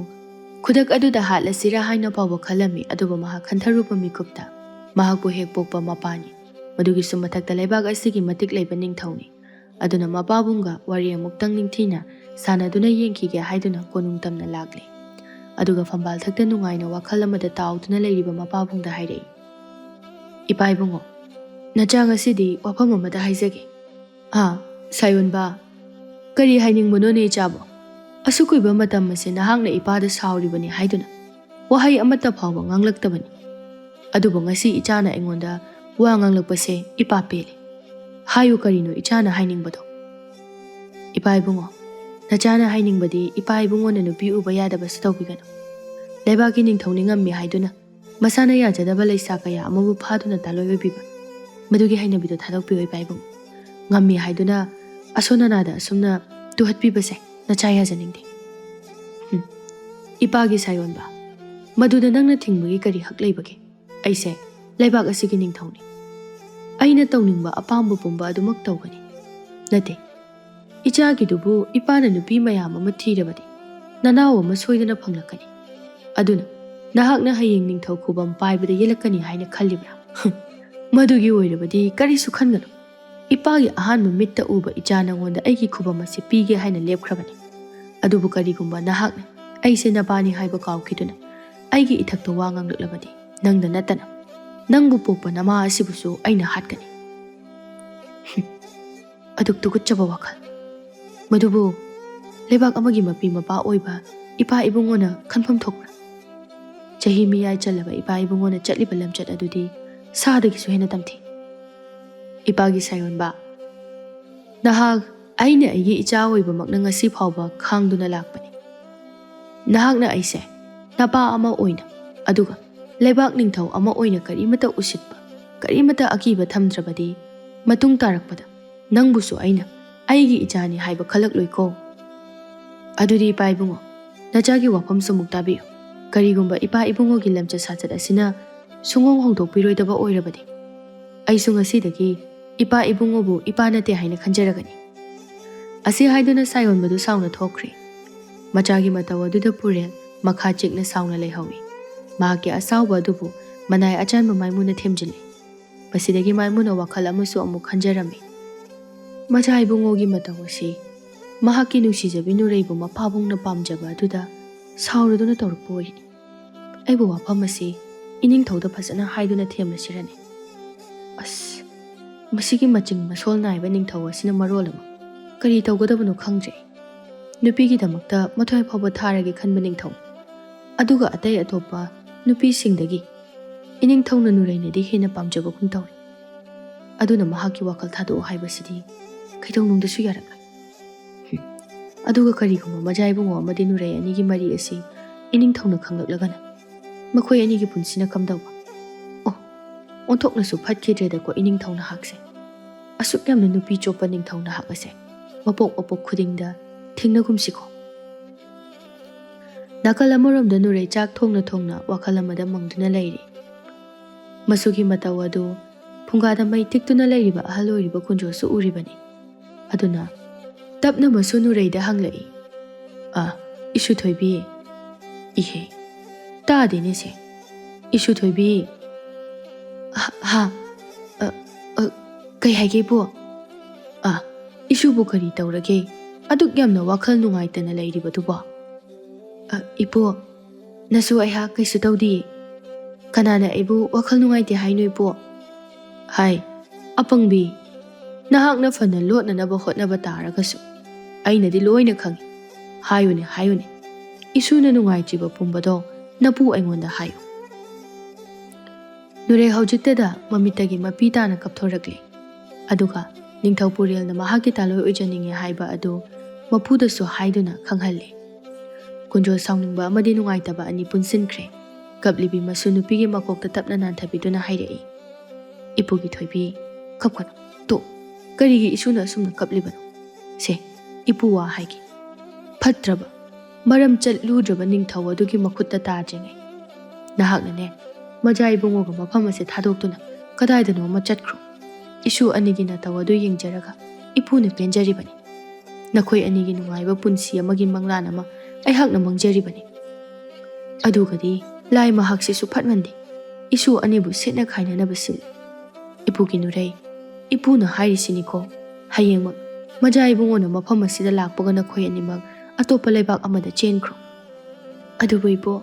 ꯈꯨꯗꯛ ꯑꯗꯨꯗ ꯍꯥꯠꯂꯁꯤꯔꯥ ꯍꯥꯏꯅ ꯐꯥꯎꯕ ꯈꯜꯂꯝꯃꯤ, ꯑꯗꯨꯕꯨ ꯃꯍꯥꯛ ꯈꯟꯊꯔꯨꯕ ꯃꯤꯀꯨꯞꯇ ꯃꯍꯥꯛꯄꯨ ꯍꯦꯛ ꯄꯣꯛꯄ ꯃꯄꯥꯅꯤ꯫ ꯃꯗꯨꯒꯤꯁꯨ ꯃꯊꯛꯇ ꯂꯩꯕꯥꯛ ꯑꯁꯤꯒꯤ ꯃꯇꯤꯛ ꯂꯩꯕ ꯅꯤꯡꯊꯧꯅꯤ꯫ ꯑꯗꯨꯅ ꯃꯄꯥꯕꯨꯡꯒ ꯋꯥꯔꯤ ꯑꯃꯨꯛꯇꯪ ꯅꯤꯡꯊꯤꯅ ꯁꯥꯟꯅꯗꯨꯅ ꯌꯦꯡꯈꯤꯒꯦ ꯍꯥꯏꯗꯨꯅ ꯀꯣꯅꯨꯡ ꯇꯝꯅ ꯂꯥꯛꯂꯦ꯫ ꯑꯗꯨꯒ ꯐꯝꯕꯥꯜ ꯊꯛꯇ ꯅꯨꯡꯉꯥꯏꯅ ꯋꯥꯈꯜ ꯑꯃꯗ ꯇꯥꯎꯗꯨꯅ ꯂꯩꯔꯤꯕ ꯃꯄꯥꯕꯨꯡꯗ ꯍꯥꯏꯔꯛꯏ, "ꯏꯄꯥ ꯏꯕꯨꯡꯉꯣ, ꯅꯆꯥ ꯉꯁꯤꯗꯤ ꯋꯥꯐꯝ ꯑꯃꯗ ꯍꯥꯏꯖꯒꯦ꯫" "ꯑꯥ, ꯁꯥꯌꯣꯟꯕ, ꯀꯔꯤ ꯍꯥꯏꯅꯤꯡꯕꯅꯣꯅꯦ ꯏꯆꯥꯕꯣ? ꯑꯁꯨꯛ ꯀꯨꯏꯕ ꯃꯇꯝ ꯑꯁꯤ ꯅꯍꯥꯛꯅ ꯏꯄꯥꯗ ꯁꯥꯎꯔꯤꯕꯅꯤ ꯍꯥꯏꯗꯨꯅ ꯋꯥꯍꯩ ꯑꯃꯠꯇ ꯐꯥꯎꯕ ꯉꯥꯡꯂꯛꯇꯕꯅꯤ꯫ ꯑꯗꯨꯕꯨ ꯉꯁꯤ ꯏꯆꯥꯅ ꯑꯩꯉꯣꯟꯗ ꯋꯥ ꯉꯥꯡꯂꯛꯄꯁꯦ ꯏꯄꯥ ꯄꯦꯜꯂꯦ꯫ ꯍꯥꯏꯌꯨ, ꯀꯔꯤꯅꯣ ꯏꯆꯥꯅ ꯍꯥꯏꯅꯤꯡꯕꯗꯣ? ꯏꯄꯥ ꯏꯕꯨꯡꯉꯣ, ꯅꯆꯥꯅ ꯍꯥꯏꯅꯤꯡꯕꯗꯤ ꯏꯄꯥ ꯏꯕꯨꯡꯉꯣꯅ ꯅꯨꯄꯤ ꯎꯕ ꯌꯥꯗꯕꯁꯨ ꯇꯧꯕꯤꯒꯅꯨ꯫ ꯂꯩꯕꯥꯛꯀꯤ ꯅꯤꯡꯊꯧꯅꯤ ꯉꯝꯃꯤ ꯍꯥꯏꯗꯨꯅ ꯃꯁꯥꯅ ꯌꯥꯖꯗꯕ ꯂꯩꯁꯥ ꯀꯌꯥ ꯑꯃꯕꯨ ꯐꯥꯗꯨꯅ ꯇꯥꯂꯣꯏ ꯑꯣꯏꯕꯤꯕ, ꯃꯗꯨꯒꯤ ꯍꯩꯅꯕꯤꯗꯣ ꯊꯥꯗꯣꯛꯄꯤꯌꯨ ꯏꯄꯥ ꯏꯕꯨꯡꯉꯣ꯫ ꯉꯝꯃꯤ ꯍꯥꯏꯗꯨꯅ ꯑꯁꯣꯟ ꯑꯅꯥꯗ ꯑꯁꯨꯝꯅ ꯇꯨꯍꯠꯄꯤꯕꯁꯦ ꯅꯆꯥ ꯌꯥꯖꯅꯤꯡꯗꯦ꯫ ꯍꯨꯝ꯫ ꯏꯄꯥꯒꯤ ꯁꯥꯌꯣꯟꯕ, ꯃꯗꯨꯗ ꯅꯪꯅ ꯊꯤꯡꯕꯒꯤ ꯀꯔꯤ ꯍꯛ ꯂꯩꯕꯒꯦ? ꯑꯩꯁꯦ ꯂꯩꯕꯥꯛ ꯑꯁꯤꯒꯤ ꯅꯤꯡꯊꯧꯅꯤ꯫ ꯑꯩꯅ ꯇꯧꯅꯤꯡꯕ ꯑꯄꯥꯝꯕ ꯄꯨꯝꯕ ꯑꯗꯨꯃꯛ ꯇꯧꯒꯅꯤ꯫ ꯅꯠꯇꯦ, ꯏꯆꯥꯒꯤꯗꯨꯕꯨ ꯏꯄꯥꯅ ꯅꯨꯄꯤ ꯃꯌꯥꯝ ꯑꯃ ꯊꯤꯔꯕꯗꯤ ꯅꯅꯥꯎ ꯑꯃ ꯁꯣꯏꯗꯅ ꯐꯪꯂꯛꯀꯅꯤ꯫ ꯑꯗꯨꯅ ꯅꯍꯥꯛꯅ ꯍꯌꯦꯡ ꯅꯤꯡꯊꯧ ꯈꯨꯕꯝ ꯄꯥꯏꯕꯗ ꯌꯦꯜꯂꯛꯀꯅꯤ ꯍꯥꯏꯅ ꯈꯜꯂꯤꯕ꯭ꯔꯥ? ꯍꯨꯝ, ꯃꯗꯨꯒꯤ ꯑꯣꯏꯔꯕꯗꯤ ꯀꯔꯤꯁꯨ ꯈꯟꯒꯅꯨ꯫ ꯏꯄꯥꯒꯤ ꯑꯍꯥꯟꯕ ꯃꯤꯠꯇ ꯎꯕ ꯏꯆꯥ ꯅꯉꯣꯟꯗ ꯑꯩꯒꯤ ꯈꯨꯕꯝ ꯑꯁꯤ ꯄꯤꯒꯦ ꯍꯥꯏꯅ ꯂꯦꯞꯈ꯭ꯔꯕꯅꯤ꯫ ꯑꯗꯨꯕꯨ ꯀꯔꯤꯒꯨꯝꯕ ꯅꯍꯥꯛꯅ ꯑꯩꯁꯦ ꯅꯄꯥꯅꯤ ꯍꯥꯏꯕ ꯀꯥꯎꯈꯤꯗꯨꯅ ꯑꯩꯒꯤ ꯏꯊꯛꯇ ꯋꯥ ꯉꯥꯡꯂꯛꯂꯕꯗꯤ, ꯅꯪꯗ ꯅꯠꯇꯅ ꯅꯪꯕꯨ ꯄꯣꯛꯄ ꯅꯃꯥ ꯑꯁꯤꯕꯨꯁꯨ ꯑꯩꯅ ꯍꯥꯠꯀꯅꯤ꯫ ꯍꯨꯝ꯫ ꯑꯗꯨꯛ ꯇꯨꯀꯠꯆꯕ ꯋꯥꯈꯜ꯫ ꯃꯗꯨꯕꯨ ꯂꯩꯕꯥꯛ ꯑꯃꯒꯤ ꯃꯄꯤ ꯃꯄꯥ ꯑꯣꯏꯕ ꯏꯄꯥ ꯏꯕꯨꯡꯉꯣꯅ ꯈꯟꯐꯝ ꯊꯣꯛꯄ꯭ꯔꯥ? ꯆꯍꯤ ꯃꯤꯌꯥꯏ ꯆꯜꯂꯕ ꯏꯄꯥ ꯏꯕꯨꯡꯉꯣꯅ ꯆꯠꯂꯤꯕ ꯂꯝꯆꯠ ꯑꯗꯨꯗꯤ ꯁꯥꯗꯒꯤꯁꯨ ꯍꯦꯟꯅ ꯇꯝꯊꯤ꯫ ꯏꯄꯥꯒꯤ ꯁꯥꯌꯣꯟꯕ, ꯅꯍꯥꯛ ꯑꯩꯅ ꯑꯩꯒꯤ ꯏꯆꯥ ꯑꯣꯏꯕꯃꯛꯅ ꯉꯁꯤ ꯐꯥꯎꯕ ꯈꯥꯡꯗꯨꯅ ꯂꯥꯛꯄꯅꯤ꯫ ꯅꯍꯥꯛꯅ ꯑꯩꯁꯦ ꯅꯄꯥ ꯑꯃ ꯑꯣꯏꯅ, ꯑꯗꯨꯒ ꯂꯩꯕꯥꯛ ꯅꯤꯡꯊꯧ ꯑꯃ ꯑꯣꯏꯅ ꯀꯔꯤꯃꯠꯇ ꯎꯁꯤꯠꯄ, ꯀꯔꯤꯃꯠꯇ ꯑꯀꯤꯕ ꯊꯝꯗ꯭ꯔꯕꯗꯤ, ꯃꯇꯨꯡ ꯇꯥꯔꯛꯄꯗ ꯅꯪꯕꯨꯁꯨ ꯑꯩꯅ ꯑꯩꯒꯤ ꯏꯆꯥꯅꯤ ꯍꯥꯏꯕ ꯈꯜꯂꯛꯂꯣꯏꯀꯣ꯫ ꯑꯗꯨꯗꯤ ꯏꯄꯥ ꯏꯕꯨꯡꯉꯣ, ꯅꯆꯥꯒꯤ ꯋꯥꯐꯝꯁꯨ ꯑꯃꯨꯛ ꯇꯥꯕꯤꯌꯨ꯫ ꯀꯔꯤꯒꯨꯝꯕ ꯏꯄꯥ ꯏꯕꯨꯡꯉꯣꯒꯤ ꯂꯝꯆꯠ ꯁꯥꯖꯠ ꯑꯁꯤꯅ ꯁꯨꯡꯍꯣꯡ ꯍꯣꯡꯗꯣꯛꯄꯤꯔꯣꯏꯗꯕ ꯑꯣꯏꯔꯕꯗꯤ, ꯑꯩꯁꯨ ꯉꯁꯤꯗꯒꯤ ꯏꯄꯥ ꯏꯕꯨꯡꯉꯣꯕꯨ ꯏꯄꯥ ꯅꯠꯇꯦ ꯍꯥꯏꯅ ꯈꯟꯖꯔꯒꯅꯤ꯫ ꯑꯁꯤ ꯍꯥꯏꯗꯨꯅ ꯁꯥꯌꯣꯟꯕꯗꯨ ꯁꯥꯎꯅ ꯊꯣꯛꯈ꯭ꯔꯦ꯫ ꯃꯆꯥꯒꯤ ꯃꯇꯧ ꯑꯗꯨꯗ ꯄꯨꯔꯦꯜ ꯃꯈꯥ ꯆꯤꯛꯅ ꯁꯥꯎꯅ ꯂꯩꯍꯧꯏ꯫ ꯃꯍꯥꯛꯀꯤ ꯑꯁꯥꯎꯕ ꯑꯗꯨꯕꯨ ꯃꯅꯥꯏ ꯑꯆꯥꯟꯕ ꯃꯥꯏꯃꯨꯅ ꯊꯦꯝꯖꯤꯜꯂꯤ꯫ ꯃꯁꯤꯗꯒꯤ ꯃꯥꯏꯃꯨꯅ ꯋꯥꯈꯜ ꯑꯃꯁꯨ ꯑꯃꯨꯛ ꯈꯟꯖꯔꯝꯃꯤ꯫ ꯃꯆꯥ ꯏꯕꯨꯡꯉꯣꯒꯤ ꯃꯇꯧ ꯑꯁꯤ ꯃꯍꯥꯛꯀꯤ ꯅꯨꯡꯁꯤꯖꯕꯤ ꯅꯨꯔꯩꯕꯨ ꯃꯄꯥꯕꯨꯡꯅ ꯄꯥꯝꯖꯕ ꯑꯗꯨꯗ ꯁꯥꯎꯔꯗꯨꯅ ꯇꯧꯔꯛꯄ ꯑꯣꯏꯔꯤꯅꯤ꯫ ꯑꯩꯕꯨ ꯋꯥꯐꯝ ꯑꯁꯤ ꯏꯅꯤꯡꯊꯧꯗ ꯐꯖꯅ ꯍꯥꯏꯗꯨꯅ ꯊꯦꯝꯂꯁꯤꯔꯅꯦ? ꯑꯁ, ꯃꯁꯤꯒꯤ ꯃꯆꯤꯡ ꯃꯁꯣꯜ ꯅꯥꯏꯕ ꯅꯤꯡꯊꯧ ꯑꯁꯤꯅ ꯃꯔꯣꯜ ꯑꯃ ꯀꯔꯤ ꯇꯧꯒꯗꯕꯅꯣ ꯈꯪꯗ꯭ꯔꯦ꯫ ꯅꯨꯄꯤꯒꯤꯗꯃꯛꯇ ꯃꯊ꯭ꯋꯥꯏ ꯐꯥꯎꯕ ꯊꯥꯔꯒꯦ ꯈꯟꯕ ꯅꯤꯡꯊꯧ, ꯑꯗꯨꯒ ꯑꯇꯩ ꯑꯇꯣꯞꯄ ꯅꯨꯄꯤꯁꯤꯡꯗꯒꯤ ꯏꯅꯤꯡꯊꯧꯅ ꯅꯨꯔꯩꯅꯗꯤ ꯍꯦꯟꯅ ꯄꯥꯝꯖꯕꯒꯨꯝ ꯇꯧꯔꯤ꯫ ꯑꯗꯨꯅ ꯃꯍꯥꯛꯀꯤ ꯋꯥꯈꯜ ꯊꯥꯗꯣꯛꯑꯣ ꯍꯥꯏꯕꯁꯤꯗꯤ ꯀꯩꯗꯧꯅꯨꯡꯗꯁꯨ ꯌꯥꯔꯛꯂꯣꯏ꯫ ꯍꯨꯝ꯫ ꯑꯗꯨꯒ ꯀꯔꯤꯒꯨꯝꯕ ꯃꯖꯥ ꯏꯕꯨꯡꯉꯣ ꯑꯃꯗꯤ ꯅꯨꯔꯩ ꯑꯅꯤꯒꯤ ꯃꯔꯤ ꯑꯁꯤ ꯏꯅꯤꯡꯊꯧꯅ ꯈꯪꯂꯛꯂꯒꯅ? ꯃꯈꯣꯏ ꯑꯅꯤꯒꯤ ꯄꯨꯟꯁꯤꯅ ꯀꯝꯗꯧꯕ? ꯑꯣ, ꯑꯣꯟꯊꯣꯛꯅꯁꯨ ꯐꯠꯈꯤꯗ꯭ꯔꯦꯗꯀꯣ ꯏꯅꯤꯡꯊꯧ ꯅꯍꯥꯛꯁꯦ꯫ ꯑꯁꯨꯛ ꯌꯥꯝꯅ ꯅꯨꯄꯤ ꯆꯣꯞꯄ ꯅꯤꯡꯊꯧ ꯅꯍꯥꯛ ꯑꯁꯦ ꯃꯄꯣꯛ ꯃꯄꯣꯛ ꯈꯨꯗꯤꯡꯗ ꯊꯦꯡꯅꯒꯨꯝꯁꯤꯀꯣ꯫ ꯅꯥꯀꯜ ꯑꯃꯔꯣꯝꯗ ꯅꯨꯔꯩ ꯆꯥꯛ ꯊꯣꯡꯅ ꯊꯣꯡꯅ ꯋꯥꯈꯜ ꯑꯃꯗ ꯃꯪꯗꯨꯅ ꯂꯩꯔꯤ꯫ ꯃꯁꯨꯒꯤ ꯃꯇꯧ ꯑꯗꯨ ꯐꯨꯡꯒꯥꯗ ꯃꯩ ꯇꯤꯛꯇꯨꯅ ꯂꯩꯔꯤꯕ ꯑꯍꯜ ꯑꯣꯏꯔꯤꯕ ꯀꯨꯟꯖꯣꯁꯨ ꯎꯔꯤꯕꯅꯤ꯫ ꯑꯗꯨꯅ ꯇꯞꯅ ꯃꯁꯨ ꯅꯨꯔꯩꯗ ꯍꯪꯂꯛꯏ, "ꯑ, ꯏꯁꯨ ꯊꯣꯏꯕꯤ?" "ꯏꯍꯦ, ꯇꯥꯗꯦꯅꯦ ꯁꯦ꯫ ꯏꯁꯨ ꯊꯣꯏꯕꯤ?" "ꯍꯥ, ꯍꯥ, ꯑ, ꯑ, ꯀꯩ ꯍꯥꯏꯒꯦ ꯏꯕꯣ?" "ꯑ, ꯏꯁꯨꯕꯨ ꯀꯔꯤ ꯇꯧꯔꯒꯦ? ꯑꯗꯨꯛ ꯌꯥꯝꯅ ꯋꯥꯈꯜ ꯅꯨꯡꯉꯥꯏꯇꯅ ꯂꯩꯔꯤꯕꯗꯨꯕꯣ?" "ꯑ, ꯏꯕꯣ, ꯅꯁꯨ ꯑꯩꯍꯥꯛ ꯀꯩꯁꯨ ꯇꯧꯗꯤꯌꯦ꯫ ꯀꯅꯥꯅ ꯑꯩꯕꯨ ꯋꯥꯈꯜ ꯅꯨꯡꯉꯥꯏꯇꯦ ꯍꯥꯏꯅꯣ ꯏꯕꯣ?" "ꯍꯥꯏ, ꯑꯄꯪꯕꯤ, ꯅꯍꯥꯛꯅ ꯐꯅ ꯂꯣꯠꯅꯅꯕ ꯍꯣꯠꯅꯕ ꯇꯥꯔꯒꯁꯨ ꯑꯩꯅꯗꯤ ꯂꯣꯏꯅ ꯈꯪꯏ꯫ ꯍꯥꯏꯌꯨꯅꯦ, ꯍꯥꯏꯌꯨꯅꯦ, ꯏꯁꯨꯅ ꯅꯨꯡꯉꯥꯏꯇ꯭ꯔꯤꯕ ꯄꯨꯝꯕꯗꯣ ꯅꯄꯨ ꯑꯩꯉꯣꯟꯗ ꯍꯥꯏꯌꯨ꯫" ꯅꯨꯔꯩ ꯍꯧꯖꯤꯛꯇꯗ ꯃꯃꯤꯠꯇꯒꯤ ꯃꯄꯤ ꯇꯥꯅ ꯀꯞꯊꯣꯔꯛꯂꯦ꯫ ꯑꯗꯨꯒ ꯅꯤꯡꯊꯧ ꯄꯨꯔꯦꯜꯅ ꯃꯍꯥꯛꯀꯤ ꯇꯥꯂꯣꯏ ꯑꯣꯏꯖꯅꯤꯡꯉꯦ ꯍꯥꯏꯕ ꯑꯗꯨ ꯃꯄꯨꯗꯁꯨ ꯍꯥꯏꯗꯨꯅ ꯈꯪꯍꯜꯂꯦ꯫ ꯀꯨꯟꯖꯣ ꯁꯥꯎꯅꯤꯡꯕ ꯑꯃꯗꯤ ꯅꯨꯡꯉꯥꯏꯇꯕ ꯑꯅꯤ ꯄꯨꯟꯁꯤꯟꯈ꯭ꯔꯦ꯫ ꯀꯞꯂꯤꯕꯤ ꯃꯁꯨ ꯅꯨꯄꯤꯒꯤ ꯃꯀꯣꯛꯇ ꯇꯞꯅ ꯅꯥꯟꯊꯕꯤꯗꯨꯅ ꯍꯥꯏꯔꯛꯏ, "ꯏꯄꯨꯒꯤ ꯊꯣꯏꯕꯤ, ꯀꯞꯀꯅꯨ꯫ ꯇꯣꯛ꯫ ꯀꯔꯤꯒꯤ ꯏꯁꯨꯅ ꯑꯁꯨꯝꯅ ꯀꯞꯂꯤꯕꯅꯣ? ꯁꯦ, ꯏꯄꯨ ꯋꯥ ꯍꯥꯏꯒꯦ꯫ ꯐꯠꯇ꯭ꯔꯕ, ꯃꯔꯝ ꯆꯠꯂꯨꯗ꯭ꯔꯕ ꯅꯤꯡꯊꯧ ꯑꯗꯨꯒꯤ ꯃꯈꯨꯠꯇ ꯇꯥꯗ꯭ꯔꯤꯉꯩ ꯅꯍꯥꯛꯅꯅꯦ, ꯃꯖꯥ ꯏꯕꯨꯡꯉꯣꯒ ꯃꯐꯝ ꯑꯁꯦ ꯊꯥꯗꯣꯛꯇꯨꯅ ꯀꯗꯥꯏꯗꯅꯣ ꯑꯃ ꯆꯠꯈ꯭ꯔꯣ꯫ ꯏꯁꯨ ꯑꯅꯤꯒꯤ ꯅꯇꯧ ꯑꯗꯨ ꯌꯦꯡꯖꯔꯒ ꯏꯄꯨꯅ ꯄꯦꯟꯖꯔꯤꯕꯅꯤ꯫ ꯅꯈꯣꯏ ꯑꯅꯤꯒꯤ ꯅꯨꯡꯉꯥꯏꯕ ꯄꯨꯟꯁꯤ ꯑꯃꯒꯤ ꯃꯪꯂꯥꯟ ꯑꯃ ꯑꯩꯍꯥꯛꯅ ꯃꯪꯖꯔꯤꯕꯅꯤ꯫ ꯑꯗꯨꯒꯗꯤ ꯂꯥꯏ ꯃꯍꯥꯛꯁꯤꯁꯨ ꯐꯠꯃꯟꯗꯦ꯫ ꯏꯁꯨ ꯑꯅꯤꯕꯨ ꯁꯤꯠꯅ ꯈꯥꯏꯅꯅꯕ ꯁꯤꯜꯂꯤ꯫ ꯏꯄꯨꯒꯤ ꯅꯨꯔꯩ, ꯏꯄꯨꯅ ꯍꯥꯏꯔꯤꯁꯤꯅꯤꯀꯣ, ꯍꯌꯦꯡꯃꯛ ꯃꯖꯥ ꯏꯕꯨꯡꯉꯣꯅ ꯃꯐꯝ ꯑꯁꯤꯗ ꯂꯥꯛꯄꯒ ꯅꯈꯣꯏ ꯑꯅꯤꯃꯛ ꯑꯇꯣꯞꯄ ꯂꯩꯕꯥꯛ ꯑꯃꯗ ꯆꯦꯟꯈ꯭ꯔꯣ꯫" "ꯑꯗꯨꯕꯨ ꯏꯄꯨ,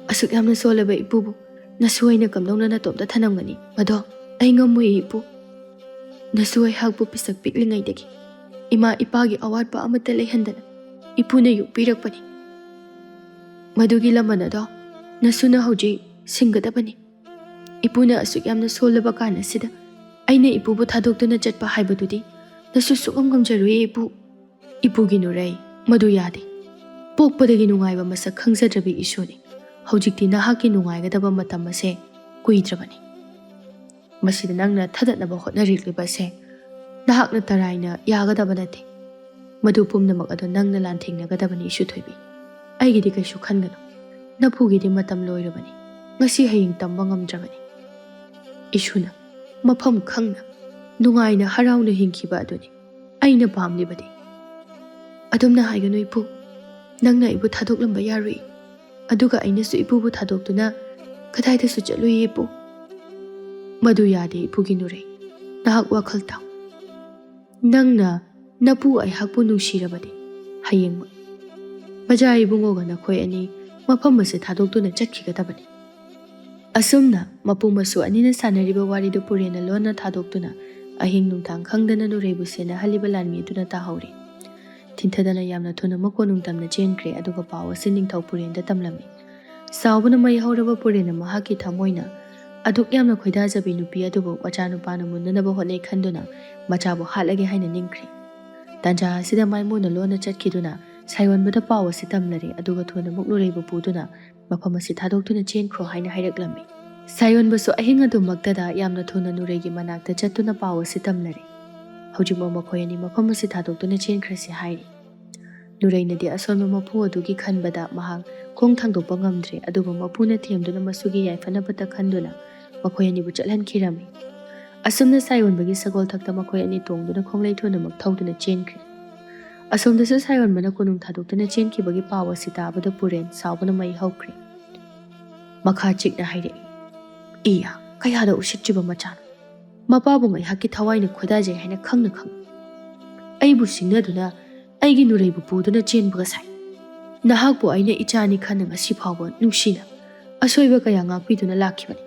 ꯑꯁꯨꯛ ꯌꯥꯝꯅ ꯁꯣꯜꯂꯕ ꯏꯄꯨꯕꯨ ꯅꯁꯨ ꯑꯩꯅ ꯀꯝꯗꯧꯅ ꯅꯇꯣꯝꯇ ꯊꯅꯝꯒꯅꯤ? ꯃꯗꯣ ꯑꯩ ꯉꯝꯃꯣꯏ ꯏꯄꯨ꯫ ꯅꯁꯨ ꯑꯩꯍꯥꯛꯄꯨ ꯄꯤꯁꯛ ꯄꯤꯛꯂꯤꯉꯩꯗꯒꯤ ꯏꯃꯥ ꯏꯄꯥꯒꯤ ꯑꯋꯥꯠꯄ ꯑꯃꯠꯇ ꯂꯩꯍꯟꯗꯅ ꯏꯄꯨꯅ ꯌꯣꯛꯄꯤꯔꯛꯄꯅꯤ꯫ ꯃꯗꯨꯒꯤ ꯂꯃꯟ ꯑꯗꯣ ꯅꯁꯨꯅ ꯍꯧꯖꯤꯛ ꯁꯤꯡꯒꯗꯕꯅꯤ꯫" ꯏꯄꯨꯅ ꯑꯁꯨꯛ ꯌꯥꯝꯅ ꯁꯣꯜꯂꯕ ꯀꯥꯟ ꯑꯁꯤꯗ ꯑꯩꯅ ꯏꯄꯨꯕꯨ ꯊꯥꯗꯣꯛꯇꯨꯅ ꯆꯠꯄ ꯍꯥꯏꯕꯗꯨꯗꯤ ꯅꯁꯨ ꯁꯨꯛꯉꯝ ꯉꯝꯖꯔꯣꯏꯌꯦ ꯏꯄꯨ꯫ ꯏꯄꯨꯒꯤ ꯅꯨꯔꯩ, ꯃꯗꯨ ꯌꯥꯗꯦ꯫ ꯄꯣꯛꯄꯗꯒꯤ ꯅꯨꯡꯉꯥꯏꯕ ꯃꯁꯛ ꯈꯪꯖꯗ꯭ꯔꯕꯤ ꯏꯁꯨꯅꯤ꯫ ꯍꯧꯖꯤꯛꯇꯤ ꯅꯍꯥꯛꯀꯤ ꯅꯨꯡꯉꯥꯏꯒꯗꯕ ꯃꯇꯝ ꯑꯁꯦ ꯀꯨꯏꯗ꯭ꯔꯕꯅꯤ꯫ ꯃꯁꯤꯗ ꯅꯪꯅ ꯊꯥꯗꯠꯅꯕ ꯍꯣꯠꯅꯔꯤꯕꯁꯦ ꯅꯍꯥꯛꯅ ꯇꯔꯥꯏꯅ ꯌꯥꯒꯗꯕ ꯅꯠꯇꯦ꯫ ꯃꯗꯨ ꯄꯨꯝꯅꯃꯛ ꯑꯗꯣ ꯅꯪꯅ ꯂꯥꯟꯊꯦꯡꯅꯒꯗꯕꯅꯤ ꯏꯁꯨ ꯊꯣꯏꯕꯤ꯫ ꯑꯩꯒꯤꯗꯤ ꯀꯩꯁꯨ ꯈꯟꯒꯅꯨ꯫ ꯅꯄꯨꯒꯤꯗꯤ ꯃꯇꯝ ꯂꯣꯏꯔꯕꯅꯤ꯫ ꯉꯁꯤ ꯍꯌꯦꯡ ꯇꯝꯕ ꯉꯝꯗ꯭ꯔꯕꯅꯤ꯫ ꯏꯁꯨꯅ ꯃꯐꯝ ꯈꯪꯅ ꯅꯨꯡꯉꯥꯏꯅ ꯍꯔꯥꯎꯅ ꯍꯤꯡꯈꯤꯕ ꯑꯗꯨꯅꯤ ꯑꯩꯅ ꯄꯥꯝꯂꯤꯕꯗꯤ꯫ ꯑꯗꯨꯝꯅ ꯍꯥꯏꯒꯅꯨ ꯏꯄꯨ꯫ ꯅꯪꯅ ꯑꯩꯕꯨ ꯊꯥꯗꯣꯛꯂꯝꯕ ꯌꯥꯔꯨꯏ꯫ ꯑꯗꯨꯒ ꯑꯩꯅꯁꯨ ꯏꯄꯨꯕꯨ ꯊꯥꯗꯣꯛꯇꯨꯅ ꯀꯗꯥꯏꯗꯁꯨ ꯆꯠꯂꯨꯏ ꯏꯄꯨ꯫ ꯃꯗꯨ ꯌꯥꯗꯦ ꯏꯄꯨꯒꯤ ꯅꯨꯔꯩ꯫ ꯅꯍꯥꯛ ꯋꯥꯈꯜ ꯇꯥꯎ꯫ ꯅꯪꯅ ꯅꯄꯨ ꯑꯩꯍꯥꯛꯄꯨ ꯅꯨꯡꯁꯤꯔꯕꯗꯤ ꯍꯌꯦꯡꯃꯛ ꯃꯖꯥ ꯏꯕꯨꯡꯉꯣꯒ ꯅꯈꯣꯏ ꯑꯅꯤ ꯃꯐꯝ ꯑꯁꯤ ꯊꯥꯗꯣꯛꯇꯨꯅ ꯆꯠꯈꯤꯒꯗꯕꯅꯤ꯫ ꯑꯁꯨꯝꯅ ꯃꯄꯨ ꯃꯁꯨ ꯑꯅꯤꯅ ꯁꯥꯟꯅꯔꯤꯕ ꯋꯥꯔꯤꯗꯨ ꯄꯨꯔꯦꯟꯅ ꯂꯣꯟꯅ ꯊꯥꯗꯣꯛꯇꯨꯅ ꯑꯍꯤꯡ ꯅꯨꯡꯗꯥꯡ ꯈꯪꯗꯅ ꯅꯨꯔꯩꯕꯨ ꯁꯦꯟꯅꯍꯜꯂꯤꯕ ꯂꯥꯟꯃꯤ ꯑꯗꯨꯅ ꯇꯥꯍꯧꯔꯦ꯫ ꯊꯤꯟꯊꯗꯅ ꯌꯥꯝꯅ ꯊꯨꯅ ꯃꯀꯣꯟ ꯅꯨꯡ ꯇꯝꯅ ꯆꯦꯟꯈ꯭ꯔꯦ, ꯑꯗꯨꯒ ꯄꯥꯎ ꯑꯁꯤ ꯅꯤꯡꯊꯧ ꯄꯨꯔꯦꯟꯗ ꯇꯝꯂꯝꯃꯤ꯫ ꯁꯥꯎꯕꯅ ꯃꯩ ꯍꯧꯔꯕ ꯄꯨꯔꯦꯟꯅ ꯃꯍꯥꯛꯀꯤ ꯊꯃꯣꯏꯅ ꯑꯗꯨꯛ ꯌꯥꯝꯅ ꯈꯣꯏꯗꯥꯖꯕꯤ ꯅꯨꯄꯤ ꯑꯗꯨꯕꯨ ꯃꯆꯥꯅꯨꯄꯥꯅ ꯃꯨꯟꯅꯅꯕ ꯍꯣꯠꯅꯩ ꯈꯟꯗꯨꯅ ꯃꯆꯥꯕꯨ ꯍꯥꯠꯂꯒꯦ ꯍꯥꯏꯅ ꯅꯤꯡꯈ꯭ꯔꯦ꯫ ꯇꯥꯟꯖꯥ ꯑꯁꯤꯗ ꯃꯥꯏꯃꯨꯅ ꯂꯣꯟꯅ ꯆꯠꯈꯤꯗꯨꯅ ꯁꯥꯌꯣꯟꯕꯗ ꯄꯥꯎ ꯑꯁꯤ ꯇꯝꯂꯔꯦ, ꯑꯗꯨꯒ ꯊꯨꯅꯃꯛ ꯅꯨꯔꯩꯕꯨ ꯄꯨꯗꯨꯅ ꯃꯐꯝ ꯑꯁꯤ ꯊꯥꯗꯣꯛꯇꯨꯅ ꯆꯦꯟꯈ꯭ꯔꯣ ꯍꯥꯏꯅ ꯍꯥꯏꯔꯛꯂꯝꯃꯤ꯫ ꯁꯥꯌꯣꯟꯕꯁꯨ ꯑꯍꯤꯡ ꯑꯗꯨꯃꯛꯇꯗ ꯌꯥꯝꯅ ꯊꯨꯅ ꯅꯨꯔꯩꯒꯤ ꯃꯅꯥꯛꯇ ꯆꯠꯇꯨꯅ ꯄꯥꯎ ꯑꯁꯤ ꯇꯝꯂꯔꯦ꯫ ꯍꯧꯖꯤꯛꯃꯛ ꯃꯈꯣꯏ ꯑꯅꯤ ꯃꯐꯝ ꯑꯁꯤ ꯊꯥꯗꯣꯛꯇꯨꯅ ꯆꯦꯟꯈ꯭ꯔꯁꯤ ꯍꯥꯏꯔꯤ꯫ ꯅꯨꯔꯩꯅꯗꯤ ꯑꯁꯣꯟꯕ ꯃꯄꯨ ꯑꯗꯨꯒꯤ ꯈꯟꯕꯗ ꯃꯍꯥꯛ ꯈꯣꯡ ꯊꯥꯡꯗꯣꯛꯄ ꯉꯝꯗ꯭ꯔꯦ, ꯑꯗꯨꯕꯨ ꯃꯄꯨꯅ ꯊꯦꯝꯗꯨꯅ ꯃꯁꯨꯒꯤ ꯌꯥꯏꯐꯅꯕꯇ ꯈꯟꯗꯨꯅ ꯃꯈꯣꯏ ꯑꯅꯤꯕꯨ ꯆꯠꯍꯟꯈꯤꯔꯝꯃꯤ꯫ ꯑꯁꯨꯝꯅ ꯁꯥꯌꯣꯟꯕꯒꯤ ꯁꯒꯣꯜ ꯊꯛꯇ ꯃꯈꯣꯏ ꯑꯅꯤ ꯇꯣꯡꯗꯨꯅ ꯈꯣꯡꯂꯩ ꯊꯨꯅꯃꯛ ꯊꯧꯗꯨꯅ ꯆꯦꯟꯈ꯭ꯔꯦ꯫ ꯑꯁꯣꯝꯗꯁꯨ ꯁꯥꯌꯣꯟꯕꯅ ꯀꯣꯅꯨꯡ ꯊꯥꯗꯣꯛꯇꯨꯅ ꯆꯦꯟꯈꯤꯕꯒꯤ ꯄꯥꯎ ꯑꯁꯤ ꯇꯥꯕꯗ ꯄꯨꯔꯦꯟ ꯁꯥꯎꯕꯅ ꯃꯩ ꯍꯧꯈ꯭ꯔꯦ꯫ ꯃꯈꯥ ꯆꯤꯛꯅ ꯍꯥꯏꯔꯛꯏ, "ꯏꯌꯥ, ꯀꯌꯥꯗ ꯎꯁꯤꯠꯇ꯭ꯔꯤꯕ ꯃꯆꯥꯅꯣ! ꯃꯄꯥꯕꯨ ꯉꯥꯏꯍꯥꯛꯀꯤ ꯊꯋꯥꯏꯅ ꯈꯣꯏꯗꯥꯖꯩ ꯍꯥꯏꯅ ꯈꯪꯅ ꯈꯪꯅ ꯑꯩꯕꯨ ꯁꯤꯡꯅꯗꯨꯅ ꯑꯩꯒꯤ ꯅꯨꯔꯩꯕꯨ ꯄꯨꯗꯨꯅ ꯆꯦꯟꯕꯒ ꯁꯥꯏ꯫ ꯅꯍꯥꯛꯄꯨ ꯑꯩꯅ ꯏꯆꯥꯅꯤ ꯈꯟꯅ ꯉꯁꯤ ꯐꯥꯎꯕ ꯅꯨꯡꯁꯤꯅ ꯑꯁꯣꯏꯕ ꯀꯌꯥ ꯉꯥꯛꯄꯤꯗꯨꯅ ꯂꯥꯛꯈꯤꯕꯅꯤ꯫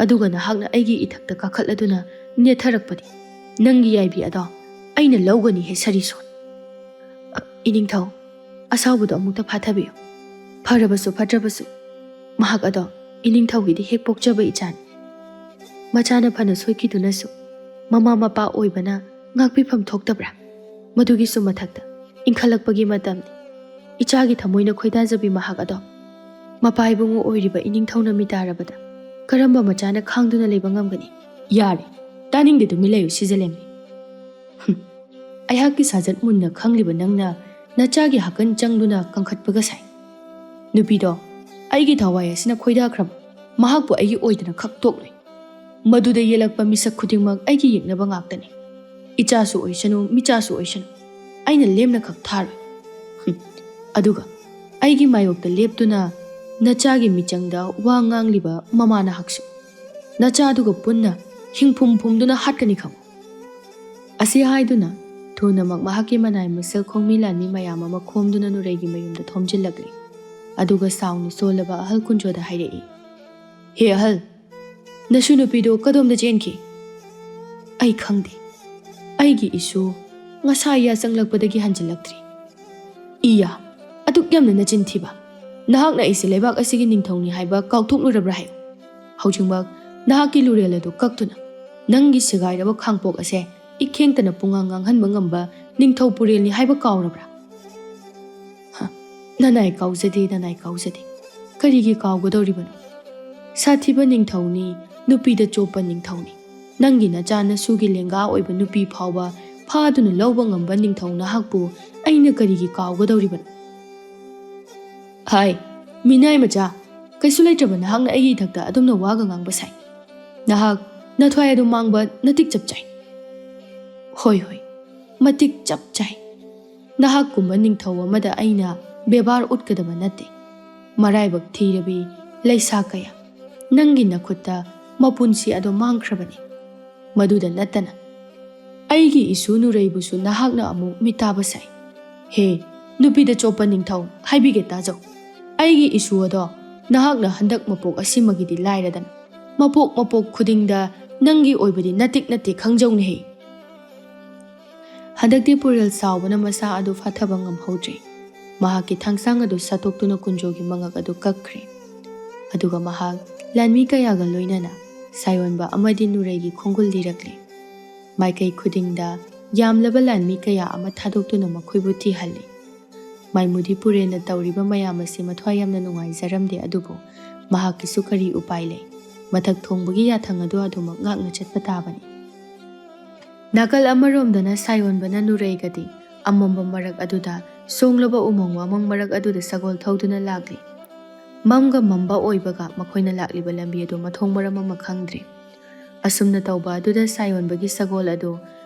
ꯑꯗꯨꯒ ꯅꯍꯥꯛꯅ ꯑꯩꯒꯤ ꯏꯊꯛꯇ ꯀꯥꯈꯠꯂꯗꯨꯅ ꯅꯦꯠꯊꯔꯛꯄꯗꯤ ꯅꯪꯒꯤ ꯌꯥꯏꯕꯤ ꯑꯗꯣ ꯑꯩꯅ ꯂꯧꯒꯅꯤ ꯍꯦ ꯁꯔꯤꯁꯣꯟ꯫ ꯑ, ꯏꯅꯤꯡꯊꯧ, ꯑꯁꯥꯎꯕꯗꯣ ꯑꯃꯨꯛꯇ ꯐꯥꯊꯕꯤꯌꯨ꯫ ꯐꯔꯕꯁꯨ ꯐꯠꯇ꯭ꯔꯕꯁꯨ ꯃꯍꯥꯛ ꯑꯗꯣ ꯏꯅꯤꯡꯊꯧꯒꯤꯗꯤ ꯍꯦꯛ ꯄꯣꯛꯆꯕ ꯏꯆꯥꯅꯤ꯫ ꯃꯆꯥꯅ ꯐꯅ ꯁꯣꯏꯈꯤꯗꯨꯅꯁꯨ ꯃꯃꯥ ꯃꯄꯥ ꯑꯣꯏꯕꯅ ꯉꯥꯛꯄꯤꯐꯝ ꯊꯣꯛꯇꯕ꯭ꯔꯥ? ꯃꯗꯨꯒꯤꯁꯨ ꯃꯊꯛꯇ ꯏꯟꯈꯠꯂꯛꯄꯒꯤ ꯃꯇꯝꯅꯤ꯫ ꯏꯆꯥꯒꯤ ꯊꯃꯣꯏꯅ ꯈꯣꯏꯗꯥꯖꯕꯤ ꯃꯍꯥꯛ ꯑꯗꯣ ꯃꯄꯥ ꯏꯕꯨꯡꯉꯣ ꯑꯣꯏꯔꯤꯕ ꯏꯅꯤꯡꯊꯧꯅ ꯃꯤꯇꯥꯔꯕꯗ ꯀꯔꯝꯕ ꯃꯆꯥꯅ ꯈꯥꯡꯗꯨꯅ ꯂꯩꯕ ꯉꯝꯒꯅꯤ? ꯌꯥꯔꯦ, ꯇꯥꯅꯤꯡꯗꯦ, ꯇꯨꯃꯤꯟ ꯂꯩꯌꯨ ꯁꯤꯖꯂꯦꯝꯕꯤ꯫ ꯍꯨꯝ, ꯑꯩꯍꯥꯛꯀꯤ ꯁꯥꯖꯠ ꯃꯨꯟꯅ ꯈꯪꯂꯤꯕ ꯅꯪꯅ ꯅꯆꯥꯒꯤ ꯍꯥꯀꯟ ꯆꯪꯗꯨꯅ ꯀꯪꯈꯠꯄꯒ ꯁꯥꯏ꯫ ꯅꯨꯄꯤꯗꯣ ꯑꯩꯒꯤ ꯊꯋꯥꯏ ꯑꯁꯤꯅ ꯈꯣꯏꯗꯥꯈ꯭ꯔꯕ, ꯃꯍꯥꯛꯄꯨ ꯑꯩꯒꯤ ꯑꯣꯏꯗꯅ ꯈꯛ ꯇꯣꯛꯂꯣꯏ꯫ ꯃꯗꯨꯗ ꯌꯦꯜꯂꯛꯄ ꯃꯤꯁꯛ ꯈꯨꯗꯤꯡꯃꯛ ꯑꯩꯒꯤ ꯌꯦꯛꯅꯕ ꯉꯥꯛꯇꯅꯤ꯫ ꯏꯆꯥꯁꯨ ꯑꯣꯏꯁꯅꯨ, ꯃꯤꯆꯥꯁꯨ ꯑꯣꯏꯁꯅꯨ, ꯑꯩꯅ ꯂꯦꯝꯅ ꯈꯛ ꯊꯥꯔꯣꯏ꯫ ꯍꯨꯝ, ꯑꯗꯨꯒ ꯑꯩꯒꯤ ꯃꯥꯌꯣꯛꯇ ꯂꯦꯞꯇꯨꯅ ꯅꯆꯥꯒꯤ ꯃꯤꯆꯪꯗ ꯋꯥ ꯉꯥꯡꯂꯤꯕ ꯃꯃꯥ ꯅꯍꯥꯛꯁꯨ ꯅꯆꯥꯗꯨꯒ ꯄꯨꯟꯅ ꯍꯤꯡꯐꯨꯝ ꯐꯨꯝꯗꯨꯅ ꯍꯥꯠꯀꯅꯤ ꯈꯪꯉꯨ꯫ ꯑꯁꯤ ꯍꯥꯏꯗꯨꯅ ꯊꯨꯅꯃꯛ ꯃꯍꯥꯛꯀꯤ ꯃꯅꯥꯏ ꯃꯁꯜ ꯈꯣꯡꯃꯤ ꯂꯥꯟꯃꯤ ꯃꯌꯥꯝ ꯑꯃ ꯈꯣꯝꯗꯨꯅ ꯅꯨꯔꯩꯒꯤ ꯃꯌꯨꯝꯗ ꯊꯣꯝꯖꯤꯜꯂꯛꯂꯤ꯫ ꯑꯗꯨꯒ ꯁꯥꯎꯅ ꯁꯣꯜꯂꯕ ꯑꯍꯜ ꯀꯨꯟꯖꯣꯗ ꯍꯥꯏꯔꯛꯏ, "ꯍꯦ ꯑꯍꯜ, ꯅꯁꯨ ꯅꯨꯄꯤꯗꯨ ꯀꯗꯣꯝꯗ ꯆꯦꯟꯈꯤ?" "ꯑꯩ ꯈꯪꯗꯦ꯫ ꯑꯩꯒꯤ ꯏꯁꯨ ꯉꯁꯥꯏ ꯌꯥ ꯆꯪꯂꯛꯄꯗꯒꯤ ꯍꯟꯖꯤꯜꯂꯛꯇ꯭ꯔꯤ꯫" "ꯏꯌꯥ, ꯑꯗꯨꯛ ꯌꯥꯝꯅ ꯅꯆꯤꯟ ꯊꯤꯕ! ꯅꯍꯥꯛꯅ ꯑꯩꯁꯦ ꯂꯩꯕꯥꯛ ꯑꯁꯤꯒꯤ ꯅꯤꯡꯊꯧꯅꯤ ꯍꯥꯏꯕ ꯀꯥꯎꯊꯣꯛꯂꯨꯔꯕ꯭ꯔꯥ ꯍꯥꯏꯌꯨ? ꯍꯧꯖꯤꯛꯃꯛ ꯅꯍꯥꯛꯀꯤ ꯂꯨꯔꯦꯜ ꯑꯗꯨ ꯀꯛꯇꯨꯅ ꯅꯪꯒꯤ ꯁꯦꯒꯥꯏꯔꯕ ꯈꯥꯡꯄꯣꯛ ꯑꯁꯦ ꯏꯈꯦꯡꯇꯅ ꯄꯨꯡꯉꯥꯡ ꯉꯥꯡꯍꯟꯕ ꯉꯝꯕ ꯅꯤꯡꯊꯧ ꯄꯨꯔꯦꯜꯅꯤ ꯍꯥꯏꯕ ꯀꯥꯎꯔꯕ꯭ꯔꯥ?" "ꯍ, ꯅꯅꯥꯏ ꯀꯥꯎꯖꯗꯦ, ꯅꯅꯥꯏ ꯀꯥꯎꯖꯗꯦ꯫ ꯀꯔꯤꯒꯤ ꯀꯥꯎꯒꯗꯧꯔꯤꯕꯅꯣ? ꯁꯥꯊꯤꯕ ꯅꯤꯡꯊꯧꯅꯤ, ꯅꯨꯄꯤꯗ ꯆꯣꯞꯄ ꯅꯤꯡꯊꯧꯅꯤ꯫ ꯅꯪꯒꯤ ꯅꯆꯥ ꯅꯁꯨꯒꯤ ꯂꯦꯡꯒꯥ ꯑꯣꯏꯕ ꯅꯨꯄꯤ ꯐꯥꯎꯕ ꯐꯥꯗꯨꯅ ꯂꯧꯕ ꯉꯝꯕ ꯅꯤꯡꯊꯧ ꯅꯍꯥꯛꯄꯨ ꯑꯩꯅ ꯀꯔꯤꯒꯤ ꯀꯥꯎꯒꯗꯧꯔꯤꯕꯅꯣ?" "ꯍꯥꯏ, ꯃꯤꯅꯥꯏ ꯃꯆꯥ, ꯀꯩꯁꯨ ꯂꯩꯇ꯭ꯔꯕ ꯅꯍꯥꯛꯅ ꯑꯩꯒꯤ ꯏꯊꯛꯇ ꯑꯗꯨꯝꯅ ꯋꯥꯒ ꯉꯥꯡꯕ ꯁꯥꯏ꯫ ꯅꯍꯥꯛ ꯅꯊ꯭ꯋꯥꯏ ꯑꯗꯨ ꯃꯥꯡꯕ ꯅꯇꯤꯛ ꯆꯞ ꯆꯥꯏ꯫ ꯍꯣꯏ, ꯍꯣꯏ, ꯃꯇꯤꯛ ꯆꯞ ꯆꯥꯏ꯫ ꯅꯍꯥꯛꯀꯨꯝꯕ ꯅꯤꯡꯊꯧ ꯑꯃꯗ ꯑꯩꯅ ꯕꯦꯕꯥꯔ ꯎꯠꯀꯗꯕ ꯅꯠꯇꯦ꯫ ꯃꯔꯥꯏꯕꯛ ꯊꯤꯔꯕꯤ ꯂꯩꯁꯥ ꯀꯌꯥ, ꯅꯪꯒꯤ ꯅꯈꯨꯠꯇ ꯃꯄꯨꯟꯁꯤ ꯑꯗꯣ ꯃꯥꯡꯈ꯭ꯔꯕꯅꯤ꯫ ꯃꯗꯨꯗ ꯅꯠꯇꯅ ꯑꯩꯒꯤ ꯏꯁꯨ ꯅꯨꯔꯩꯕꯨꯁꯨ ꯅꯍꯥꯛꯅ ꯑꯃꯨꯛ ꯃꯤꯇꯥꯕ ꯁꯥꯏ꯫ ꯍꯦ, ꯅꯨꯄꯤꯗ ꯆꯣꯞꯄ ꯅꯤꯡꯊꯧ, ꯍꯥꯏꯕꯤꯒꯦ ꯇꯥꯖꯧ꯫ ꯑꯩꯒꯤ ꯏꯁꯨ ꯑꯗꯣ ꯅꯍꯥꯛꯅ ꯍꯟꯗꯛ ꯃꯄꯣꯛ ꯑꯁꯤꯃꯒꯤꯗꯤ ꯂꯥꯏꯔꯗꯅ, ꯃꯄꯣꯛ ꯃꯄꯣꯛ ꯈꯨꯗꯤꯡꯗ ꯅꯪꯒꯤ ꯑꯣꯏꯕꯗꯤ ꯅꯇꯤꯛ ꯅꯠꯇꯦ, ꯈꯪꯖꯧꯅꯦꯍꯦ꯫" ꯍꯟꯗꯛꯇꯤ ꯄꯨꯔꯦꯜ ꯁꯥꯎꯕꯅ ꯃꯁꯥ ꯑꯗꯨ ꯐꯥꯊꯕ ꯉꯝꯍꯧꯗ꯭ꯔꯦ꯫ ꯃꯍꯥꯛꯀꯤ ꯊꯥꯡꯁꯥꯡ ꯑꯗꯨ ꯁꯠꯇꯣꯛꯇꯨꯅ ꯀꯨꯟꯖꯣꯒꯤ ꯃꯉꯛ ꯑꯗꯨ ꯀꯛꯈ꯭ꯔꯦ꯫ ꯑꯗꯨꯒ ꯃꯍꯥꯛ ꯂꯥꯟꯃꯤ ꯀꯌꯥꯒ ꯂꯣꯏꯅꯅ ꯁꯥꯌꯣꯟꯕ ꯑꯃꯗꯤ ꯅꯨꯔꯩꯒꯤ ꯈꯣꯡꯒꯨꯜ ꯂꯤꯔꯛꯂꯤ꯫ ꯃꯥꯏꯀꯩ ꯈꯨꯗꯤꯡꯗ ꯌꯥꯝꯂꯕ ꯂꯥꯟꯃꯤ ꯀꯌꯥ ꯑꯃ ꯊꯥꯗꯣꯛꯇꯨꯅ ꯃꯈꯣꯏꯕꯨ ꯊꯤꯍꯜꯂꯤ꯫ ꯃꯥꯏꯃꯨꯗꯤ ꯄꯨꯔꯦꯟꯅ ꯇꯧꯔꯤꯕ ꯃꯌꯥꯝ ꯑꯁꯤ ꯃꯊ꯭ꯋꯥꯏ ꯌꯥꯝꯅ ꯅꯨꯡꯉꯥꯏꯖꯔꯝꯗꯦ, ꯑꯗꯨꯕꯨ ꯃꯍꯥꯛꯀꯤꯁꯨ ꯀꯔꯤ ꯎꯄꯥꯏ ꯂꯩ? ꯃꯊꯛ ꯊꯣꯡꯕꯒꯤ ꯌꯥꯊꯪ ꯑꯗꯨ ꯑꯗꯨꯃꯛ ꯉꯥꯛꯅ ꯆꯠꯄ ꯇꯥꯕꯅꯤ꯫ ꯅꯥꯀꯜ ꯑꯃꯔꯣꯝꯗꯅ ꯁꯥꯌꯣꯟꯕꯅ ꯅꯨꯔꯩꯒꯗꯤ ꯑꯃꯝꯕ ꯃꯔꯛ ꯑꯗꯨꯗ ꯁꯣꯡꯂꯕ ꯎꯃꯪ ꯋꯥꯃꯪ ꯃꯔꯛ ꯑꯗꯨꯗ ꯁꯒꯣꯜ ꯊꯧꯗꯨꯅ ꯂꯥꯛꯂꯤ꯫ ꯃꯝꯒ ꯃꯝꯕ ꯑꯣꯏꯕꯒ ꯃꯈꯣꯏꯅ ꯂꯥꯛꯂꯤꯕ ꯂꯝꯕꯤ ꯑꯗꯨ ꯃꯊꯣꯡ ꯃꯔꯝ ꯑꯃ ꯈꯪꯗ꯭ꯔꯦ꯫ ꯑꯁꯨꯝꯅ ꯇꯧꯕ ꯑꯗꯨꯗ ꯁꯥꯌꯣꯟꯕꯒꯤ ꯁꯒꯣꯜ ꯑꯗꯨ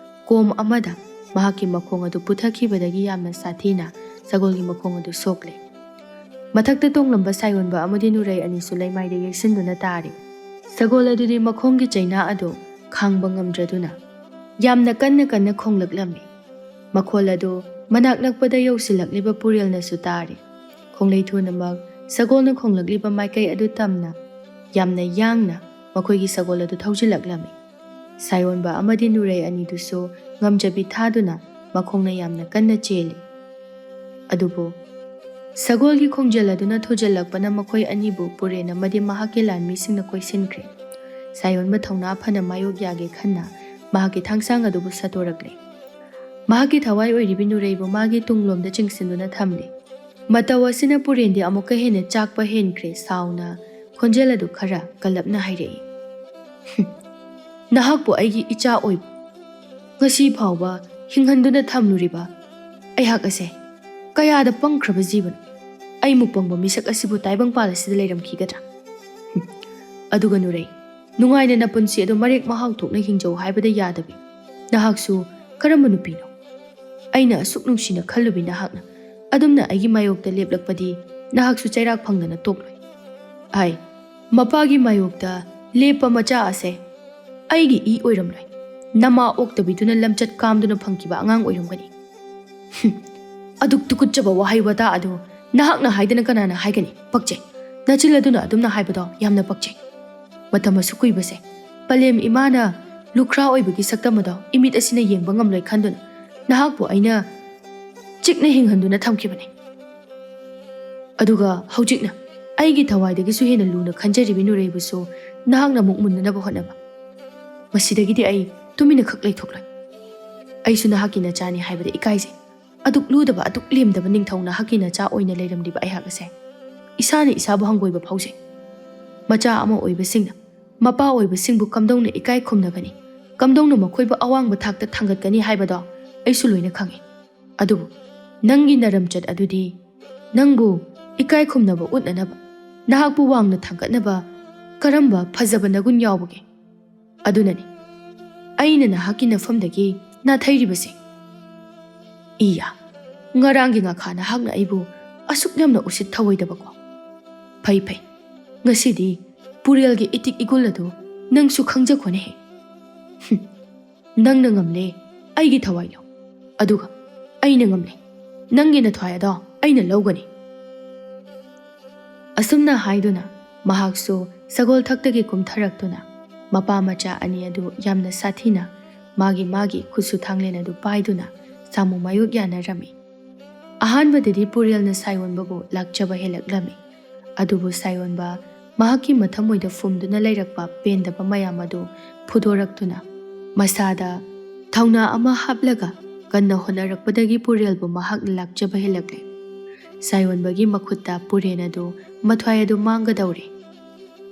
ꯀꯣꯝ ꯑꯃꯗ ꯃꯍꯥꯛꯀꯤ ꯃꯈꯣꯡ ꯑꯗꯨ ꯄꯨꯊꯈꯤꯕꯗꯒꯤ ꯌꯥꯝꯅ ꯁꯥꯊꯤꯅ ꯁꯒꯣꯜꯒꯤ ꯃꯈꯣꯡ ꯑꯗꯨ ꯁꯣꯛꯂꯦ꯫ ꯃꯊꯛꯇ ꯇꯣꯡꯂꯝꯕ ꯁꯥꯌꯣꯟꯕ ꯑꯃꯗꯤ ꯅꯨꯔꯩ ꯑꯅꯤꯁꯨ ꯂꯩꯃꯥꯏꯗ ꯌꯩꯁꯤꯟꯗꯨꯅ ꯇꯥꯔꯤ꯫ ꯁꯒꯣꯜ ꯑꯗꯨꯗꯤ ꯃꯈꯣꯡꯒꯤ ꯆꯩꯅꯥ ꯑꯗꯨ ꯈꯥꯡꯕ ꯉꯝꯗ꯭ꯔꯗꯨꯅ ꯌꯥꯝꯅ ꯀꯟꯅ ꯀꯟꯅ ꯈꯣꯡꯂꯛꯂꯝꯃꯤ꯫ ꯃꯈꯣꯜ ꯑꯗꯨ ꯃꯅꯥꯛ ꯅꯛꯄꯗ ꯌꯧꯁꯤꯜꯂꯛꯂꯤꯕ ꯄꯨꯔꯦꯜꯅꯁꯨ ꯇꯥꯔꯤ꯫ ꯈꯣꯡꯂꯩ ꯊꯨꯅꯃꯛ ꯁꯒꯣꯜꯅ ꯈꯣꯡꯂꯛꯂꯤꯕ ꯃꯥꯏꯀꯩ ꯑꯗꯨ ꯇꯝꯅ ꯌꯥꯝꯅ ꯌꯥꯡꯅ ꯃꯈꯣꯏꯒꯤ ꯁꯒꯣꯜ ꯑꯗꯨ ꯊꯧꯖꯤꯜꯂꯛꯂꯝꯃꯤ꯫ ꯁꯥꯌꯣꯟꯕ ꯑꯃꯗꯤ ꯅꯨꯔꯩ ꯑꯅꯤꯗꯨꯁꯨ ꯉꯝꯖꯕꯤ ꯊꯥꯗꯨꯅ ꯃꯈꯣꯡꯅ ꯌꯥꯝꯅ ꯀꯟꯅ ꯆꯦꯜꯂꯤ꯫ ꯑꯗꯨꯕꯨ ꯁꯒꯣꯜꯒꯤ ꯈꯣꯡꯖꯦꯜ ꯑꯗꯨꯅ ꯊꯨꯖꯜꯂꯛꯄꯅ ꯃꯈꯣꯏ ꯑꯅꯤꯕꯨ ꯄꯨꯔꯦꯟ ꯑꯃꯗꯤ ꯃꯍꯥꯛꯀꯤ ꯂꯥꯟꯃꯤꯁꯤꯡꯅ ꯀꯣꯏꯁꯤꯟꯈ꯭ꯔꯦ꯫ ꯁꯥꯌꯣꯟꯕ ꯊꯧꯅꯥ ꯐꯅ ꯃꯥꯌꯣꯛ ꯌꯥꯒꯦ ꯈꯟꯅ ꯃꯍꯥꯛꯀꯤ ꯊꯥꯡꯁꯥꯡ ꯑꯗꯨꯕꯨ ꯁꯠꯇꯣꯔꯛꯂꯦ꯫ ꯃꯍꯥꯛꯀꯤ ꯊꯋꯥꯏ ꯑꯣꯏꯔꯤꯕꯤ ꯅꯨꯔꯩꯕꯨ ꯃꯥꯒꯤ ꯇꯨꯡꯂꯣꯝꯗ ꯆꯤꯡꯁꯤꯟꯗꯨꯅ ꯊꯝꯂꯦ꯫ ꯃꯇꯧ ꯑꯁꯤꯅ ꯄꯨꯔꯦꯟꯗꯤ ꯑꯃꯨꯛꯀ ꯍꯦꯟꯅ ꯆꯥꯛꯄ ꯍꯦꯟꯈ꯭ꯔꯦ꯫ ꯁꯥꯎꯅ ꯈꯣꯟꯖꯦꯜ ꯑꯗꯨ ꯈꯔ ꯀꯜꯂꯞꯅ ꯍꯥꯏꯔꯛꯏ, "ꯍꯨꯝ, ꯅꯍꯥꯛꯄꯨ ꯑꯩꯒꯤ ꯏꯆꯥ ꯑꯣꯏꯕ, ꯉꯁꯤ ꯐꯥꯎꯕ ꯍꯤꯡꯍꯟꯗꯨꯅ ꯊꯝꯂꯨꯔꯤꯕ ꯑꯩꯍꯥꯛ ꯑꯁꯦ ꯀꯌꯥꯗ ꯄꯪꯈ꯭ꯔꯕ ꯖꯤꯕꯅꯣ? ꯑꯩꯃꯨꯛ ꯄꯪꯕ ꯃꯤꯁꯛ ꯑꯁꯤꯕꯨ ꯇꯥꯏꯕꯪꯄꯥꯜ ꯑꯁꯤꯗ ꯂꯩꯔꯝꯈꯤꯒꯗ꯭ꯔꯥ? ꯍꯨꯝ, ꯑꯗꯨꯒ ꯅꯨꯔꯩ, ꯅꯨꯡꯉꯥꯏꯅ ꯅꯄꯨꯟꯁꯤ ꯑꯗꯨ ꯃꯔꯦꯛ ꯃꯍꯥꯎ ꯊꯣꯛꯅ ꯍꯤꯡꯖꯧ ꯍꯥꯏꯕꯗ ꯌꯥꯗꯕꯤ ꯅꯍꯥꯛꯁꯨ ꯀꯔꯝꯕ ꯅꯨꯄꯤꯅꯣ? ꯑꯩꯅ ꯑꯁꯨꯛ ꯅꯨꯡꯁꯤꯅ ꯈꯜꯂꯨꯕꯤ ꯅꯍꯥꯛꯅ ꯑꯗꯨꯝꯅ ꯑꯩꯒꯤ ꯃꯥꯌꯣꯛꯇ ꯂꯦꯞꯂꯛꯄꯗꯤ ꯅꯍꯥꯛꯁꯨ ꯆꯩꯔꯥꯛ ꯐꯪꯗꯅ ꯇꯣꯛꯂꯣꯏ꯫ ꯑꯥꯏ, ꯃꯄꯥꯒꯤ ꯃꯥꯌꯣꯛꯇ ꯂꯦꯞꯄ ꯃꯆꯥ ꯑꯁꯦ ꯑꯩꯒꯤ ꯏ ꯑꯣꯏꯔꯝꯂꯣꯏ꯫ ꯅꯃꯥ ꯑꯣꯛꯇꯕꯤꯗꯨꯅ ꯂꯝꯆꯠ ꯀꯥꯝꯗꯨꯅ ꯐꯪꯈꯤꯕ ꯑꯉꯥꯡ ꯑꯣꯏꯔꯝꯒꯅꯤ꯫ ꯍꯨꯝ, ꯑꯗꯨꯛ ꯇꯨꯀꯠꯆꯕ ꯋꯥꯍꯩ ꯋꯥꯇꯥ ꯑꯗꯨ ꯅꯍꯥꯛꯅ ꯍꯥꯏꯗꯅ ꯀꯅꯥꯅ ꯍꯥꯏꯒꯅꯤ? ꯄꯛꯆꯩ꯫ ꯅꯆꯤꯜ ꯑꯗꯨꯅ ꯑꯗꯨꯝꯅ ꯍꯥꯏꯕꯗꯣ ꯌꯥꯝꯅ ꯄꯛꯆꯩ꯫ ꯃꯇꯝ ꯑꯁꯨꯛ ꯀꯨꯏꯕꯁꯦ ꯄꯂꯦꯝ ꯏꯃꯥꯅ ꯂꯨꯈ꯭ꯔꯥ ꯑꯣꯏꯕꯒꯤ ꯁꯛꯇꯝ ꯑꯗꯣ ꯏꯃꯤꯠ ꯑꯁꯤꯅ ꯌꯦꯡꯕ ꯉꯝꯂꯣꯏ ꯈꯟꯗꯨꯅ ꯅꯍꯥꯛꯄꯨ ꯑꯩꯅ ꯆꯤꯛꯅ ꯍꯤꯡꯍꯟꯗꯨꯅ ꯊꯝꯈꯤꯕꯅꯤ꯫ ꯑꯗꯨꯒ ꯍꯧꯖꯤꯛꯅ ꯑꯩꯒꯤ ꯊꯋꯥꯏꯗꯒꯤꯁꯨ ꯍꯦꯟꯅ ꯂꯨꯅ ꯈꯟꯖꯔꯤꯕꯤ ꯅꯨꯔꯩꯕꯨꯁꯨ ꯅꯍꯥꯛꯅ ꯑꯃꯨꯛ ꯃꯨꯟꯅꯅꯕ ꯍꯣꯠꯅꯕ꯫ ꯃꯁꯤꯗꯒꯤꯗꯤ ꯑꯩ ꯇꯨꯃꯤꯟꯅ ꯈꯛ ꯂꯩꯊꯣꯛꯂꯣꯏ꯫ ꯑꯩꯁꯨ ꯅꯍꯥꯛꯀꯤ ꯅꯆꯥꯅꯤ ꯍꯥꯏꯕꯗ ꯏꯀꯥꯏꯖꯩ꯫ ꯑꯗꯨꯛ ꯂꯨꯗꯕ, ꯑꯗꯨꯛ ꯂꯦꯝꯗꯕ ꯅꯤꯡꯊꯧ ꯅꯍꯥꯛꯀꯤ ꯅꯆꯥ ꯑꯣꯏꯅ ꯂꯩꯔꯝꯂꯤꯕ ꯑꯩꯍꯥꯛ ꯑꯁꯦ ꯏꯁꯥꯅ ꯏꯁꯥꯕꯨ ꯍꯪꯒꯣꯏꯕ ꯐꯥꯎꯖꯩ꯫ ꯃꯆꯥ ꯑꯃ ꯑꯣꯏꯕꯁꯤꯡꯅ ꯃꯄꯥ ꯑꯣꯏꯕꯁꯤꯡꯕꯨ ꯀꯝꯗꯧꯅ ꯏꯀꯥꯏ ꯈꯨꯝꯅꯒꯅꯤ? ꯀꯝꯗꯧꯅ ꯃꯈꯣꯏꯕꯨ ꯑꯋꯥꯡꯕ ꯊꯥꯛꯇ ꯊꯥꯡꯒꯠꯀꯅꯤ ꯍꯥꯏꯕꯗꯣ ꯑꯩꯁꯨ ꯂꯣꯏꯅ ꯈꯪꯏ꯫ ꯑꯗꯨꯕꯨ ꯅꯪꯒꯤ ꯅꯔꯝꯆꯠ ꯑꯗꯨꯗꯤ ꯅꯪꯕꯨ ꯏꯀꯥꯏ ꯈꯨꯝꯅꯕ ꯎꯠꯅꯅꯕ, ꯅꯍꯥꯛꯄꯨ ꯋꯥꯡꯅ ꯊꯥꯡꯒꯠꯅꯕ ꯀꯔꯝꯕ ꯐꯖꯕ ꯅꯒꯨꯟ ꯌꯥꯎꯕꯒꯦ? ꯑꯗꯨꯅꯅꯤ ꯑꯩꯅ ꯅꯍꯥꯛꯀꯤ ꯅꯐꯝꯗꯒꯤ ꯅꯥꯊꯩꯔꯤꯕꯁꯦ꯫ ꯏꯌꯥ, ꯉꯔꯥꯡꯒꯤ ꯉꯥꯈꯥ ꯅꯍꯥꯛꯅ ꯑꯩꯕꯨ ꯑꯁꯨꯛ ꯌꯥꯝꯅ ꯎꯁꯤꯠ ꯊꯑꯣꯏꯗꯕꯀꯣ꯫ ꯐꯩ ꯐꯩ, ꯉꯁꯤꯗꯤ ꯄꯨꯔꯦꯜꯒꯤ ꯏꯇꯤꯛ ꯏꯒꯨꯜ ꯑꯗꯨ ꯅꯪꯁꯨ ꯈꯪꯖꯈꯣꯅꯦꯍꯦ꯫ ꯍꯨꯝ, ꯅꯪꯅ ꯉꯝꯂꯦ ꯑꯩꯒꯤ ꯊꯋꯥꯏ ꯂꯧ, ꯑꯗꯨꯒ ꯑꯩꯅ ꯉꯝꯂꯦ ꯅꯪꯒꯤ ꯅꯊ꯭ꯋꯥꯏ ꯑꯗꯣ ꯑꯩꯅ ꯂꯧꯒꯅꯤ꯫ ꯑꯁꯨꯝꯅ ꯍꯥꯏꯗꯨꯅ ꯃꯍꯥꯛꯁꯨ ꯁꯒꯣꯜꯊꯛꯇꯒꯤ ꯀꯨꯝꯊꯔꯛꯇꯨꯅ ꯃꯄꯥ ꯃꯆꯥ ꯑꯅꯤ ꯑꯗꯨ ꯌꯥꯝꯅ ꯁꯥꯊꯤꯅ ꯃꯥꯒꯤ ꯃꯥꯒꯤ ꯈꯨꯠꯁꯨ ꯊꯥꯡꯂꯦꯟ ꯑꯗꯨ ꯄꯥꯏꯗꯨꯅ ꯁꯥꯃꯨ ꯃꯥꯌꯣꯛ ꯌꯥꯅꯔꯝꯃꯤ꯫ ꯑꯍꯥꯟꯕꯗꯗꯤ ꯄꯨꯔꯦꯜꯅ ꯁꯥꯏꯑꯣꯟꯕꯕꯨ ꯂꯥꯛꯆꯕ ꯍꯦꯜꯂꯛꯂꯝꯃꯤ꯫ ꯑꯗꯨꯕꯨ ꯁꯥꯏꯑꯣꯟꯕ ꯃꯍꯥꯛꯀꯤ ꯃꯊꯃꯣꯏꯗ ꯐꯨꯝꯗꯨꯅ ꯂꯩꯔꯛꯄ ꯄꯦꯟꯗꯕ ꯃꯌꯥꯝ ꯑꯗꯨ ꯐꯨꯗꯣꯔꯛꯇꯨꯅ ꯃꯁꯥꯗ ꯊꯧꯅꯥ ꯑꯃ ꯍꯥꯞꯂꯒ ꯀꯟꯅ ꯍꯣꯠꯅꯔꯛꯄꯗꯒꯤ ꯄꯨꯔꯦꯜꯕꯨ ꯃꯍꯥꯛꯅ ꯂꯥꯛꯆꯕ ꯍꯦꯜꯂꯛꯂꯦ꯫ ꯁꯥꯏꯑꯣꯟꯕꯒꯤ ꯃꯈꯨꯠꯇ ꯄꯨꯔꯦꯟ ꯑꯗꯨ ꯃꯊ꯭ꯋꯥꯏ ꯑꯗꯨ ꯃꯥꯡꯒꯗꯧꯔꯦ꯫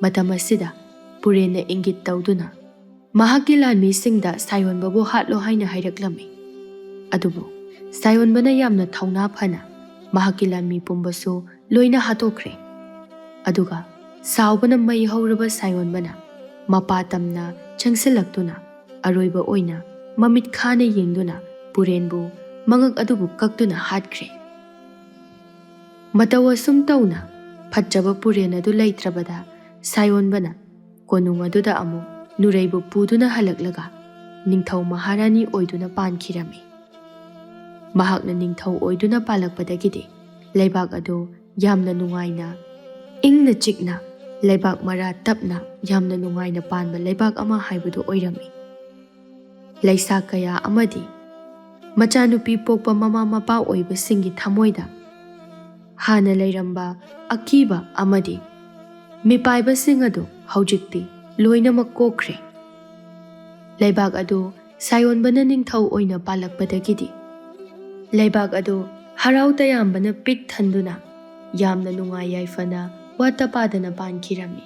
ꯃꯇꯝ ꯑꯁꯤꯗ ꯄꯨꯔꯦꯟꯅ ꯏꯪꯒꯤꯠ ꯇꯧꯗꯨꯅ ꯃꯍꯥꯛꯀꯤ ꯂꯥꯟꯃꯤꯁꯤꯡꯗ ꯁꯥꯏꯑꯣꯟꯕꯕꯨ ꯍꯥꯠꯂꯣ ꯍꯥꯏꯅ ꯍꯥꯏꯔꯛꯂꯝꯃꯤ꯫ ꯑꯗꯨꯕꯨ ꯁꯥꯏꯑꯣꯟꯕꯅ ꯌꯥꯝꯅ ꯊꯧꯅꯥ ꯐꯅ ꯃꯍꯥꯛꯀꯤ ꯂꯥꯟꯃꯤ ꯄꯨꯝꯕꯁꯨ ꯂꯣꯏꯅ ꯍꯥꯠꯇꯣꯛꯈ꯭ꯔꯦ꯫ ꯑꯗꯨꯒ ꯁꯥꯎꯕꯅ ꯃꯩ ꯍꯧꯔꯕ ꯁꯥꯏꯑꯣꯟꯕꯅ ꯃꯄꯥ ꯇꯝꯅ ꯆꯪꯁꯤꯜꯂꯛꯇꯨꯅ ꯑꯔꯣꯏꯕ ꯑꯣꯏꯅ ꯃꯃꯤꯠ ꯈꯥꯅ ꯌꯦꯡꯗꯨꯅ ꯄꯨꯔꯦꯟꯕꯨ ꯃꯉꯛ ꯑꯗꯨꯕꯨ ꯀꯛꯇꯨꯅ ꯍꯥꯠꯈ꯭ꯔꯦ꯫ ꯃꯇꯧ ꯑꯁꯨꯝ ꯇꯧꯅ ꯐꯠꯇ꯭ꯔꯕ ꯄꯨꯔꯦꯟ ꯑꯗꯨ ꯂꯩꯇ꯭ꯔꯕꯗ ꯁꯥꯏꯑꯣꯟꯕꯅ ꯀꯣꯅꯨꯡ ꯑꯗꯨꯗ ꯑꯃꯨꯛ ꯅꯨꯔꯩꯕꯨ ꯄꯨꯗꯨꯅ ꯍꯜꯂꯛꯂꯒ ꯅꯤꯡꯊꯧ ꯃꯍꯥꯔꯥꯅꯤ ꯑꯣꯏꯗꯨꯅ ꯄꯥꯟꯈꯤꯔꯝꯃꯤ꯫ ꯃꯍꯥꯛꯅ ꯅꯤꯡꯊꯧ ꯑꯣꯏꯗꯨꯅ ꯄꯥꯜꯂꯛꯄꯗꯒꯤꯗꯤ ꯂꯩꯕꯥꯛ ꯑꯗꯨ ꯌꯥꯝꯅ ꯅꯨꯡꯉꯥꯏꯅ, ꯏꯪꯅ ꯆꯤꯛꯅ, ꯂꯩꯕꯥꯛ ꯃꯔꯥ ꯇꯞꯅ ꯌꯥꯝꯅ ꯅꯨꯡꯉꯥꯏꯅ ꯄꯥꯟꯕ ꯂꯩꯕꯥꯛ ꯑꯃ ꯍꯥꯏꯕꯗꯨ ꯑꯣꯏꯔꯝꯃꯤ꯫ ꯂꯩꯁꯥ ꯀꯌꯥ ꯑꯃꯗꯤ ꯃꯆꯥꯅꯨꯄꯤ ꯄꯣꯛꯄ ꯃꯃꯥ ꯃꯄꯥ ꯑꯣꯏꯕꯁꯤꯡꯒꯤ ꯊꯃꯣꯏꯗ ꯍꯥꯟꯅ ꯂꯩꯔꯝꯕ ꯑꯀꯤꯕ ꯑꯃꯗꯤ ꯃꯤꯄꯥꯏꯕꯁꯤꯡ ꯑꯗꯨ ꯍꯧꯖꯤꯛꯇꯤ ꯂꯣꯏꯅꯃꯛ ꯀꯣꯛꯈ꯭ꯔꯦ꯫ ꯂꯩꯕꯥꯛ ꯑꯗꯨ ꯁꯥꯌꯣꯟꯕꯅ ꯅꯤꯡꯊꯧ ꯑꯣꯏꯅ ꯄꯥꯜꯂꯛꯄꯗꯒꯤꯗꯤ ꯂꯩꯕꯥꯛ ꯑꯗꯨ ꯍꯔꯥꯎ ꯇꯌꯥꯝꯕꯅ ꯄꯤꯛ ꯊꯟꯗꯨꯅ ꯌꯥꯝꯅ ꯅꯨꯡꯉꯥꯏ ꯌꯥꯏꯐꯅ ꯋꯥꯠꯇ ꯄꯥꯗꯅ ꯄꯥꯟꯈꯤꯔꯝꯃꯤ꯫